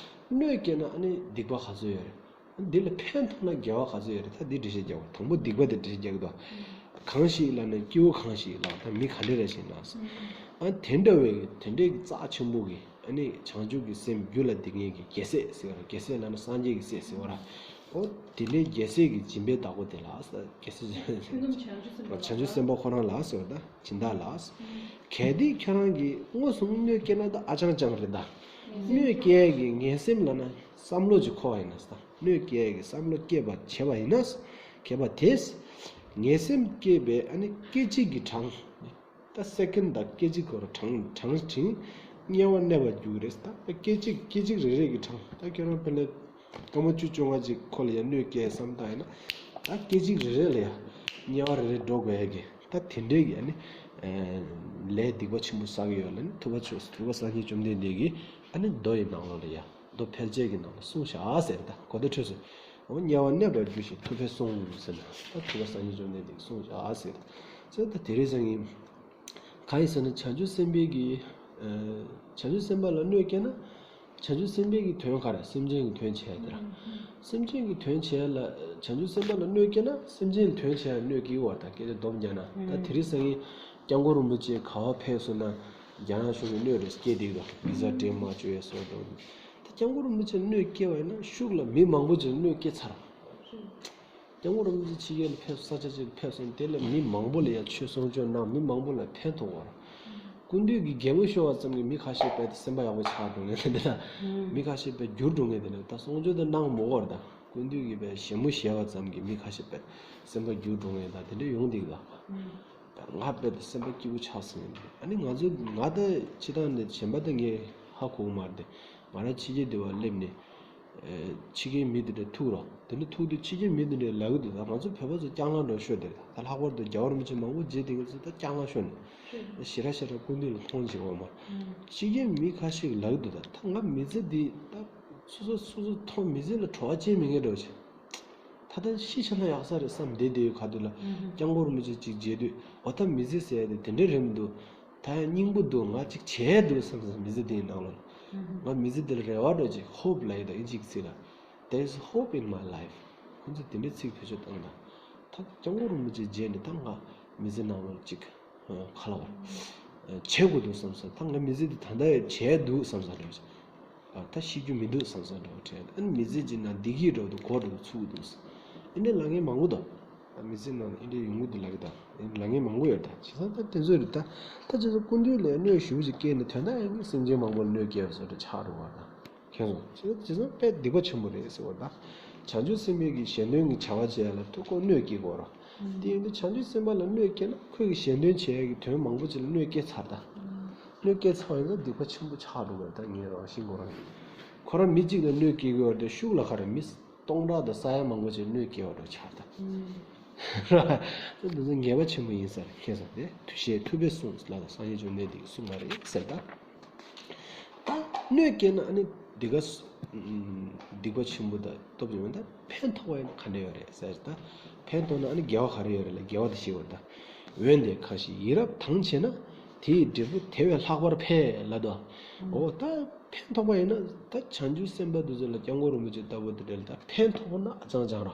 གནོད་སྐྱེལ་ན་ཨ་ནི་སྡིག་པ་ག་ཚོད་ཡོད་རེད། འདི་ལ་ཕན་ཐོགས་ན་དགེ་བ་ག་ཚོད་ཡོད་རེད། ད་འདི་འགྲེལ་བཤད་རྒྱག་པ་དང་པོ་སྡིག་པ་དེ་འགྲེལ་བཤད་རྒྱག་གི་འདུག་གང་ཞིག་ལབ་ན་སྐྱེ་བོ་གང་ཞིག་ལ་ད་མི་ག་འདྲ་རེ་ཞིག་ན་ཨ་དེ་འདྲ་བའི་དེ་འདྲའི་རྩ་ཆེན་པོ་གི་ཨ་ནི་བྱང་ཆུབ་ཀྱི་སེམས་རྒྱུད་ལ་སྡིག་ངེས་ཀྱི་རྒྱལ་སྲས་ཟེར་བ་རྒྱལ་སྲས་ལབ་ན་སངས་རྒྱས་ཀྱི་སྲས་ཟེར་བ་ར། འོ་དེ་འདྲའི་རྒྱལ་སྲས་ཀྱི་སྦྱིན་པའི་བདག་པོ་དེ་ལ་རྒྱལ་སྲས་བྱང་ཆུབ་སེམས་དཔའ་ཁོ་རང་ལ་ཟེར་བ་ད་སྦྱིན་བདག་ལ། གལ་ཏེ་ཁྱོད་རང་གིས་མངོན་སུམ་གནོད་སྐྱེལ་ན་ད་ཨ་ཅང་ཅང་རེད་ད། གནོད་སྐྱེལ་གྱི་ངན་སེམས་ལབ་ན་བསམ་བློ་ཅིག་འཁོར་བ་ཡིན་ན་ད། གནོད་སྐྱེལ་གྱི་བསམ་བློ་སྐྱེས་པ་བྱས་པ་ཡིན་ན། སྐྱེས་པ་དེས་ངན་སེམས་བསྐྱེད་པའི་ཨ་ནི་སྐད་ཅིག་གི་གྲངས། ད་སེ་ཀན་ད་སྐད་ཅིག་གོ་ར་གྲངས་གྲངས་ཕྲིན་དམྱལ་བར་གནས་པར་འགྱུར་རེད་ད། སྐད་ཅིག་སྐད་ཅིག་རེ་རེ་གི་གྲངས་ད་ཁྱོད་རང་ཕ་ལེ་སྐར་མ་བཅུ་བཅོ་ལྔ་ཅིག་ཁོ་ལ་ཡང་གནོད་སྐྱེལ་བསམ་བཏང་ཡིན་ན། ད་སྐད་ཅིག་རེ་རེ་ལ་ཡང་དམྱལ་བ་རེ་རེ་འགྲོ་དགོས་ཡ་གི་ད་དེ་འདྲའི་གི་ཨ་ནི་ལས་སྡིག་པ་ཆེན་པོ་བསགས་ཀྱི་ཡོད་ལ་ནི་ཐུབ་པ་ཆོས་ཐུབ་པ་སངས་རྒྱས་བཅོམ་ལྡན་འདས་ཀྱིས་ཨ་ནི་མདོ་ཡི་ནང་ལོགས་ལ་ཡང་། མདོ་ཕལ་ཆེར་གྱི་ནང་ལ་གསུངས་བཞག་ཟེར་ད་གོ་བརྡ་འཕྲོད་སོང་། འོ་དམྱལ་བར་གནས་པར་འགྱུར་ཞེས་ཐུབ་པས་གསུངས་ཟེར་ན་ད་ཐུབ་པ་སངས་རྒྱས་བཅོམ་ལྡན་འདས་ཀྱིས་གསུངས་བཞག་ཟེར། ཟེར་ད་དེ་རིང་སང་ཉིན་གང་ཡིན་ཟེར་ན་བྱང་ཆུབ་སེམས་དཔའི་གི་བྱང་ཆུབ་སེམས་དཔའ་ལ་གནོད་སྐྱེལ་ན་བྱང་ཆུབ་སེམས་དཔའི་གི་དོན་ག་རེ་སེམས་ཅན་གྱི་དོན་བྱས་ཡ་དེ་ར། སེམས་ཅན་གྱི་དོན་བྱས་ཡ་ལ་བྱང་ཆུབ་སེམས་དཔའ་ལ་གནོད་སྐྱེལ་ན་སེམས་ཅན་གྱི་དོན་བྱས་ཡ་གནོད་སྐྱེལ་བ་ད་སྐད་ཆ་སྡོམ་རྒྱག་ན་ད་དེ་རིང་སང་ཉིན་སྐྱབས་མགོན་རིན་པོ་ཆེ་ག་བ་ཕེབས་སོང་ན་རྒྱ་ནག་གཞུང་གི་གནོད་རེ་སྐྱེལ་བསྡད་ཀྱི་འདུག་བི་ཟ་སྤྲད་མ་བཅུག་ཡ་སོགས་དང་། ད་སྐྱབས་མགོན་རིན་པོ་ཆེ་གནོད་སྐྱེལ་བ་ཡིན་ན་ཤུགས་ལ་མི་མང་པོ་ཅིག་གནོད་སྐྱེལ་ཚར། སྐྱབས་མགོན་རིན་པོ་ཆེ་ཕྱི་རྒྱལ་ལ་ཕེབས་ས་ཆ་ཅིག་ལ་ཕེབས་སོང་དེ་ལ་མི་མང་པོ་ལ་ཡ་ཆོས་གསུང་ཆོས་གནང་མི་མང་པོ་ལ་ཕན་ཐོགས་པ་རེད། སྐུ་མདུན་གྱི་གད་མོ་ཤོར་བ་ཙམ་གྱིས་མི་ཁ་ཤས་དཔེ་དེ་སེམས་པ་ཡག་པོ་ཆགས་འགྲོ་ངེས་དེ་འདྲ། མི་ཁ་ཤས་དཔེ་འགྱུར་འགྲོ་ངེས་དེ་འདྲ་ད་གསུང་ཆོས་དེ་གནང་མོ་གོ་རེད་ད། སྐུ་མདུན་གྱིས་དཔེ་ཞལ་མོ་ཞལ་བ་ཙམ་གྱིས་མི་ཁ་ཤས་དཔེ་སེམས་པ་འགྱུར་འགྲོ་ངེས་ད་དེ་འདྲ་ཡོང་འདུག་ལ། ང་དཔེ་དེ་སེམས་པ་སྐྱིད་པོ་ཆགས་སོང་ཡིན། ཨ་ནི་ང་ཚོ་ང་ད་ཕྱི་ཐང་ནས་གཞན་པ་ད་ངས་ཧ་གོ་གི་མ་རེད་དེ། ང་རང་ཕྱི་རྒྱལ་དེ་བ་སླེབས་ནས་ ཕྱི་རྒྱལ་མི་དེ་འདྲ་ཐུག་རོགས། དེ་འདྲ་ཐུག་དུས་ཕྱི་རྒྱལ་མི་དེ་འདྲས་ལབ་ཀྱི་འདུག་ད་ང་ཚོ་བོད་པ་ཚོ་སྐྱག་ལང་འདྲ་ཤོར་དེ་རེད། ད་ལྷག་པར་དུ་རྒྱལ་བ་རིན་པོ་ཆེ་མང་པོ་མཇལ་བསྡད་མཁན་ཚོ་ད་སྐྱག་ལང་ཤོར་ནས་ཞེ་དྲག་ཞེ་དྲག་སྐུ་མདུན་ལ་མཐོང་བྱེད་དགོས་མ། ཕྱི་རྒྱལ་མི་ཁ་ཤས་ཀྱིས་ལབ་ཀྱི་འདུག་ད་ད་ང་མི་ཚེ་འདི་ད་སོ་སོ་སོ་སོ་མཐོང་མི་ཚེ་ལ་བྲོ་བ་ཅན་མེད་མཁན་འདྲ་བོ་ཞིག་ད་ལྟ་ཤི་ཆ་ན་ཡག་ས་རེད་བསམ་བསྡད་བསྡད་ཡོད་ཁ་ཐུག་ལ། སྐྱབས་མགོན་རིན་པོ་ཆེ་གཅིག་མཇལ་དུས་འོ་ད་མི་ཚེ་ཟེར་ཡ་དེ་དེ་འདྲས་རེད་མི་འདུག་ད་ཡང་སྙིང་པོ་འདུག་ང་གཅིག་བྱས་འདུག་བསམ་བསམ་མི་ཚེ་འདིའི་ནང་ལ། ང་མི་ཚེ་འདིར་རེ་བ་འདྲ་ཅིག་ཧོབ་ལབ་ཡོད་ད་ཨིན་ཇིའི་ཚིག་ལ། There is hope in my life. ཁོང་ཚོས་དེ་འདྲའི་ཚིག་བེད་སྤྱོད་བཏང་ད། ད་སྐྱབས་མགོན་རིན་པོ་ཆེ་མཇལ་ནས་ད་ང་མི་ཚེ་ནང་ལ་གཅིག་ཁ་ལ་བ་བྱེད་དགོས་འདུག་བསམ་སོང་། ད་ང་མི་ཚེ་འདི་ད་ལྟ་ཡང་བྱས་འདུག་བསམ་སོང་འདྲ་ཅིག་ཨ་ད་ཤི་རྒྱུ་མི་འདུག་བསམ་བསམ་འདྲ་བོ་དྲན། ཨ་ནི་མི་ཚེ་གཅིག་ནང་བདེ་སྐྱིད་འདྲ་བོ་དང་གོ་འདྲ་བོ་ཚུགས་འདུག་ཨ་ནི་ལབ་མཁན་མང་པོ་འདུག་ཨ་མི་ཚེ་ནང་ཨེ་འདྲ་ཡོང་གི་འདུག་ལབ་ཀྱི་ད། ལབ་མཁན་མང་པོ་ཡོད་ད། བྱས་ཙང་ད་དེ་ཚོ་རེད་ད། ད་བྱས་ཙང་སྐུ་མདུན་ལ་གནོད་ཞེ་པོ་ཅིག་བསྐྱལ་ནས་དོན་དག་ཡང་སེམས་ཅན་མང་པོ་ལ་གནོད་བསྐྱལ་བ་བཟོ་འདྲ་ཆགས་འགྲོ་བ་ད། མཁྱེན་སོང་། བྱས་ཙང་བྱས་ཙང་དཔེ་སྡིག་པ་ཆེན་པོ་རེད་ཟེར་བ་ད། བྱང་ཆུབ་སེམས་དཔའི་གི་གཞན་དོན་གྱི་བྱ་བ་བྱེད་ཡ་ལ་ཐུག་ཁོ་གནོད་སྐྱེལ་དགོས་ར། དེ་ཡིན་དུས་བྱང་ཆུབ་སེམས་དཔའ་ལ་གནོད་སྐྱེལ་ན་ཁོས་གི་གཞན་དོན་བྱེད་ཡ་གི་དོན་མང་པོ་ཅིག་ལ་གནོད་སྐྱེལ་ཚར་ད། གནོད་སྐྱེལ་ཚར་བ་ཡིན་ན་སྡིག་པ་ཆེན་པོ་ཆགས་འགྲོ་གི་རེད་ད། ངས་རང་བཞིན་ཁོ་རང་ཡིན། ཁོ་རང་མི་གཅིག་ལ་གནོད་སྐྱེལ་གི་ཡོད་རེད་དེ་ཤུགས་ལ་ཁ་རེད་མི་སྟོང་ཕྲག་དང་ས་ཡ་མང་པོ་ཅིག་གནོད་སྐྱེལ་བ་འདྲ་ཆགས་ད། ར། འདི་ཚོ་ངེས་པ་ཆེན་པོ་ཡིན་ཟེར་མཁན་ཟེར་ཏེ་ཐུགས་བཞེད་ཐུབ་པས་གསུངས་ལ་དང་སངས་རྒྱས་བཅོམ་ལྡན་འདས་ཀྱིས་གསུངས་པ་རེད་ཟེར་ད། ད་གནོད་སྐྱེལ་ན་ཨ་ནི་འདི་ག་ས་སྡིག་པ་ཆེན་པོ་དང་སྟོབས་ཆེན་པོ་ད་ཕན་ཐོགས་པ་ཡིན་ན་ག་འདྲ་ཡོད་རེད་ཟེར་ད། ཕན་ཐོགས་ན་ཨ་ནི་དགེ་བ་ག་རེ་ཡོད་རེད་ལ་དགེ་བ་དེ་ཤེས་དགོས་ད། འོན་ཏེ་གང་ཞིག་ཡིད་རབ་དྭངས་བྱས་ན། དེ་ཡི་འབྲས་བུ་དེ་བས་ལྷག་པར་འཕེལ་ལབ་དོ། འོ་ད་ཕན་ཐོགས་པ་ཡིན་ན་ད་བྱང་ཆུབ་སེམས་དཔའ་དེ་ཚོ་ལ་སྐྱབས་མགོན་རིན་པོ་ཆེ་ལྟ་བུ་དེ་འདྲ་ལ་ད་ཕན་ཐོགས་ན་ཨ་ཙང་ཙང་ར།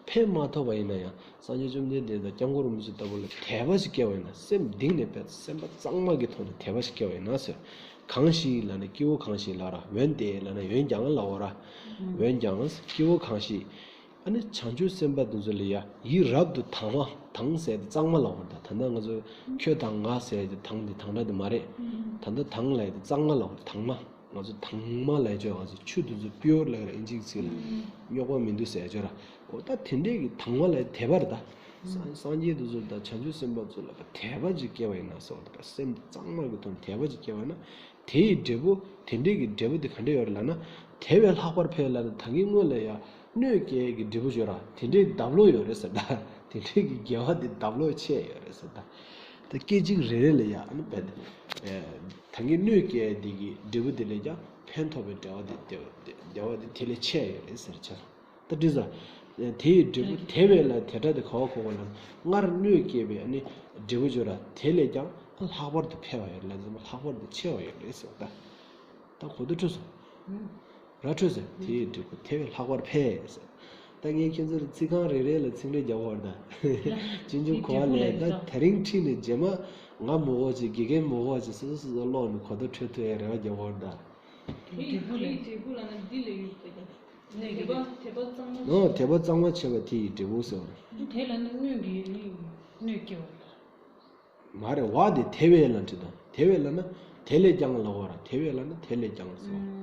ཕན་མ་ཐོགས་པ་ཡིན་ན་ཡང་སངས་རྒྱས་བཅོམ་ལྡན་འདས་དང་སྐྱབས་མགོན་རིན་པོ་ཆེ་ལྟ་བུ་ལ་དད་པ་ཞིག་སྐྱེ་བ་ཡིན་ན་སེམས་གཏིང་ནས་དཔེ་སེམས་པ་གཙང་མ་གི་ཐོག་ནས་དད་པ་ཞིག་སྐྱེ་བ་ཡིན་ན་ཟེར། གང་ཞིག་ལབ་ན་སྐྱེ་བོ་གང་ཞིག་ལབ་ར་འོན་ཏེ་ལབ་ན་འོན་ཀྱང་ལབ་འོ་ར། འོན་ཀྱང་སྐྱེ་བོ་གང་ཞིག་ཨ་ནི་བྱང་ཆུབ་སེམས་དཔའ་དེ་ཚོ་ལ་ཡ་ཡིད་རབ་ཏུ་དྭངས་མ་དྭངས་ཟེར་དེ་གཙང་མ་ལབ་འོ་ར། ད་ད་ལྟ་ང་ཚོ་ཁྱོད་དང་ང་ཟེར་དེ་དྭངས་དེ་དྭངས་འདྲ་དེ་མ་རེད། ད་ལྟ་དྭངས་ལབ་དེ་གཙང་མ་ལབ་འོ་ར་དྭངས་མ། ང་ཚོ་དྭངས་མ་ལབ་ཆོག་ང་ཚོ་ཆུ་དེ་ཚོ་པིའུར་ལབ་ར་ཨིན་ཇིའི་ཚིག་ལ། རྙོག་པ་མི་འདུག་ཟེར་ཆོག་ར། འོ་ད་དེ་འདྲས་ཀྱི་དྭངས་མ་ལབ་དད་པ་རེད་ད། སངས་སངས་རྒྱས་དེ་ཚོ་དང་བྱང་ཆུབ་སེམས་དཔའ་ཚོ་ལ་དད་པ་ཅིག་སྐྱེ་བ་ཡིན་ན་ཟེར་བ་དེ་སེམས་གཙང་མ་གི་ཐོག་ནས་དད་པ་ཅིག་སྐྱེ་བ་ན། དེ་ཡི་འབྲས་བུ་དེ་འདྲས་ཀྱི་འབྲས་བུ་དེ་ག་འདྲས་ཡོད་རེད་ལབ་ན། དེ་བས་ལྷག་པར་འཕེལ་ལབ་ན་ད་གིན་སྔོན་ལ་ཡ་གནོད་སྐྱེལ་གྱི་འབྲས་བུ་ཡོད་ར་དེ་འདྲས་ལྡབ་ལོག་ཡོད་རེད་ཟེར་ད། དེ་འདྲས་ཀྱི་དགེ་བ་དེ་ལྡབ་ལོག་ཆེ་ཡོད་རེད་ཟེར་ད། ད་སྐད་ཅིག་རེ་རེ་ལ་ཡ་ཨ་ནི་བས་ད་གིན་གནོད་སྐྱེལ་དེ་གི་འབྲས་བུ་དེ་ལས་ཀྱང་ཕན་ཐོགས་པའི་འབྲེལ་བ་དེ་བདེ་བ་དེ་བདེ་བ་དེ་དེ་ལས་ཆེ་ཡོད་རེད་ཟེར་ཆ། ད་འདི་ཟ། དེ་ཡི་འབྲས་བུ་དེ་བས་ལ་དེ་འདྲ་དེ་ག་བ་གོ་བ་ལ་སྔར་གནོད་སྐྱེལ་བའི་ཨ་ནི་འབྲས་བུ་བརྗོད་ར་དེ་ལས་ཀྱང་ལྷག་པར་དུ་འཕེལ་བ་ཡོད་ལ་ལྷག་པར་དུ་ཆེ་བ་ཡོད་རེད་ཟེར་བ་ད། ད་གོ་དུ་འཕྲོད་སོང་། ར་འཕྲོད་ཟེར་དེ་ཡི་འབྲས་བུ་དེ་བས་ལྷག་པར་འཕེལ་ཟེར། ད་ངས་ཁྱེད་ཚོར་ཚིག་རྐང་རེ་རེ་ལ་ཚིག་འགྲེལ་རྒྱག་བར་ད། ཅིན་ཅུང་གོ་བ་ལས་ད་དེ་རིང་ཁྲིད་ནས་རྗེས་མ་ང་མོ་གོ་ཅིག་དགེ་རྒན་མོ་གོ་ཅིག་སོ་སོ་སོ་སོ་ཀློག་ནས་གོ་བརྡ་འཕྲོད་ཐུབ་ཡའི་རེ་བ་རྒྱག་བར་ད། དེ་ཡི་འབྲས་བུ་ལ་ནི་འདི་ལས་ཡོད་པ་ཡིན། དད་པ་དད་པ་གཙང་མ་ཨོ་དད་པ་གཙང་མ་བྱས་པ་དེ་ཡི་འབྲས་བུ་ཟེར་བ་རེད། དེ་ལ་ནི་སྔོན་གྱི་ནི་གནོད་སྐྱེལ་བ་ལ། མ་རེད་བ་དེ་དེ་བས་ལ་འདྲི་དང་དེ་བས་ལ་ན་དེ་ལས་ཀྱང་ལ་བ་ར་དེ་བས་ལ་ན་དེ་ལས་ཀྱང་ཟེར་བ།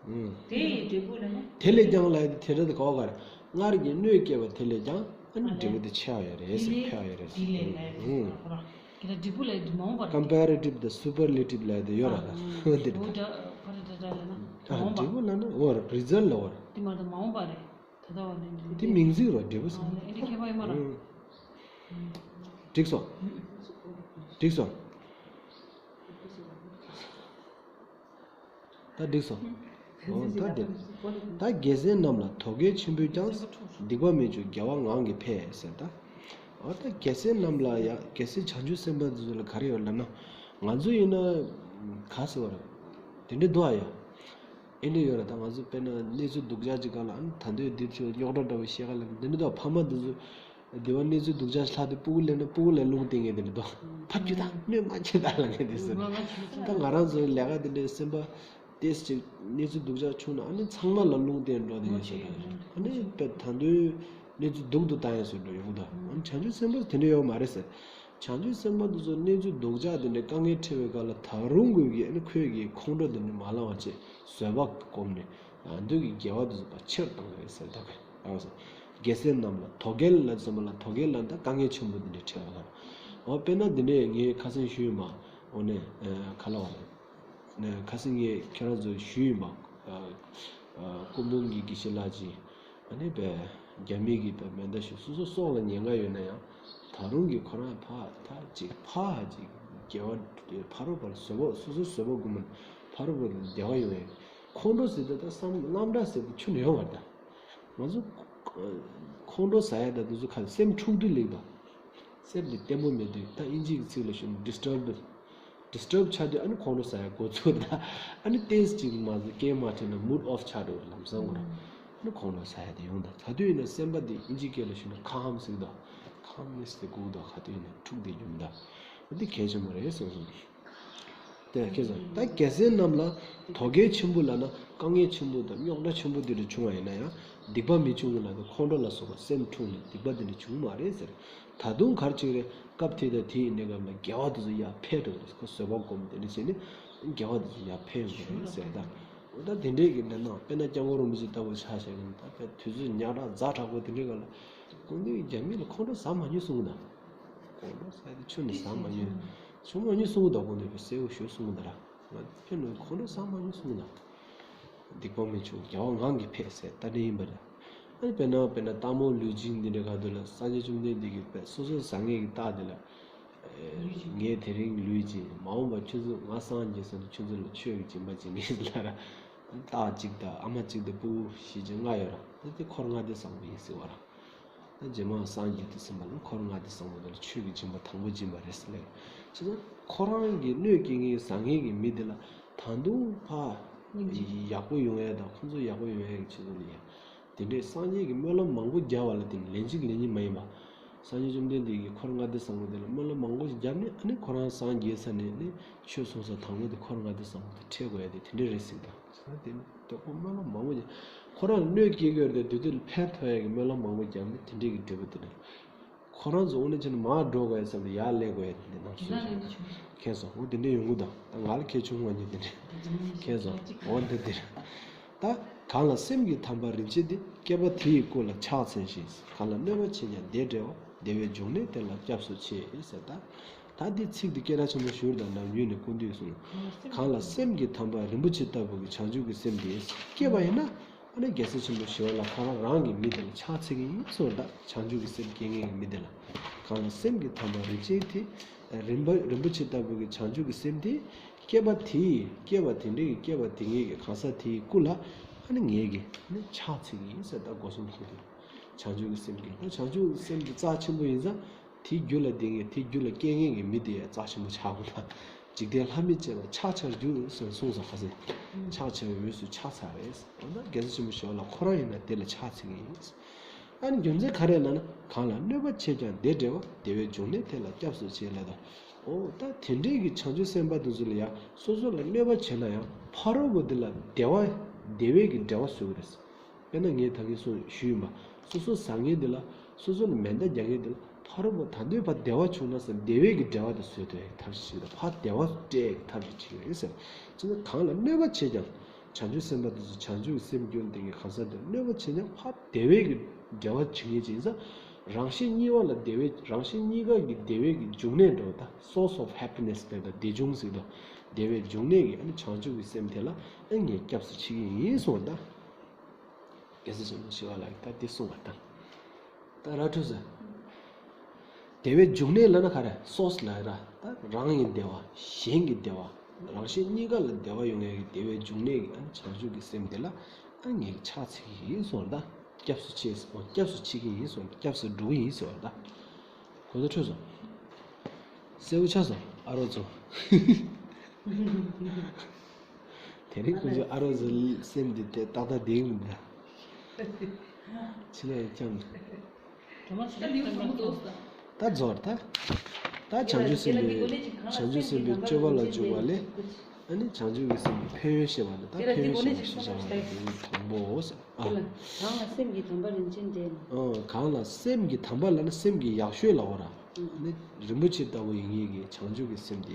ཨུམ། དེ་ཡི་འབྲས་བུ་ལ་ན། དེ་ལས་ཀྱང་ལ་ཡི་དེ་རེད་ག་བ་ག་རེད། སྔར་གྱི་གནོད་སྐྱེལ་བ་དེ་ལས་ཀྱང་ཨ་ནི་འབྲས་བུ་དེ་ཆེ་བ་ཡོད་རེད་ཟེར་འཕེལ་བ་ཡོད་རེད་ཟེར། དེ་ལས་ལ་ཡི་ཨུམ། ཁོ་རང་གི་ལ་འབྲས་བུ་ལ་ཡི་མ་འོངས་པ་རེད། Comparative དང་superlative ལ་ཡི་དེ་ཡོད་ར་ད། ཨ་འོ་དེ་རེད་ད། འོ་ད་ཕ་ར་ད་ད་ལ་ན་ཨ་མ་འོངས་པ། འབྲས་བུ་ལ་ན་འོ་ར་result ལ་འོ་ར། དེ་མ་རེད་ད་མ་འོངས་པ་རེད། ད་ལྟ་བ་ནི་འདི་དེ་མིང་ཚིག་རོ་འབྲས་བུ་ཟེར། ཨ་ལས་ཨེ་འདི་ཁྱད་པར་ཡོད་མ་རེད། ཨུམ། འགྲིག་སོང་། འགྲིག་སོང་། ད་འགྲིག་སོང་། འོ་ད་འགྲིག་ད་རྒྱལ་སྲས་རྣམས་ལ་དོ་གལ་ཆེན་པོས་ཀྱང་སྡིག་པ་མེད་ཅིང་དགེ་བ་ངང་གིས་འཕེལ་ཟེར་ད། འོ་ད་རྒྱལ་སྲས་རྣམས་ལ་ཡང་རྒྱལ་སྲས་བྱང་ཆུབ་སེམས་དཔའ་ཚོ་ལ་ག་རེ་ཡོད་ལབ་ན། ང་ཚོ་ཡིན་ན་ག་ཟེར་བ་རེད། དེ་འདྲ་འདུག་ཨ་ཡ། ཨེ་འདྲ་ཡོད་རེད་ད། ང་ཚོ་དཔེར་ན་གནས་ཚུལ་སྡུག་ཅག་ཅིག་སྒང་ལ་ཨ་ནི་ད་འདོད་འདི་ཚོ་རྙོག་དྲ་འདྲ་བོ་བཤད་ག་ལ་འདི་འདྲ་འདུག་ཕ་མ་འདི་ཚོ་འདི་བ་གནས་ཚུལ་སྡུག་ཅག་ལྷག་དུས་སྤུ་གུ་སླེབས་ན་སྤུ་གུ་ལ་རླུང་བསྟན་མཁན་དེ་འདྲ་འདུག་ཕ་རྒྱུད་དང་གནོད་མ་བྱེད་ད་ལ་ངས་འདི་ཟེར། ད་ང་རང་ཚོའི་ལས་ཀ་འདི་འདྲའི་སེམས་པ་ཏེས་ཅིག་གནས་ཚུལ་སྡུག་ཅག་བྱུང་ན་ཨ་ནི་ཚང་མ་ལ་རླུང་བསྟན་འགྲོ་དེ་ཡིན་ཟེར། ཨ་ནི་དཔེ་ད་འདོད་གནས་ཚུལ་སྡུག་ཏུ་བཏང་ཡ་ཟེར་འགྲོ་ཡོང་ད། ཨ་ནི་བྱང་ཆུབ་སེམས་དཔའ་དེ་འདྲ་ཡོད་མ་རེད་ཟེར། བྱང་ཆུབ་སེམས་དཔའ་དེ་ཚོ་གནས་ཚུལ་སྡུག་ཅག་དེ་འདྲའི་དཀའ་ངལ་འཕྲད་པའི་སྐབས་ལ་ད་རུང་གུས་ཀྱིས་ཨ་ནི་ཁོས་ཀྱི་ཁོང་ཁྲོ་དེ་འདྲ་མ་ལངས་པ་བྱས་བཟོད་པ་བསྒོམས་ནས་ཡང་འདོད་ཀྱི་དགེ་བ་དེ་ཚོ་ཕར་ཆེར་བཏང་གི་རེད་ཟེར་ད་ག་ཡང་ཟེར། རྒྱལ་སྲས་རྣམས་ལ་དོ་གལ་ལ་ཟེར་བ་ལ་དོ་གལ་ལ་ད་དཀའ་ངལ་ཆེན་པོ་དེ་འདྲ་འཕྲད་པ་ལ། འོ་དཔེར་ན་དེ་འདྲའི་ངས་ཁ་སང་ཞུས་ཡིན་པ་འོ་ནས་ག་ལ་བ་ལ་ཁ་སང་ངས་ཁྱེད་རང་ཚོ་ཞུས་ཡིན་པ། སྐུ་འབུམ་གྱི་དགེ་བཤེས་ལགས་ཀྱིས་ཨ་ནི་བས་རྒྱ་མི་གི་བས་མེ་མདའ་ཞུ་སོ་སོ་སྲོག་ལ་ཉེན་ཁ་ཡོད་ན་ཡང་ད་རུང་གི་ཁོ་རང་ཕ་ད་ཅིག་ཕ་ཅིག་དགེ་བ་ཕ་རོལ་པོ་ལ་བཟོད་པ་སོ་སོ་བཟོད་པ་སྒོམ་ན་ཕ་རོལ་པོ་ལ་བདེ་བ་ཡོང་ཡ། ཁོང་ཁྲོ་ཟེར་དུས་ད་བསམ་རྣམ་དག་ཟེར་དུས་ཆུ་ནས་ཡོང་བར་ད། ང་ཚོ་ཁོང་ཁྲོ་ཟ་ཡ་ད་དེ་ཚོ་ཁ་སེམས་འཁྲུག་དུས་ལེགས་པ། སེམས་དེ་བརྟན་པོ་མེད་དུས་ད་ཨིན་ཇི་གི་ཚིག་ལ་ཞུ་ན་disturb disturb ཆགས་དུས་ཨ་ནི་ཁོང་ཁྲོ་ཟ་ཡ་འགོ་ཚུགས་ད། ཨ་ནི་ཏོག་ཙམ་ཅིག་མ་ཟད་སྐད་མ་དྲིས་ན་mood off ཆགས་འགྲོ་ལམ་སང་འགོར། ཨ་ནི་ཁོང་ཁྲོ་ཟ་ཡ་དེ་ཡོང་ད། ག་དུས་ཡིན་ན་སེམས་པ་དེ་ཨིན་ཇི་སྐད་ལ་ཞུ་ན་calm ཟེར་ད། calmness དེ་དགོས་ད། ག་དུས་ཡིན་ན་འཁྲུག་དེ་ཡོང་ད། ཨ་དེ་གལ་ཆེན་པོ་རེད་སོང་སོང་། དེ་ཁྱེད་ཚོ་ད་རྒྱལ་སྲས་རྣམས་ལ་དོ་གལ་ཆེན་པོ་ལབ་ན་དཀའ་ངལ་ཆེན་པོ་དང་རྙོག་དྲ་ཆེན་པོ་དེ་འདྲ་བྱུང་བ་ཡིན་ན་ཡང་སྡིག་པ་མི་བྱུང་གི་ལབ་ན་ཁོང་ཁྲོ་ལ་སོགས་པ་སེམས་འཁྲུགས་ནས་སྡིག་པ་དེ་འདྲ་བྱུང་མ་རེད་ཟེར། ད་དུང་ག་རེ་བྱེད་ཀྱི་རེད། སྐབས་དེ་དང་དེ་ཡི་གནས་སྐབས་ལ་དགེ་བ་དེ་ཚོ་ཡར་འཕེལ་འགྲོ་གི་རེད། ཁོ་བཟོད་པ་སྒོམ་དེ་འདྲ་བྱས་ནས་དགེ་བ་དེ་ཚོ་ཡར་འཕེལ་ཡོང་གི་རེད་ཟེར་ད། འོ་ད་དེ་འདྲའི་གི་གནས་སྟངས་དཔེར་ན་སྐྱབས་མགོན་རིན་པོ་ཆེ་ལྟ་བུ་ཆ་བཞག་ཡིན་ད་དཔེ་དུས་ཚོད་ཉག་ཕྲ་ཛ་དྲག་པོ་དེ་འདྲའི་སྐབས་ལ་དགོངས་དོན་རྒྱ་མི་ལ་ཁོང་ཁྲོ་ཟ་མ་མྱོང་གསུང་གི་ད། ཁོང་ཁྲོ་ཟ་དེ་ཆུ་ནས་ཟ་མ་མྱོང་། ཆུ་མ་མྱོང་གསུང་གི་འདུག་དགོངས་དོན་དཔེ་གསལ་པོ་ཞུ་གསུང་གི་འདུག་ར། ཁྱོད་ནི་ཁོང་ཁྲོ་ཟ་མ་མྱོང་གསུང་གི་འདུག་སྡིག་པ་མི་བྱུང་རྒྱལ་བ་ངང་གིས་འཕེལ་ཟེར་ད་འདྲ་ཡིན་པ་རེད། ཨ་ནི་དཔེར་ན་དཔེར་ན་སྟག་མོ་ལུས་སྦྱིན་འདི་འདྲ་ག་དུས་ལ་སངས་རྒྱས་བཅོམ་ལྡན་འདས་ཀྱིས་དཔེ་སོ་སོ་ཟ་མཁན་གྱི་སྟག་དེ་ལ། ངས་དེ་རིང་ལུས་སྦྱིན་མ་འོངས་པ་ཁྱོད་ཚོ་ང་སངས་རྒྱས་སོང་ན་ཁྱོད་ཚོ་ལ་ཆོས་ཀྱི་སྦྱིན་པ་བྱེད་ངེས་ལ་ར། སྟག་གཅིག་དང་ཨ་མ་གཅིག་དང་ཕྲུ་གུ་བཞི་བཅུ་ལྔ་ཡོད་ར། ད་དེ་འཁོར་ལྔ་སྡེ་བཟང་པོ་ཡིན་ཟེར་བ་ར། ད་རྗེས་མ་སངས་རྒྱས་དུས་ཙམ་པ་ལ་འཁོར་ལྔ་སྡེ་བཟང་པོ་དེ་ལ་ཆོས་ཀྱི་སྦྱིན་པ་དང་པོ་སྦྱིན་པ་རེད་ཟེར་ལེ། བྱས་ཙང་ཁོ་རང་གི་གནོད་སྐྱེལ་མཁན་ཟ་མཁན་གྱི་མི་དེ་ལ་ད་དུང་ཕར་ཡག་པོ་ཡོང་ཡ་དང་ཁོང་ཚོ་ཡག་པོ་ཡོང་ཡ་གི་ཆེད་དུ་ལ་ཡ། དེ་འདྲའི་སངས་རྒྱས་ཀྱི་སྨོན་ལམ་མང་པོ་རྒྱབ་པ་ལ་བརྟེན་ནས་ལན་གཅིག་ལན་གཉིས་མ་ཡིན་པ། སངས་རྒྱས་བཅོམ་ལྡན་འདས་ཀྱིས་འཁོར་ལྔ་སྡེ་བཟང་པོ་དེ་ལ་སྨོན་ལམ་མང་པོ་ཞིག་བརྒྱབ་ནས་ཨ་ནི་ཁོ་རང་སངས་རྒྱས་ས་ནས་ནི་ཆོས་གསུངས་ས་དང་པོ་དེ་འཁོར་ལྔ་སྡེ་བཟང་པོ་དེ་འཕྲད་དགོས་ཡ་དེ་དེ་འདྲ་རེད་ཟེར་ད། དེ་ནི་དོ་ཁོ་སྨོན་ལམ་མང་པོ་རྒྱབ། ཁོ་རང་ལ་གནོད་སྐྱེལ་གྱི་ཡོད་རེད་དེ་དེ་ལ་ཕན་ཐོགས་ཡ་གི་སྨོན་ལམ་མང་པོ་བརྒྱབ་ནས་དེ་འདྲའི་གི་འབྲས་བུ་དེ་འདྲ། ཁོ་རང་ཚོ་དངོས་གནས་བྱས་ན་མར་འགྲོ་དགོས་ཡ་ཟེར་ཏེ་ཡར་སླེབས་དགོས་ཡ་དེ་འདྲ་ནང་སོ་སོ་ཁྱེད་ཚོ་འོ་དེ་འདྲ་ཡོང་གི་འདུག་ད་ང་ལ་ཁྱད་ཆུང་མ་ཉིད་དེ་འདྲ་ཁྱེད་ཚོ་འོ་འདི་འདིར། ད་གང་ལ་སེམས་ཀྱི་དམ་པ་རིན་ཆེན་དེ། བསྐལ་པ་དེ་ཡི་སྐུ་ལ་ཕྱག་འཚལ་ཞིང་། གང་ལ་གནོད་པ་བྱེད་ཀྱང་བདེ་འབྲེལ་བ། བདེ་བའི་འབྱུང་གནས་དེ་ལ་སྐྱབས་སུ་མཆི་ཟེར་ད། ད་འདི་ཚིག་འདི་སྐད་གྲགས་ཆེན་པོ་ཞུ་བ་དང་ནམ་རྒྱུན་ནས་སྐུ་མདུན་གསུངས། གང་ལ་སེམས་ཀྱི་དམ་པ་རིན་པོ་ཆེ་ལྟ་བུ་གི་བྱང་ཆུབ་ཀྱི་སེམས་དེ་སྐྱེས་པ་ཡིན་ན། ཨ་ནི་རྒྱལ་སྲས་ཆེན་པོ་ཞི་བ་ལྷ་ཁོ་རང་རང་གི་མི་དེ་ལ་ཕྱག་འཚལ་གྱི་ཡིན་གསུངས་ད། བྱང་ཆུབ་ཀྱི་སེམས་སྐྱེ་མཁན་གྱི་མི་དེ་ལ། གང་ལ་སེམས་ཀྱི་དམ་པ་རིན་ཆེན་དེ། རིན་པ་རིན་པོ་ཆེ་ལྟ་བུ་གི་བྱང་ཆུབ་ཀྱི་སེམས་དེ། སྐྱེས་པ་དེ་ཡི་སྐྱེས་པ་དེ་འདྲའི་གི་སྐྱེས་པ་དེ་ངེད་ཀྱི་གང་ཟག་དེ་ཡི་སྐུ་ལ་ཨ་ནི་ངེད་ཀྱིས་ཨ་ནི་ཕྱག་འཚལ་གྱི་ཡིན་ཟེར་ད་སྒོ་གསུམ་ཐུགས་ཐུགས་བྱང་ཆུབ་ཀྱི་སེམས་ཀྱི་ཨ་བྱང་ཆུབ་ཀྱི་སེམས་དེ་རྩ་ཆེན་པོ་ཡིན་ཙང་། དེའི་རྒྱུད་ལ་ལྡན་མཁན་དེའི་རྒྱུད་ལ་སྐྱེ་མཁན་གྱི་མི་དེ་རྩ་ཆེན་པོ་ཆགས་དགོས་ལ། འཇིག་རྟེན་ལྷ་མི་བཅས་པ་ཕྱག་བྱར་འགྱུར་ཟེར་གསུངས་སོ་ཁ་སང་། ཕྱག་བྱ་བའི་འོས་སུ་ཆགས་ཚར་རེད། འོ་ན་རྒྱལ་སྲས་ཆེན་པོ་ཞི་བ་ལྷ་ཁོ་རང་ཡིན་ན་དེ་ལ་ཕྱག་འཚལ་གྱི་ཡིན། ཨ་ནི་རྒྱུ་མཚན་ག་རེ་ལབ་ན་གང་ལ་གནོད་པ་བྱས་ཀྱང་བདེ་འབྲེལ་བ། བདེ་བའི་འབྱུང་གནས་དེ་ལ་སྐྱབས་སུ་མཆི་ལབ་དང་། འོ་ད་དེ་འདྲའི་གི་བྱང་ཆུབ་སེམས་དཔའ་དེ་ཚོ་ལ་ཡང་སོ་སོ་ལ་གནོད་པ་བྱས་ན་ཡང་ཕ་རོལ་པོ་དེ་ལ་བདེ་བ་བདེ་བའི་གི་འབྲེལ་བ་བཟོ་གི་རེད། དཔེར་ན་ངས་ད་གིན་གསུངས་ཞུས་ཡིན་པ། སོ་སོ་ཟ་མཁན་འདི་ལ་སོ་སོ་ལ་མེ་མདའ་རྒྱག་མཁན་འདི་ལ་ཕ་རོལ་པོ་ད་འདོད་ཕར་བདེ་བ་བྱུང་ན་ཟེར་བདེ་བའི་གི་འབྲེལ་བ་དེ་བཟོས་ཐུབ་ཡག་གི་ཐབས་ཤེས་ཤིག་དང་ཕར་བདེ་བ་སྤྲད་ཡག་གི་ཐབས་ཤེས་ཤིག་རེད་ཟེར། བྱས་ན་གང་ལ་གནོད་པ་བྱས་ཀྱང་བྱང་ཆུབ་སེམས་དཔའ་དེ་ཚོ་བྱང་ཆུབ་ཀྱི་སེམས་རྒྱུད་ལ་ལྡན་མཁན་གང་ཟག་དེ་ལ་གནོད་པ་བྱས་ཀྱང་ཕར་བདེ་བའི་གི་འབྲེལ་བ་བྱེད་མཁན་ཅིག་ཡིན་ཙང་། རང་གཞན་གཉིས་ཀ་ལ་བདེ་བའི་རང་གཞན་གཉིས་ཀ་གི་བདེ་བའི་གི་འབྱུང་གནས་འགྲོ་ད་source of happiness ལབ་ད་བདེ་འབྱུང་ཟེར་དོ། བདེ་བའི་འབྱུང་གནས་ཀྱི་ཨ་ནི་བྱང་ཆུབ་ཀྱི་སེམས་དེ་ལ་ཨ་ངས་སྐྱབས་སུ་མཆི་གི་ཡིན་གསུངས་པ་ད། རྒྱལ་སྲས་ཆེན་པོ་ཞི་བ་ལྷ་གིས་ད་འདི་གསུངས་པ་དང་། ད་ར་འཕྲོད་ཟེར། བདེ་བའི་འབྱུང་གནས་ལབ་ན་ག་རེ་source ལབ་ར། ད་རང་གི་བདེ་བ་གཞན་གྱི་བདེ་བ་རང་གཞན་གཉིས་ཀ་ལ་བདེ་བ་ཡོང་ཡག་གི་བདེ་བའི་འབྱུང་གནས་ཀྱི་ཨ་ནི་བྱང་ཆུབ་ཀྱི་སེམས་དེ་ལ་ཨ་ངས་ཕྱག་འཚལ་གྱི་ཡིན་གསུངས་པ་ད། སྐྱབས་སུ་མཆི་ཟེར་སྐྱབས་སུ་མཆི་གི་ཡིན་གསུངས་སྐྱབས་སུ་འགྲོ་གི་ཡིན་ཟེར་བ་ད། གོ་ཐོས་འཕྲོད་སོང་། གསལ་པོ་ཆགས་སོང་ཨ་རོགས་ཚོ། དེ་རིང་ཁོང་ཚོའི་ཨ་རོགས་ཚོའི་སེམས་འདི་དེ་ཏག་ཏག་བསྡད་ཀྱི་མི་འདུག་ཕྱི་ལ་ཡང་འཁྱམས། ད་རྫོགས་ད། ད་བྱང་ཆུབ་སེམས་དཔའི་བྱང་ཆུབ་སེམས་དཔའི་སྤྱོད་པ་ལ་འཇུག་པ་ལས། ཨ་ནི་བྱང་ཆུབ་ཀྱི་སེམས་ཀྱི་ཕན་ཡོན་བཤད་པ་ནི་ད་ཕན་ཡོན་བཤད་པ་ཞེས་བྱ་བ་ནི་དང་པོའོ། ཨ། དེ་ལ་གང་ལ་སེམས་ཀྱི་དམ་པ་རིན་ཆེན་དེ། ཨ། གང་ལ་སེམས་ཀྱི་དམ་པ་ལབ་ན་སེམས་ཀྱི་ཡག་ཤོས་ལབ་པ་ར། ཨ་ནི་རིན་པོ་ཆེ་ལྟ་བུ་ཡིན་མཁན་གྱི་བྱང་ཆུབ་ཀྱི་སེམས་དེ།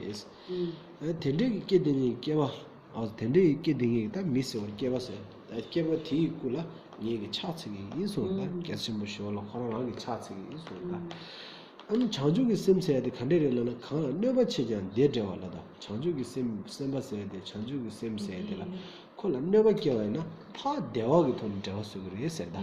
ཨ། དེ་འདྲའི་གི་སྐྱེ་དེ་ཉིད་སྐྱེ་བ། ཨ། དེ་འདྲའི་གི་སྐྱེ་དེ་ཉིད་ཀྱི་ད་མི་ཟེར་བ་སྐྱེ་བ་ཟེར། ད་སྐྱེ་བ་དེའི་སྐུ་ལ་ངེད་ཀྱི་ཕྱག་འཚལ་གྱི་ཡིན་གསུངས་ད། རྒྱལ་སྲས་ཆེན་པོ་ཞི་བ་ལྷ་ཁོ་རང་རང་གི་ཕྱག་འཚལ་གྱི་ཡིན་གསུངས་ད། ཨ་ནི་བྱང་ཆུབ་ཀྱི་སེམས་ཟེར་ཡ་དེ་ག་འདྲས་རེད་ལབ་ན། གང་ལ་གནོད་པ་བྱེད་ཀྱང་བདེ་འབྲེལ་བ་ལ་དང་། བྱང་ཆུབ་ཀྱི་སེམས་སེམས་དཔའ་ཟེར་ཡ་དེ། བྱང་ཆུབ་ཀྱི་སེམས་ཟེར་ཡ་དེ་ལ་ཁོ་ལ་གནོད་པ་སྐྱེལ་བ་ཡིན་ན་ཕར་བདེ་བ་གི་ཐོག་ནས་འབྲེལ་བ་བཟོ་གི་རེད་ཟེར་ད།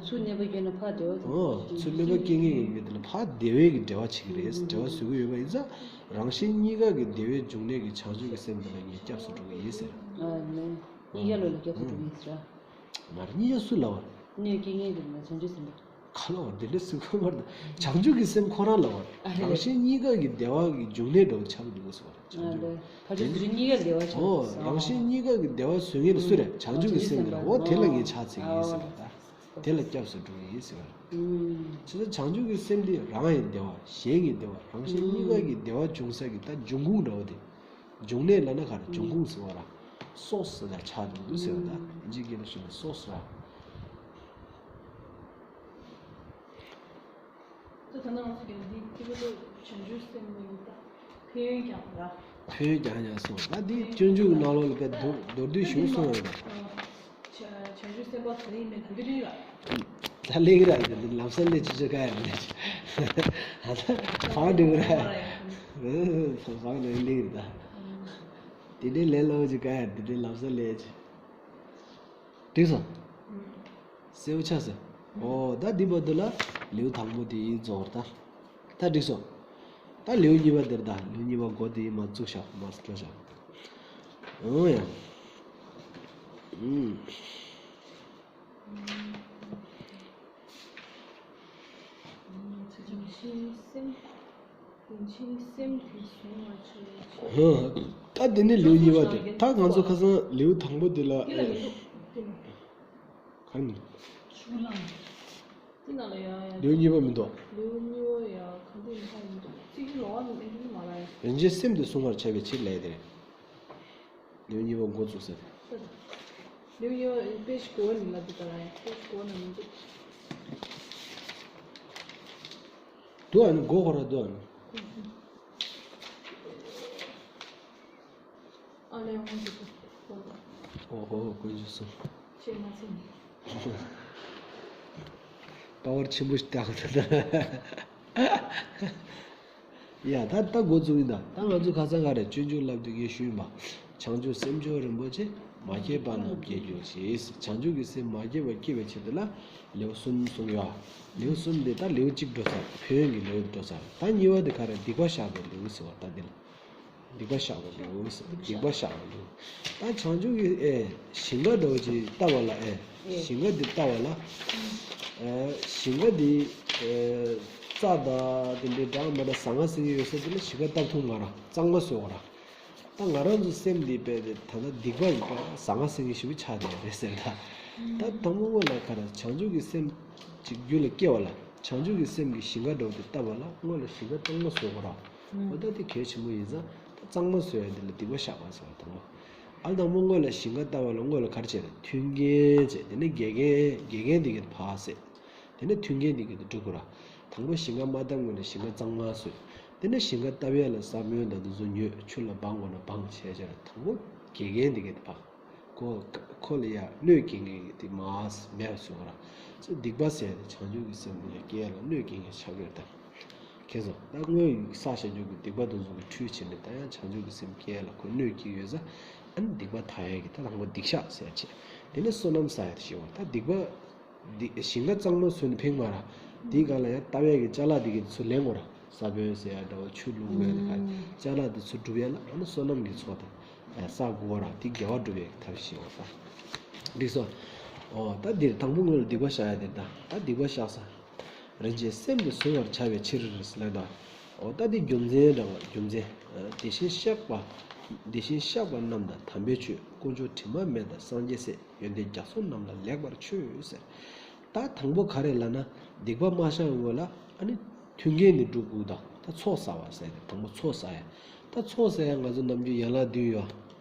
ཚུར་གནོད་པ་སྐྱེལ་ན་ཕར་བདེ་བ་ཐོག་ཨོ། ཚུར་གནོད་པ་སྐྱེལ་མཁན་གྱི་མི་དེ་ལ་ཕར་བདེ་བའི་གི་འབྲེལ་བ་བྱེད་ཀྱི་རེད། འབྲེལ་བ་བཟོ་གི་ཡོད་པ་ཡིན་ཙང་། རང་གཞན་གཉིས་ཀ་གི་བདེ་བའི་འབྱུང་གནས་ཀྱི་བྱང་ཆུབ་ཀྱི་སེམས་དེ་ལ་ངས་སྐྱབས་སུ་འགྲོ་གི་ཡིན་ཟེར། ཨ་ནི། གཉིས་ཀ་ལོ་ལ་སྐྱབས་སུ་འགྲོ་གི་ཡིན་ཟེར། མ་རེད། གཉིས་ཀ་སུ་ལབ་པ་རེད། གནོད་སྐྱེལ་མཁན་དེ་ལ་བྱང་ཆུབ་སེམས་དཔའ། ག་ལ་བ་དེ་འདྲ་ཟེར་དགོས་མ་རེད། བྱང་ཆུབ་ཀྱི་སེམས་ཁོ་རང་ལབ་པ་རེད། ཨ་རེད། རང་གཞན་གཉིས་ཀ་གི་བདེ་བ་གི་འབྱུང་གནས་འདྲ་བོ་ཆགས་འདུག་ཟེར་བ་རེད། བྱང་ཆུབ། ཨ་རེད། ཕར་ཕྱོགས་ཚུར་ཕྱོགས་གཉིས་ཀ་བདེ་བ་ཆགས་འདུག་ཟེར། ཨོ། རང་གཞན་གཉིས་ཀ་གི་བདེ་བ་བཟོ་མཁན་དེ་སུ་རེད། བྱང་ཆུབ་ཀྱི་སེམས་དེ་རེད། ཨོ། དེ་ལ་ངས་ཕྱག་འཚལ་གྱི་ཡིན་ཟེར་བ་རེད། ད་དེ་ལ་སྐྱབས་སུ་འགྲོ་གི་ཡིན་ཟེར་བ་རེད། བྱས་ཙང་བྱང་ཆུབ་ཀྱི་སེམས་དེ་རང་གི་བདེ་བ། གཞན་གྱི་བདེ་བ། རང་གཞན་གཉིས་ཀ་གི་བདེ་བ་འབྱུང་ས་གི་ད་འབྱུང་ཁུངས་འདྲ་བོ་དེ། འབྱུང་གནས་ལབ་ན་ག་རེ། འབྱུང་ཁུངས་ཟེར་བ་ར། སོ་སི་ལ་ཆགས་འདུག་ཟེར་བ་ད། ཨིན་ཇི་སྐད་ལ་ཞུས་ན་སོ་སི་ར། ད་ད་ནང་ང་ཚོ་གི་འདི་སྐྱེས་བུ་བྱང་ཆུབ་སེམས་ལ་ཡིན་ད། ཕན་ཡོན་རྒྱག་ར། ཕན་ཡོན་རྒྱག་ཡ་སོང་། ད་འདི་སྤྱོད་འཇུག་གི་ནང་ལོགས་ལ་དཔེ་མདོར་མདོར་བསྡུས་ཞུ་སོང་ཡོད་ད། བྱང་ཆུབ་སེམས་དཔའ་ག་རེ་ཡིན་མིན་ད་འདི་གླེང་ར། ད་གླེང་ར་ཡིན་ད། འདི་ལམ་སང་གླེང་ཅི་ཅི་ག་ཡ་མེད། ཨ་ད་བང་འགྲིག་ར། བང་འགྲིག་གླེང་ར་ད། དེ་འདྲའི་ལས་སླ་པོ་ཅིག་ག་ཡ། དེ་འདྲའི་ལམ་སང་ལས་ཅི། འགྲིག་སོང་། གསལ་པོ་ཆགས་སོང་། ཨོ། ད་འདི་བར་དུ་ལ་ལེའུ་དང་པོ་དེ་ཡིན་རྫོགས་ར་ད། ད་འགྲིག་སོང་། ད་ལེའུ་གཉིས་པ་འདིར་ད། ལེའུ་གཉིས་པ་འགོ་དེ་ཡིན་མ་བཙུགས་ཤག་མ་སྤྲོ་ཤག་ཨོ་ཡ། ཨུམ། ད་འདི་ནི་ལེའུ་གཉིས་པ་དེ། ད་ང་ཚོ་ཁ་སང་ལེའུ་དང་པོ་དེ་ལ། ག་རེ་མིན། ལེའུ་གཉིས་པ་མི་འདུག་ལེའུ་གཉིས་པ་ཡ་ག་འདི་ཡིན་ཁ་ཡིན་འདུག་ཚིག་གི་ལོགས་ནི་ཨེ་འདི་ནི་མ་ལ་ཡ། རིན་ཆེན་སེམས་དེ་བསྲུང་བར་བྱ་བའི་ཕྱིར་ལས་དེ་རེད། ལེའུ་གཉིས་པ་འགོ་བཙུགས་ཟེར། ལེའུ་གཉིས་པ་པེ་ཇི་དགུ་པ་ནས་ལབ་འདུག་ད་ར། པེ་ཇི་དགུ་པ་ནས་མི་འདུག་འདུག་ཨ་ནི་མགོ་ཁོ་ར་འདུག་ཨ་ནི། ཨ་ལས་འོང་འདུག་གོ། ཨོ་ཧོ། དཀོན་མཆོག་གསུམ། ཆེ་མ་ཚིམ། པ་ཝར་ཆེན་པོ་ཞིག་བཏགས་འདུག་ད། ཡ་ད་ད་འགོ་བཙུགས་ཡིན་ད། ད་ང་ཚོ་ཁ་སང་ག་རེ་སྤྱོད་འཇུག་ལབ་དུས་ངས་ཞུས་ཡིན་པ། བྱང་ཆུབ་སེམས་མཆོག་རིན་པོ་ཆེ། མ་སྐྱེས་པ་རྣམས་སྐྱེ་གྱུར་ཅིག་བྱང་ཆུབ་ཀྱི་སེམས་མ་སྐྱེས་པ་སྐྱེ་བའི་ཕྱིར་དུ་ལ་ལེའུ་གསུམ་གསུངས་ཡོད། ལེའུ་གསུམ་དེ་ད་ལེའུ་གཅིག་འགྲོ་ཚར། ཕན་ཡོན་གྱི་ལེའུ་འགྲོ་ཚར། ད་གཉིས་པ་དེ་ག་རེ། སྡིག་པ་བཤགས་པའི་ལེའུ་ཟེར་བ་ད་འདི་ལ། སྡིག་པ་བཤགས་པའི་ལེའུ་ཟེར། སྡིག་པ་བཤགས་པའི་ལེའུ། ད་བྱང་ཆུབ་ཀྱི་ཨེ་ཞིང་ཁ་འདྲ་བོ་ཅིག་བལྟ་བ་ལ། ཨེ་ཞིང་ཁ་འདི་བལྟ་བ་ལ། ཨེ་ཞིང་ཁ་འདི་ཨེ་རྩྭ་དང་དེ་འདྲའི་འདྲ་མ་འདྲ་ཟང་ངེ་ཟིང་ངེ་ཡོད་ས་དེ་ལ་ཞིང་ཁ་བཏབ་ཐུབ་མ་རེད། གཙང་མ་བཟོ་དགོས་རེད། ད་ང་རང་ཚོ་སེམས་འདི་དཔེ་དེ་ད་ལྟ་སྡིག་པ་ཡིན་པ་ཟང་ངེ་ཟིང་ངེ་ཞེ་པོ་ཆགས་བསྡད་རེད་ཟེར་ད། ད་དང་པོ་སྔོན་ལ་ག་རེ། བྱང་ཆུབ་ཀྱི་སེམས་ཅིག་རྒྱུད་ལ་སྐྱེ་བ་ལ། བྱང་ཆུབ་ཀྱི་སེམས་ཀྱི་ཞིང་ཁ་འདྲ་བོ་དེ་བཏབ་པ་ལ་སྔོན་ལ་ཞིང་ཁ་གཙང་མ་བཟོ་དགོས་རེད། འོ་ད་དེ་གལ་ཆེན་པོ་ཡིན་ཙང་། ད་གཙང་མ་བཟོ་ཡ་འདི་ལ་སྡིག་པ་བཤགས་པ་ཟེར་བ་དང་པོ། ཨ་དང་པོ་སྔོན་ལ་ཞིང་ཁ་བཏབ་པ་ལ་སྔོན་ལ་ག་རེ་བྱས་རེད། མཐུན་རྐྱེན་བྱས། དེ་ནས་དགེ་རྒན། དགེ་རྒན་འདི་གིས་ཕར་བསད། དེ་ནས་མཐུན་རྐྱེན་འདི་གིས་སྒྲུབ་དགོས་ར། དང་པོ་ཞིང་ཁ་མ་བཏབ་སྔོན་ལ་ཞིང་ཁ་གཙང་མ་བཟོས། དེ་ནས་ཞིང་ཁ་བཏབ་ཡ་ལ་ས་བོན་དང་འདི་ཚོ་ཉོས། ཆུ་ལ་སྦང་དགོས་ན་སྦང་བྱས་བྱས་ར། དང་པོ་དགེ་རྒན་འདི་གིས་ཕར། ཁོ་ཁོ་ལ་ཡ་གནོད་སྐྱེལ་མཁན་གྱི་དེ་མར་མེད་པ་བཟོ་དགོས་ར། སོ་སྡིག་པ་ཟེར་ཡ་དེ་བྱང་ཆུབ་ཀྱི་སེམས་ལ་སྐྱེ་ཡ་ལ་གནོད་སྐྱེལ་མཁན་ཆགས་ཀྱི་རེད་ད། ཁྱེད་ཚོ་ད་སྔོན་བསགས་བཞག་རྒྱུ་གི་སྡིག་པ་དེ་ཚོ་གི་འཁྲུལ་བྱས་ནས་ད་ཡང་བྱང་ཆུབ་ཀྱི་སེམས་སྐྱེ་ཡ་ལ་ཁོ་གནོད་སྐྱེལ་ཡོད་ས། ཨ་ནི་སྡིག་པ་དག་ཡ་གི་ད་དང་པོ་སྡིག་བཤགས་ཟེར་ཡ་བྱས། དེ་ནས་བསོད་ནམས་བསགས་ཡ་དེ་ཤེས་དགོས་ར། ད་སྡིག་པ་འདི་ཞིང་ཁ་གཙང་མ་བཟོས་ནས་ཕན་མ་ར། དེའི་སྒང་ལ་ཡང་བཏབ་ཡ་གི་ཅ་ལག་འདི་གི་ཚུར་ལེན་དགོས་ར། ས་བོན་ཟེར་ཡ་འདྲ་བོ། ཆུ་བླུགས་དགོས་ཡ་དེ་ག་ཅ་ལག་འདི་ཚུར་སྒྲུབ་ཡ་ལ་ཨ་ནི་བསོད་ནམས་ཀྱི་ཚོགས་དང་བསགས་དགོས་ར། དེ་དགེ་བ་སྒྲུབ་ཡ་གི་ཐབས་ཤེས་དགོས་ས། འགྲིག་སོང་། འོ་ད་འདིར་དང་པོ་སྔོན་ལ་སྡིག་པ་བཤགས་ཡ་དེ་ད། ད་སྡིག་པ་བཤགས་ས། རིན་ཆེན་སེམས་དེ་བསྲུང་བར་བྱ་བའི་ཕྱིར་ལབ་ད། འོ་ད་འདི་རྒྱུ་མཚན་འདྲ་བ་རྒྱུ་མཚན། དེ་བཞིན་གཤེགས་པ། དེ་བཞིན་གཤེགས་པ་རྣམས་དང་དམ་པའི་ཆོས། དཀོན་མཆོག་དྲི་མ་མེད་དང་སངས་རྒྱས་སྲས། ཡོན་ཏན་རྒྱ་མཚོ་རྣམས་ལ་ལེགས་པར་མཆོད་ཟེར། ད་དང་པོ་ག་རེ་ལབ་ན། སྡིག་པ་མ་བཤགས་སྔོན་ལ་ཨ་ནི་མཐུན་རྐྱེན་དེ་སྒྲུབ་དགོས་ད། ད་ཚོགས་བསགས་པ་ཟེར་ཏེ་དང་པོ་ཚོགས་བསགས་ཡ། ད་ཚོགས་བསགས་ཡ་ང་ཚོ་ནམ་རྒྱུན་ཡན་ལག་བདུན་ཡོད།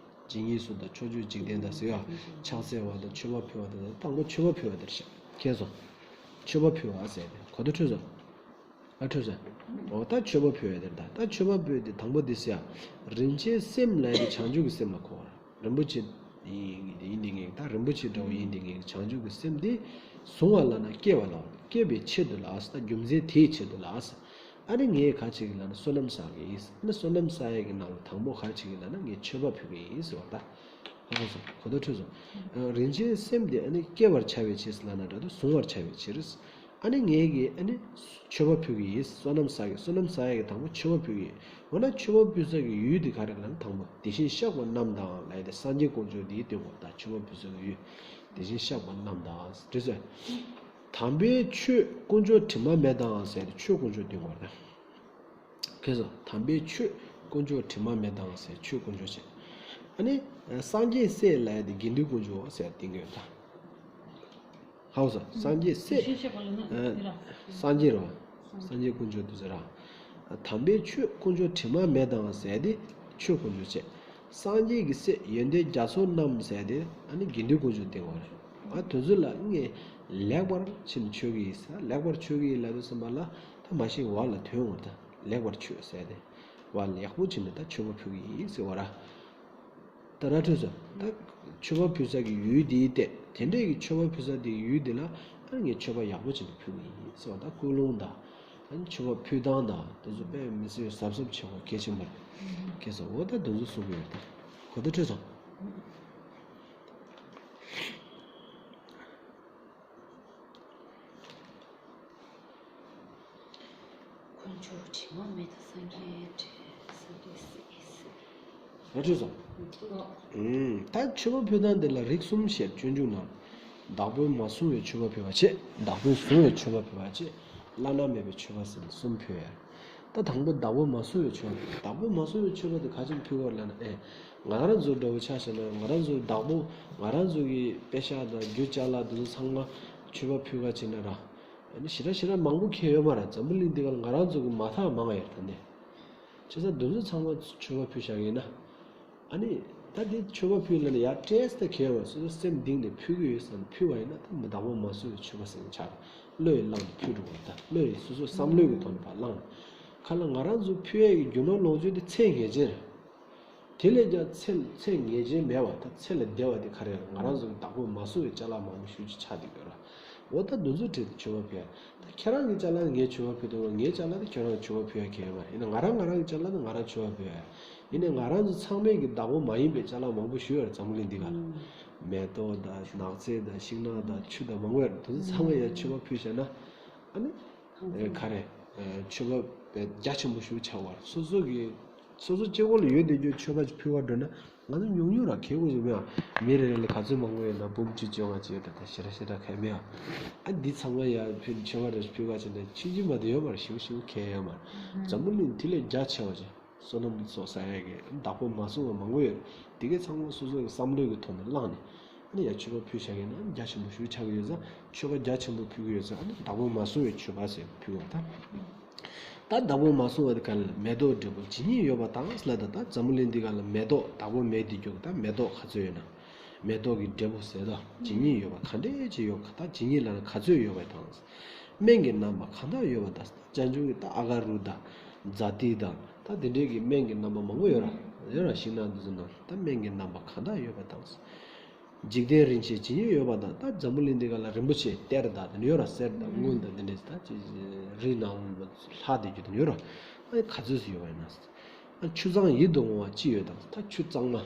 ཇི་སྙེད་སུ་དང་ཕྱོགས་བཅུའི་འཇིག་རྟེན་དང་ཟེར་ཡ། ཕྱག་འཚལ་བ་དང་མཆོད་པ་ཕུལ་བ་དང་། དང་པོ་མཆོད་པ་ཕུལ་བ་དེར་བཤད་ཁྱེད་ཚོ། མཆོད་པ་ཕུལ་བ་ཟེར་ཏེ་གོ་བརྡ་འཕྲོད་སོང་། ཨ་འཕྲོད་སོང་། འོ་ད་མཆོད་པ་ཕུལ་བ་དེར་ད། ད་མཆོད་པ་ཕུལ་ཏེ་དང་པོ་འདི་ཟེར་ཡ། རིན་ཆེན་སེམས་ལབ་ཡ་དེ་བྱང་ཆུབ་ཀྱི་སེམས་ལ་གོ་བ། རིན་པོ་ཆེ་ཡིན་དེ་ངེས། ད་རིན་པོ་ཆེ་འདྲ་བོ་ཡིན་དེ་ངེས། བྱང་ཆུབ་ཀྱི་སེམས་དེ་བཟུང་བ་ལབ་ན་སྐྱེ་བ་ལ། སྐྱེ་བའི་ཆེད་དུ་ལ་ཟེར། ད་རྒྱུ་མཚན་དེའི་ཆེད་དུ་ལ་ཟེར། ཨ་ནི་ངས་ག་རེ་བྱེད་ཀྱི་ལབ་ན་བསོད་ནམས་བསགས་ཀྱི་ཡིན། ཨ་ནི་བསོད་ནམས་བསགས་ཡས་ཀྱི་ནང་ལ་དང་པོ་ག་རེ་བྱེད་ཀྱི་ལབ་ན་ངས་མཆོད་པ་ཕུལ་གྱི་ཡིན་ཟེར་བ་ད། ཧ་གོ་སོང་། གོ་བརྡ་འཕྲོད་སོང་། ཨ། རིན་ཆེན་སེམས་དེ་ཨ་ནི་སྐྱེ་བར་བྱ་བའི་ཕྱིར་ཟེར་ལབ་ན་འདྲ་འདུག་གཟུང་བར་བྱ་བའི་ཕྱིར། ཨ་ནི་ངས་ཀྱིས་ཨ་ནི་མཆོད་པ་ཕུལ་གྱི་ཡིན། བསོད་ནམས་བསགས་ཀྱི། བསོད་ནམས་བསགས་ཡས་ཀྱི་དང་པོ་མཆོད་པ་ཕུལ་གྱི་ཡིན། འོ་ན་མཆོད་པ་ཕུལ་ས་གི་ཡུལ་དེ་ག་རེ་ལབ་ན་དང་པོ་དེ་བཞིན་གཤེགས་པ་རྣམས་དང་ལབ་ཡས་དེ་སངས་རྒྱས་དཀོན་མཆོག་འདིའི་སྟེང་གོ་ད་མཆོད་པ་ཕུལ་ས་གི་ཡུལ་དེ་བཞིན་གཤེགས་པ་རྣམས་དང་། འགྲིག་སོང་། དམ་པའི་ཆོས་དཀོན་མཆོག་དྲི་མ་མེད་དང་ཟེར་ཏེ་ཆོས་དཀོན་མཆོག་སྟེང་གོ་ད། ཁེ་སོ། དམ་པའི་ཆོས་དཀོན་མཆོག་དྲི་མ་མེད་དང་ཟེར་ཆོས་དཀོན་མཆོག་བྱས། ཨ་ནི་སངས་རྒྱས་སྲས་ལབ་ཡས་དེ་དགེ་འདུན་དཀོན་མཆོག་ཟེར་སྟེང་གོ་ད། ཧ་གོ་སོང་། སངས་རྒྱས་སྲས། དེ་བཞིན་གཤེགས་པ་ལབ་ན་ཨ། དེ་ར། སངས་རྒྱས་རོ། སངས་རྒྱས་དཀོན་མཆོག་དེ་ཚོ་ར། དམ་པའི་ཆོས་དཀོན་མཆོག་དྲི་མ་མེད་དང་ཟེར་ཏེ་ཆོས་དཀོན་མཆོག་བྱས། སངས་རྒྱས་ཀྱི་སྲས་ཡོན་ཏན་རྒྱ་མཚོ་རྣམས་ཟེར་ཏེ་ཨ་ནི་དགེ་འདུན་དཀོན་མཆོག་སྟེང་གོ་རེད། ཨ་དེ་ཚོ་ལ་ངས་ལེགས་པར་ཕྱིན་མཆོད་ཀྱི་ཡིན་ཟེར། ལེགས་པར་མཆོད་ཀྱི་ཡིན་ལབ་དུས་ཙམ་པ་ལ་ད་མ་ཤེས་བ་ལ་དོན་འོ་ད་ལེགས་པར་མཆོད་ཟེར་ཏེ་བ་ལ་ཡག་པོ་བྱིན་ནས་ད་མཆོད་པ་ཕུལ་གྱི་ཡིན་ཟེར་བ་ར། ད་ར་འཕྲོད་སོང་། ད་མཆོད་པ་ཕུལ་ས་གི་ཡུལ་དེའི་སྟེང་དེ་འདྲས་ཀྱི་མཆོད་པ་ཕུལ་ས་དེའི་ཡུལ་དེ་ལ་ཨ་ངས་མཆོད་པ་ཡག་པོ་བྱེད་དུ་ཕུལ་གི་ཡིན་ཟེར་བ། ད་ཀུན་སློང་དང་ཨ་ནི་མཆོད་པ་ཕུལ་སྟངས་དང་དེ་ཚོ་དཔེ་མི་སྲིད་གཟབ་གཟབ་བྱེད་དགོས་གལ་ཆེན་པོ་རེད། ཁེ་སོ། འོ་ད་དེ་ཚོ་གསུང་གི་ཡོད་ད། གོ་བརྡ་འཕྲོད་སོང་། དཀོན་མཆོག་དྲི་མ་མེད་དང་སངས་རྒྱས་སྲས། སངས་རྒྱས་སྲས། ལ་འཕྲོད་སོང་། ཨུམ། ད་མཆོད་པ་ཕུལ་སྟངས་འདི་ལ་རིགས་གསུམ་ཞེས་སྤྱོད་འཇུག་ནང་། བདག་པོས་མ་བཟུང་བའི་མཆོད་པ་ཕུལ་བ་བཅས། བདག་པོས་བཟུང་བའི་མཆོད་པ་ཕུལ་བ་བཅས། བླ་ན་མེད་པའི་མཆོད་པ་ཟེར་ནས་གསུམ་ཕུལ་ཡ། ད་དང་པོ་བདག་པོས་མ་བཟུང་བའི་མཆོད་པ། བདག་པོས་མ་བཟུང་བའི་མཆོད་པ་དེ་ག་ཅིག་ཕུལ་བ་ལབ་ན། ཨེ། ང་རང་ཚོ་འདྲ་བོ་ཆ་བཞག་ན་ང་རང་ཚོའི་བདག་པོ་ང་རང་ཚོ་གི་པེ་ཤག་དང་རྒྱུ་ཅ་ལག་དེ་ཚོ་ཚང་མ་མཆོད་པ་ཕུལ་ག་བྱེད་ན་ར། ཨ་ནི་ཞེ་དྲག་ཞེ་དྲག་མང་པོ་ཁེལ་ཡོད་མ་རེད། འཛམ་བུ་གླིང་འདི་ག་ལ་ང་རང་ཚོ་གི་མ་ཐག་མང་ཡོད་ད་ནི། བྱས་ཙང་འདི་ཚོ་ཚང་མ་མཆོད་པ་ཕུལ་བཞག་ཡིན་ན། ཨ་ནི་ད་འདི་མཆོད་པ་ཕུལ་ལབ་ན་ཡར་སྤྲད་ས་ད་ཁེལ་བ། སོ་སོ་སེམས་གཏིང་ནས་ཕུལ་གི་ཡོད་བསམ་ཕུལ་བ་ཡིན་ན་ད་མི་བདག་པོ་མ་བཟུང་བའི་མཆོད་པ་ཟེར་ནས་ཆགས། བློ་ཡིས་བླངས་ནས་ཕུལ་འགྲོ་བ། ད་བློ་ཡིས་སོ་སོའི་བསམ་བློའི་གི་ཐོག་ནས་ཕར་བླངས། ཁ་ལ་ང་རང་ཚོ་ཕུལ་ཡས་ཀྱི་རྒྱུ་ནོར་ལོངས་སྤྱོད་དེ་ཚད་ངེས་ཅན་རེད། དེ་ལས་ཀྱང་ཚད་ཚད་ངེས་ཅན་མེད་པ་ད་ཚད་ལས་འདས་པ་དེ་ག་རེ་རེད། ང་རང་ཚོ་གི་བདག་པོས་མ་བཟུང་བའི་ཅ་ལག་མང་པོ་ཞེ་པོ་ཅིག་ཆགས་བསྡད་ཡོད་ར། འོ་ད་འདི་ཚོའི་གྲས་དེ་མཆོད་པ་ཕུལ་ཡ། ད་ཁྱེད་རང་གི་ཅ་ལག་ངས་མཆོད་པ་ཕུལ་འདུག་ག་ངའི་ཅ་ལག་དེ་ཁྱོད་རང་མཆོད་པ་ཕུལ་ཡ་གལ་ཡོད་མ་རེད། ཡིན་ན་ང་རང་ང་རང་གི་ཅ་ལག་དེ་ང་རང་མཆོད་པ་ཕུལ་ཡ། ཡིན་ནའི་ང་རང་ཚོ་ཚང་མས་ཀྱི་བདག་པོ་མ་ཡིན་པའི་ཅ་ལག་མང་པོ་ཞིག་ཡོད་རེད་འཛམ་བུ་གླིང་འདི་ག་ལ། མེ་ཏོག་དང་ནགས་ཚལ་དང་ཤིང་ནགས་དང་ཆུ་དང་མང་པོ་ཡོད་རེད། དེ་ཚོ་ཚང་མ་ཡར་མཆོད་པ་ཕུལ་བཞག་ན་ཨ་ནི། ཨེ། ག་རེ། ཨེ། མཆོད་པ་དཔེ་རྒྱ་ཆེན་པོ་ཞིག་ཆགས་པ་རེད། སོ་སོ་གི་སོ་སོ་སྤྱི་བོ་ལ་ཡོད་བསྡད་རྒྱུ་མཆོད་པ་ཅིག་ཕུལ་བར་འགྲོ་ན་ང་ཚོ་ཉུང་ཉུང་ར་ཁེ་གོ་ཞིག་མེད་ཨ། མི་རེ་རེ་ལ་ག་ཚོད་མང་པོ་ཡོད་ན་འབུམ་གཅིག་བཅོ་ལྔ་ཅིག་ཡོད་ད། ད་ཞེ་དྲག་ཞེ་དྲག་ཁེ་མེད་ཨ། ཨ་འདི་ཚང་མ་ཡར་ཕུལ་མཆོད་པ་རེ་ཕུལ་བ་བྱས་ན་ཆུང་ཆུང་མ་གཏོགས་ཡོད་མ་རེད། ཞེ་པོ་ཞེ་པོ་ཁེ་ཡོད་མ་རེད། འཛམ་བུ་གླིང་དེ་ལས་རྒྱ་ཆེ་བ་ཅིག་བསོད་ནམས་ཚོགས་བསགས་ཡས་ཀྱི་བདག་པོ་མ་བཟུང་བ་མང་པོ་ཡོད་རེད། དེ་གའི་ཚང་མ་སོ་སོ་གི་བསམ་བློའི་གི་ཐོག་ནས་བླངས་ནས། ཨ་ནི་ཡར་མཆོད་པ་ཕུལ་བཞག་ཡོད་ན་རྒྱ་ཆེན་པོ་ཞིག་ཆགས་ཀྱི་ཡོད་ཙང་། མཆོད་པ་རྒྱ་ཆེན་པོ་ཕུལ་གྱི་ཡོད་ཙང་། ཨ་ནི་བདག་པོ་མ་བཟུང་བའི་མཆོད་པ་ཟེར་ཕུལ་བ་དང་། ད་བདག་པོ་མ་བཟུང་བ་དེ་ག་ལ་མེ་ཏོག་འབྲས་བུ་ཇི་སྙེད་ཡོད་པ་དང་ལབ། ད་ད་འཛམ་བུ་གླིང་འདི་ག་ལ་མེ་ཏོག་བདག་པོ་མེད་དེ་རྒྱུ་ད་མེ་ཏོག་ག་ཚོད་ཡོད་ན། མེ་ཏོག་གི་འབྲས་བུ་ཟེར་ད་ཇི་སྙེད་ཡོད་པ་ག་འདྲས་ཅིག་ཡོད་ག་ད་ཇི་སྙེད་ལབ་ན་ག་ཚོད་ཡོད་པ་དང་། སྨན་གྱི་རྣམ་པ་གང་དག་ཡོད་པ་དང་། བྱང་ཆུབ་ཀྱི་ད་ཨ་ག་རུ་དང་ཛཱ་ཏི་དང་ད་དེ་འདྲས་ཀྱི་སྨན་གྱི་རྣམ་པ་མང་པོ་ཡོད་ར། ཡོད་ར། ཤིང་ནགས་འདི་ཚོ་ནང་ད་སྨན་གྱི་རྣམ་པ་གང་དག་ཡོད་པ་དང་། འཇིག་རྟེན་རིན་ཆེན་ཇི་སྙེད་ཡོད་པ་དང་། ད་འཛམ་བུ་གླིང་འདི་ག་ལ་རིན་པོ་ཆེ་གཏེར་དང་དེ་འདྲ་ཡོད་ར། གསེར་དང་དངུལ་དང་དེ་འདྲས་ད་ཅི་རི་ནང་ལྷག་བསྡད་རྒྱུ་དེ་འདྲ་ཡོད་ར། ཨ་ག་ཚོད་ཅིག་ཡོད་པ་ཡིན་ན། ཨ་ཆུ་གཙང་ཡིད་དུ་འོང་བ་ཅི་ཡོད་དང་། ད་ཆུ་གཙང་མ།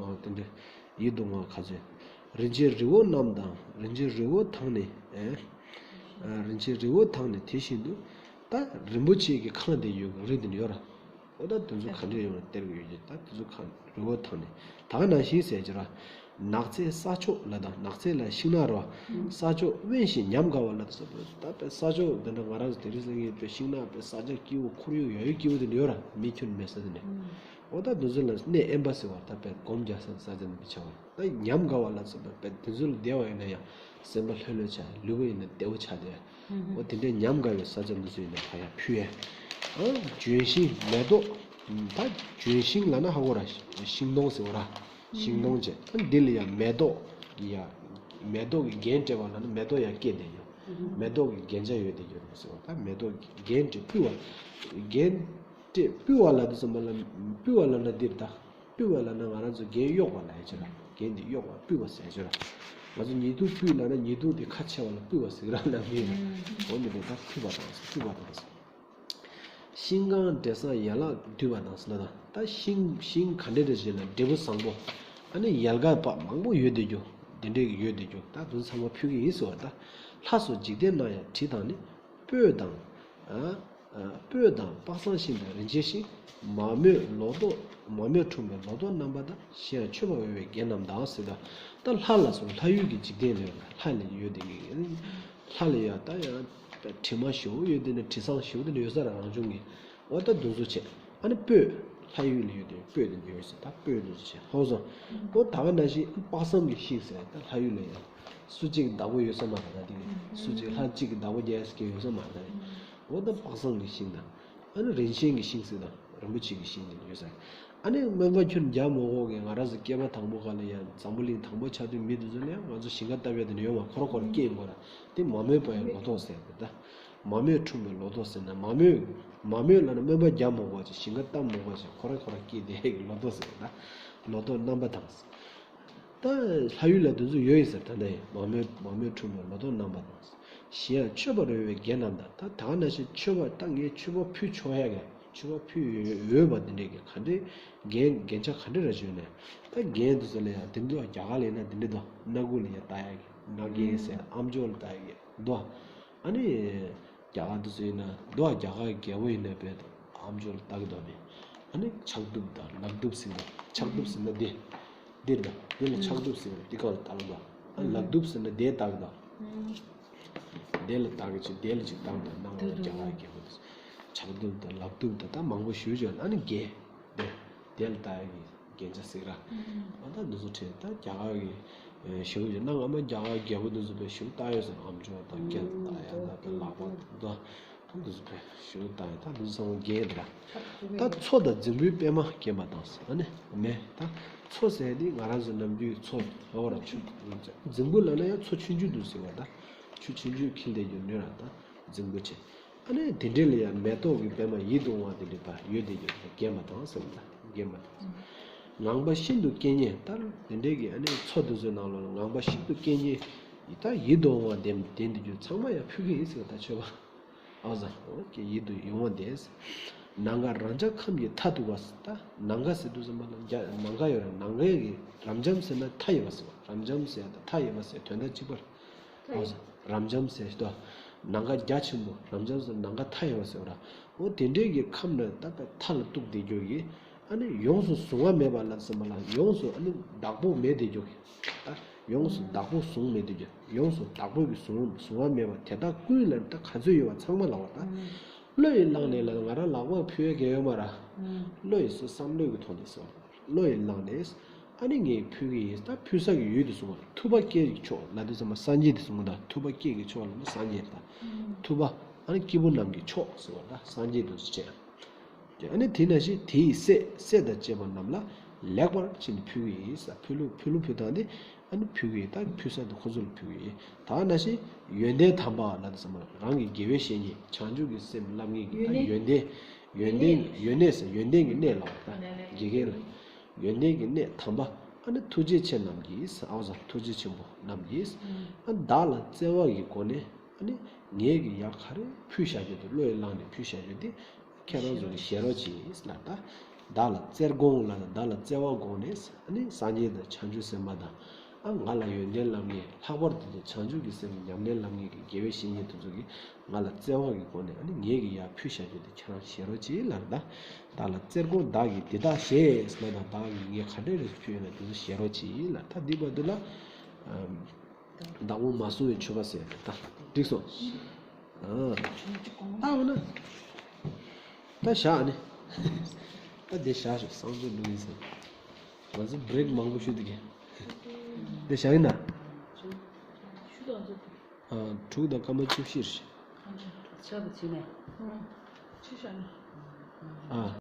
ཨོ་དེ་འདྲ་ཡིད་དུ་འོང་བ་ག་ཚོད། རིན་ཆེན་རི་བོ་རྣམས་དང་། རིན་ཆེན་རི་བོ་དང་ནི། ཨེ། ཨ་རིན་ཆེན་རི་བོ་དང་ནི་དེ་བཞིན་དུ། ད་རིན་པོ་ཆེ་གི་ཁང་དེ་ཡོད་གི་རི་དེ་འདྲ་ཡོད་ར། འོ་ད་དེ་ཚོ་ག་འདྲ་ཡོད་ན་སྟེར་གི་ཡོད་ཀྱི། ད་དེ་ཚོ་གང་རི་བོ་དང་ནི་ད་ག་ནང་བཞིན་ཟེར་གྱི་ར། ནགས་ཚལ་ས་ཕྱོགས་ལ་དང་། ནགས་ཚལ་ལ་ཤིང་ནགས་རོ། ས་ཕྱོགས་དབེན་ཞིང་ཉམས་དགའ་བ་ལ་ཟེར། ད་དཔེ་ས་ཕྱོགས་འདི་འདྲ་ང་རང་ཚོ་དེ་རིང་སང་ཉིན་དཔེ་ཤིང་ནགས་དཔེ་ས་ཆ་སྐྱིད་པོ་ཁོར་ཡུག་ཡ་ཡོ་སྐྱིད་པོ་དེ་འདྲ་ཡོད་ར། མི་ཁྱོན་མེད་ས་དེ་འདྲ། འོ་ད་དེ་ཚོ་ལ་གནས་དབེན་པ་ཟེར་བ་ད་དཔེ་སྒོམ་རྒྱག་ས་ས་ཆ་འདི་འདྲ་ཆགས་པ་རེད། ད་ཉམས་དགའ་བ་ལ་ཟེར་བ་དཔེ་དེ་ཚོ་ལ་བསྡད་པ་ཡིན་ན་ཡང་སེམས་པ་ལྷོད་ལྷོད་ཆགས། ལུས་པོ་ཡིན་ན་བདེ་པོ་ཆགས་བསྡད། འོ་དེ་འདྲའི་ཉམས་དགའ་བའི་ས་ཆ་འདི་ཚོ་ཡིན་ན་ག་ཡ་ཕུལ་ཡ། ཨ་ལྗོན་ཤིང་མེ་ཏོག་ད་ལྗོན་ཤིང་ལབ་ན་ཧ་གོ་ར། ཤིང་སྡོང་ཟེར་བ་ར། ཤིང་སྡོང་བཅས། ཨ་འདི་ལ་ཡང་མེ་ཏོག་ཡ། མེ་ཏོག་གི་རྒྱན་སྤྲས་པ་ལབ་ན་མེ་ཏོག་ཡར་སྐྱེས་བསྡད་ཡོད། མེ་ཏོག་གི་རྒྱན་ཆ་ཡོད་བསྡད་ཡོད་ཟེར་བ། ད་མེ་ཏོག་གི་རྒྱན་སྤྲས་སྤུལ་བ། རྒྱན་སྤྲས་སྤུལ་བ་ལབ་དུས་ཙམ་པ་ལ་སྤུལ་བ་ལབ་ན་འདིར་ད། སྤུལ་བ་ལབ་ན་ང་རང་ཚོ་རྒྱན་གཡོགས་པ་ལབ་ཡ་ཅིག་ར། རྒྱན་འདི་གཡོགས་པ་སྤུལ་བ་ཟེར་ཡ་ཅིག་ར། ང་ཚོ་ཉི་གདུགས་སྤུལ་ལབ་ན་ཉི་གདུགས་འདི་ཁ་ཕྱེ་བ་ལ་སྤུལ་བ་ཟེར་གི་ར། ལབ་ཀྱི་ཡོད། འོ་འདི་འདྲ་ད་སྤུལ་བ་དང་སྤུལ་བ་དང་ཟེར། ཤིང་གང་འབྲས་བཟང་ཡན་ལག་བསྡུས་པ་དང་ཟེར་ན། ད་ད་ཤིང་ཤིང་ག་འདྲ་རེ་བྱས་ན་འབྲས་བུ་བཟང་པོ། ཨ་ནི་ཡལ་ག་པ་མང་པོ་ཡོད་དེ་རྒྱུ། དེ་འདྲས་ཀྱི་ཡོད་དེ་རྒྱུ། ད་དུང་ཚང་མ་ཕུལ་གྱི་ཡིན་ཟེར་བ། ད་ལྷ་སོགས་འཇིག་རྟེན་ན་ཡང་དྲི་དང་ནི། སྤོས་དང་། ཨ། ཨ། སྤོས་དང་དཔག་བསམ་ཤིང་དང་རིན་ཆེན་ཤིང་། མ་རྨོས་ལོ་ཏོག་མ་རྨོས་འཁྲུངས་པའི་ལོ་ཏོག་རྣམ་པ་དང་། གཞན་ཡང་མཆོད་པར་འོས་པའི་རྒྱན་རྣམས་དང་ཟེར། ད་ད་ལྷ་ལ་སོགས་ལྷ་ཡུལ་གྱི་འཇིག་རྟེན་ལ་ཡོད་ལྷ་ལ་ཡོད་དེ་གི། ལྷ་ལ་ཡང་ད་ཡང་དྲི་མ་ཞེ་པོ་ཡོད་དེ་ནི་དྲི་བཟང་ཞེ་པོ་དེ་ནི་ཡོད་ས་ར། རང་བྱུང་གི། འོ་ད་འདུ་འཛོ་བྱེད། ཨ་ནི་སྤོས། ལྷ་ཡུལ་ལ་ཡོད་དེ་སྤོས་དེ་ཡོད་ཟེར། ད་སྤོས་འདུ་འཛོ་བྱེད་ཧོ་སོང་། འོ་ད་ག་ནང་བཞིན་དཔག་བསམ་གྱི་ཤིང་ཟེར། ད་ལྷ་ཡུལ་ལ་ཡང་སུ་གཅིག་བདག་པོ་ཡོད་ས་མ་རེད། ད་དེ་གི་སུ་གཅིག་ལྷ་གཅིག་གི་བདག་པོ་རྒྱག་ཡས་ཀྱི་ཡོད་ས་མ་རེད། འོ་ད་དཔག་བསམ་གྱི་ཤིང་དང་། ཨ་ནི་རིན་ཆེན་གྱི་ཤིང་ཟེར་དང་རིན་པོ་ཆེ་གི་ཤིང་དེ་ཡོད་ས། ཨ་ནི་སྨན་པ་ཁྱོད་རྒྱག་མ་དགོས་གི། ང་རང་ཚོ་སྐྱེས་པ་དང་པོ་ག་ལ་ཡང་འཛམ་བུ་གླིང་དང་པོ་ཆགས་དུས་མི་དེ་ཚོ་ལ་ཡང་ང་ཚོ་ཞིང་ཁ་བཏབ་ཡས་དེ་ནི་ཡོད་མ། ཁོ་རང་ཁོ་རང་སྐྱེས་ཡིན་གོ་ར། དེ་མ་རྨོས་པ་ཡི་ལོ་ཏོག་ཟེར་བ་ད། མ་རྨོས་འཁྲུངས་པའི་ལོ་ཏོག་ཟེར་ན། མ་རྨོས། མ་རྨོས་ལབ་ན་སྨན་པ་རྒྱག་མ་དགོས་ཅིག་ཞིང་ཁ་བཏབ་མ་དགོས་ཅིག་ཁོ་རང་ཁོ་རང་སྐྱེས་དེ་ལོ་ཏོག་ཟེར་བ་ད། ལོ་ཏོག་རྣམ་པ་དང་། ད་ལྷ་ཡུལ་ལ་དེ་ཚོ་ཡོད་ཡིན་ཟེར། ད་ནས་མ་རྨོས་མ་རྨོས་འཁྲུངས་པའི་ལོ་ཏོག་རྣམ་པ་དང་། གཞན་ཡང་མཆོད་པར་འོས་པའི་རྒྱན་རྣམས་དང་། ད་ད་ག་ནང་བཞིན་མཆོད་པ་ད་ངས་མཆོད་པ་ཕུལ་ཆོག་ཡ་གི། མཆོད་པ་ཕུལ་འོས་པ་འདི་འདྲས་ཀྱི་ག་འདྲས་རྒྱན་རྒྱན་ཆ་ག་འདྲས་ར་བྱོན་ནས། ད་རྒྱན་དེ་ཚོ་ལ་ཡང་དེ་འདྲ་རྒྱ་གར་ལ་ཡིན་ན་དེ་འདྲས་འདུག་སྣ་ཁུག་ལ་ཡང་བཏགས་ཡ་གི། སྣ་རྒྱན་ཟེར། ཨམ་ཅོག་ལ་བཏགས་ཡ་གི་འདུག་ཨ་ནི་རྒྱ་གར་དེ་ཚོ་ཡིན་ན་འདུག་རྒྱ་གར་གྱི་རྒྱལ་པོ་ཡིན་ན་བས་ཨམ་ཅོག་ལ་བཏགས་ཀྱི་འདུག་ནས། ཨ་ནི་ཕྱག་གདུབ་དང་ལག་གདུབ་ཟེར་ན། ཕྱག་གདུབ་ཟེར་ན་དེ་དེ་རེད། དེ་ལ་ཕྱག་གདུབ་ཟེར་ན་དེ་གང་ལ་བཏགས་ཀྱི་འདུག་ཨ་ནི་ལག་གདུབ་ཟེར་ན་དེ་བཏགས་ཀྱི་འདུག་དེ་ལ་བཏགས་ཀྱི་ཅིག་དེ་ལ་ཅིག་བཏགས་དང་སྣང་བ། རྒྱ་གར་རྒྱལ་པོ་དེ་ཕྱག་གདུབ་དང་ལག་གདུབ་དང་ད་མང་པོ་ཞུ་བྱས། ཨ་ནི་རྒྱན་དེ་དེ་ལ་བཏགས་ཡ་གི་རྒྱན་ཆ་ཟེར་ར། ཨ་ད་འདི་ཚོ་ཁྲིད་ད་རྒྱ་གར་གྱི་ཞེ་པོ་ཅིག་སྣང་ང་མ། རྒྱ་གར་རྒྱལ་པོ་འདི་ཚོ་དཔེ་ཞེ་པོ་བཏགས་ཡོད་ཟེར། ཨམ་ཅོག་དང་རྒྱན་བཏགས་ཡ་ད་དཔེ་ལག་པ་ད་ད་འདི་ཚོ་དཔེ་ཞེ་པོ་བཏགས་ཡ། ད་འདི་ཚོ་ཚང་མ་རྒྱན་དེ་ར། ད་མཚོ་དང་རྫིང་བུའི་པད་མ་བརྒྱན་པ་དང་ཟེར། ཨ་ནི་མེ་ད་མཚོ་ཟེར་དེ་ང་རང་ཚོ་ནམ་རྒྱུན་མཚོ་ཧོ་ར་ཆུ། རྫིང་བུ་ལབ་ན་ཡང་མཚོ་ཆུང་ཆུང་དུ་ཟེར་བ། ད་ཆུ་ཆུང་ཆུང་འཁྱིལ་བསྡད་རྒྱུ་ནོར་ར་ད་རྫིང་བུ་ཆེ། ཨ་ནི་དེ་འདྲས་ལ་ཡང་མེ་ཏོག་གི་པད་མ་ཡིད་དུ་འོང་བ་དེ་འདྲས་པ་ཡོད་དེ་ཡོད་པ་བརྒྱན་པ་དང་ཟེར་བ། ད་བརྒྱན་པ་དང་། ངང་པ་ཤིན་ཏུ་སྐད་སྙན། ད་དེ་འདྲས་ཀྱི་ཨ་ནི་མཚོ་དེ་ཚོའི་ནང་ལ་ངང་པ་ཤིན་ཏུ་སྐད་སྙན། ད་ཡིད་དུ་འོང་བ་ལྡན་ལྡན་དེ་རྒྱུ་ཚང་མ་ཡང་ཕུལ་གྱི་ཡིན་ཟེར་བ། ད་མཆོད་པ། ཨོ་ཟ། ཨོ་ཀེ། ཡིད་དུ་འོང་བ་ལྡན། ནམ་མཁའ་རབ་འབྱམས་ཁམས་ཀྱི་མཐའ་ཐུག་པ། ད་ནམ་མཁའ་ཟེར་དུས་ཙམ་པ་ལ་རྒྱ་ནམ་མཁའ་ཡོད་ར། ནམ་མཁའི་གི་རབ་འབྱམས་ཟེར་ན་མཐའ་ཡས་པ་ཟེར་བ། རབ་འབྱམས་ཟེར་ཡ་ད་མཐའ་ཡས་པ་ཟེར་དོན་དག་གཅིག་པ་རེད། ཨོ་ཟ། རབ་འབྱམས་ཟེར་ཏོ། ནམ་མཁའ་རྒྱ་ཆེན་པོ། རབ་འབྱམས་ཟེར་ནམ་མཁའ་མཐའ་ཡས་པ་ཟེར་བ་ར། ཨོ་དེ་འདྲའི་གི་ཁམས་ལ་ད་མཐའ་ལ་གཏུགས་བསྡད་རྒྱུ་གི། ཨ་ནི་ཡོངས་སུ་གཟུང་བ་མེད་པ་ལ་ཟེར་བ་ལ་ཡོངས་སུ་ཨ་ནི་བདག་པོ་མེད་བསྡད་རྒྱུ་གི། ད་ཡོངས་སུ་བདག་པོ་བཟུང་མེད་དུ་གྱུར། ཡོངས་སུ་བདག་པོ་གིས་བཟུང་བཟུང་བ་མེད་པ་དེ་དག་ཀུན་ལ་ད་ག་ཚོད་ཡོད་པ་ཚང་མ་ལ་བ་ད། བློ་ཡིས་བླངས་ནས་ལ་ང་རང་ལག་པ་ཕུལ་ཡ་གལ་ཡོད་མ་ར། བློ་ཡིས་སོ་བསམ་བློ་གི་ཐོག་ནས་སོ། བློ་ཡིས་བླངས་ནས། ཨ་ནི་ངས་ཕུལ་གི་ཡིན། ད་ཕུལ་ས་གི་ཡུལ་དུ་སོང་བ་ཐུབ་པ་སྐྱེ་གི་མཆོག་ལ་དུ་ཚང་མ་སངས་རྒྱས་དུ་སོང་བ་ད། ཐུབ་པ་སྐྱེ་གི་མཆོག་ལ་ནི་སངས་རྒྱས་ད། ཐུབ་པ་ཨ་ནི་སྐྱེས་བུ་རྣམས་ཀྱི་མཆོག་ཟེར་བ་ད་སངས་རྒྱས་དུ་བྱས། ཨ་ནི་དེ་ནང་བཞིན་དེ་ཡི་སྲས་སྲས་དང་བཅས་པ་རྣམས་ལ་ལེགས་པར་བྱིན་ནས་ཕུལ་གྱི་ཡིན་ས། ཕུལ་ལུགས་ཕུལ་ལུགས་ཕུལ་སྟངས་དེ་ཨ་ནི་ཕུལ་གྱི་ཡིན། ད་ཕུལ་ས་དེ་ཁོ་ཚོ་ལ་ཕུལ་གྱི་ཡིན། ད་ནང་བཞིན་ཡོན་ཏན་དམ་པ་ལ་དེ་ཚང་མ་རང་གི་དགེ་བའི་བཤེས་གཉེན་བྱང་ཆུབ་ཀྱི་སེམས་བསླབ་མཁན་གྱི་ད་ཡོན་ཏན་ཡོན་ཏན་ཡོན་གནས་ཟེར་ཡོན་ཏན་གྱི་གནས་ལ་བ་ད་དགེ་རྒན་ལ་ཡོན་ཏན་གྱི་གནས་དམ་པ་ཨ་ནི་ཐུགས་རྗེ་ཆེ་རྣམས་ཀྱིས་ཨའོ་ཟ་ཐུགས་རྗེ་ཆེན་པོ་རྣམས་ཀྱིས་ཨ་བདག་ལ་བརྩེ་བ་ཡི་སྒོ་ནས། ཨ་ནི་ངས་ཀྱི་ཡ་ག་རེ་ཕུལ་བཞག་རྒྱུ་དེ་བློ་ཡིས་བླངས་ནས་ཕུལ་བཞག་རྒྱུ་དེ་ཁྱེད་རང་ཚོ་གི་ཞེ་རོགས་གྱིས་ལ་ད། བདག་ལ་བརྩེར་དགོངས་ལ་ད་བདག་ལ་བརྩེ་བ་དགོངས་ནས་ཨ་ནི་སངས་རྒྱས་དང་བྱང་ཆུབ་སེམས་དཔའ་དང་། ཨ་ང་ལ་ཡོན་ཏན་བསླབ་མཁན་ལྷག་པར་དུ་དེ་བྱང་ཆུབ་ཀྱི་སེམས་ཉམས་ལེན་བསླབ་མཁན་གྱི་དགེ་བའི་བཤེས་གཉེན་དེ་ཚོ་གིས་ང་ལ་བརྩེ་བ་གི་སྒོ་ནས་ཨ་ནི་ངས་ཀྱི་ཡ་ཕུལ་བཞག་རྒྱུ་དེ་ཁྱེད་རང་ཞེ་རོགས་གྱིས་ལ་ད། བདག་ལ་བརྩེར་དགོངས་བདག་གིས་འདི་དག་བཞེས་ལ་ད་བདག་གིས་ངས་ག་འདྲ་རེ་ཕུལ་ཡོད་ན་དེ་ཚོ་ཞེ་རོགས་གྱིས་ལ་ད་འདི་བར་དུ་ལ། བདག་པོ་མ་བཟུང་བའི་མཆོད་པ་ཟེར་ཏེ་ད་འགྲིག་སོང་། ཨ། ད་འོ་ན། ད་བཞག་ནི། ད་འདི་བཞག་ཤོག་བསང་མཆོད་བླུགས་ཡིན་ཟེར། ང་ཚོ་བྷི་རེག་མང་པོ་ཞུ་འདུག་གས། འདི་བཞག་ཡིན་ན། ཨ། དྲུག་དང་སྐར་མ་བཅུ་བཞི་རེད། ཆབ་ཀྱི་ཕྱི་ནས། ཕྱི་བཞག་ནི། ཨ།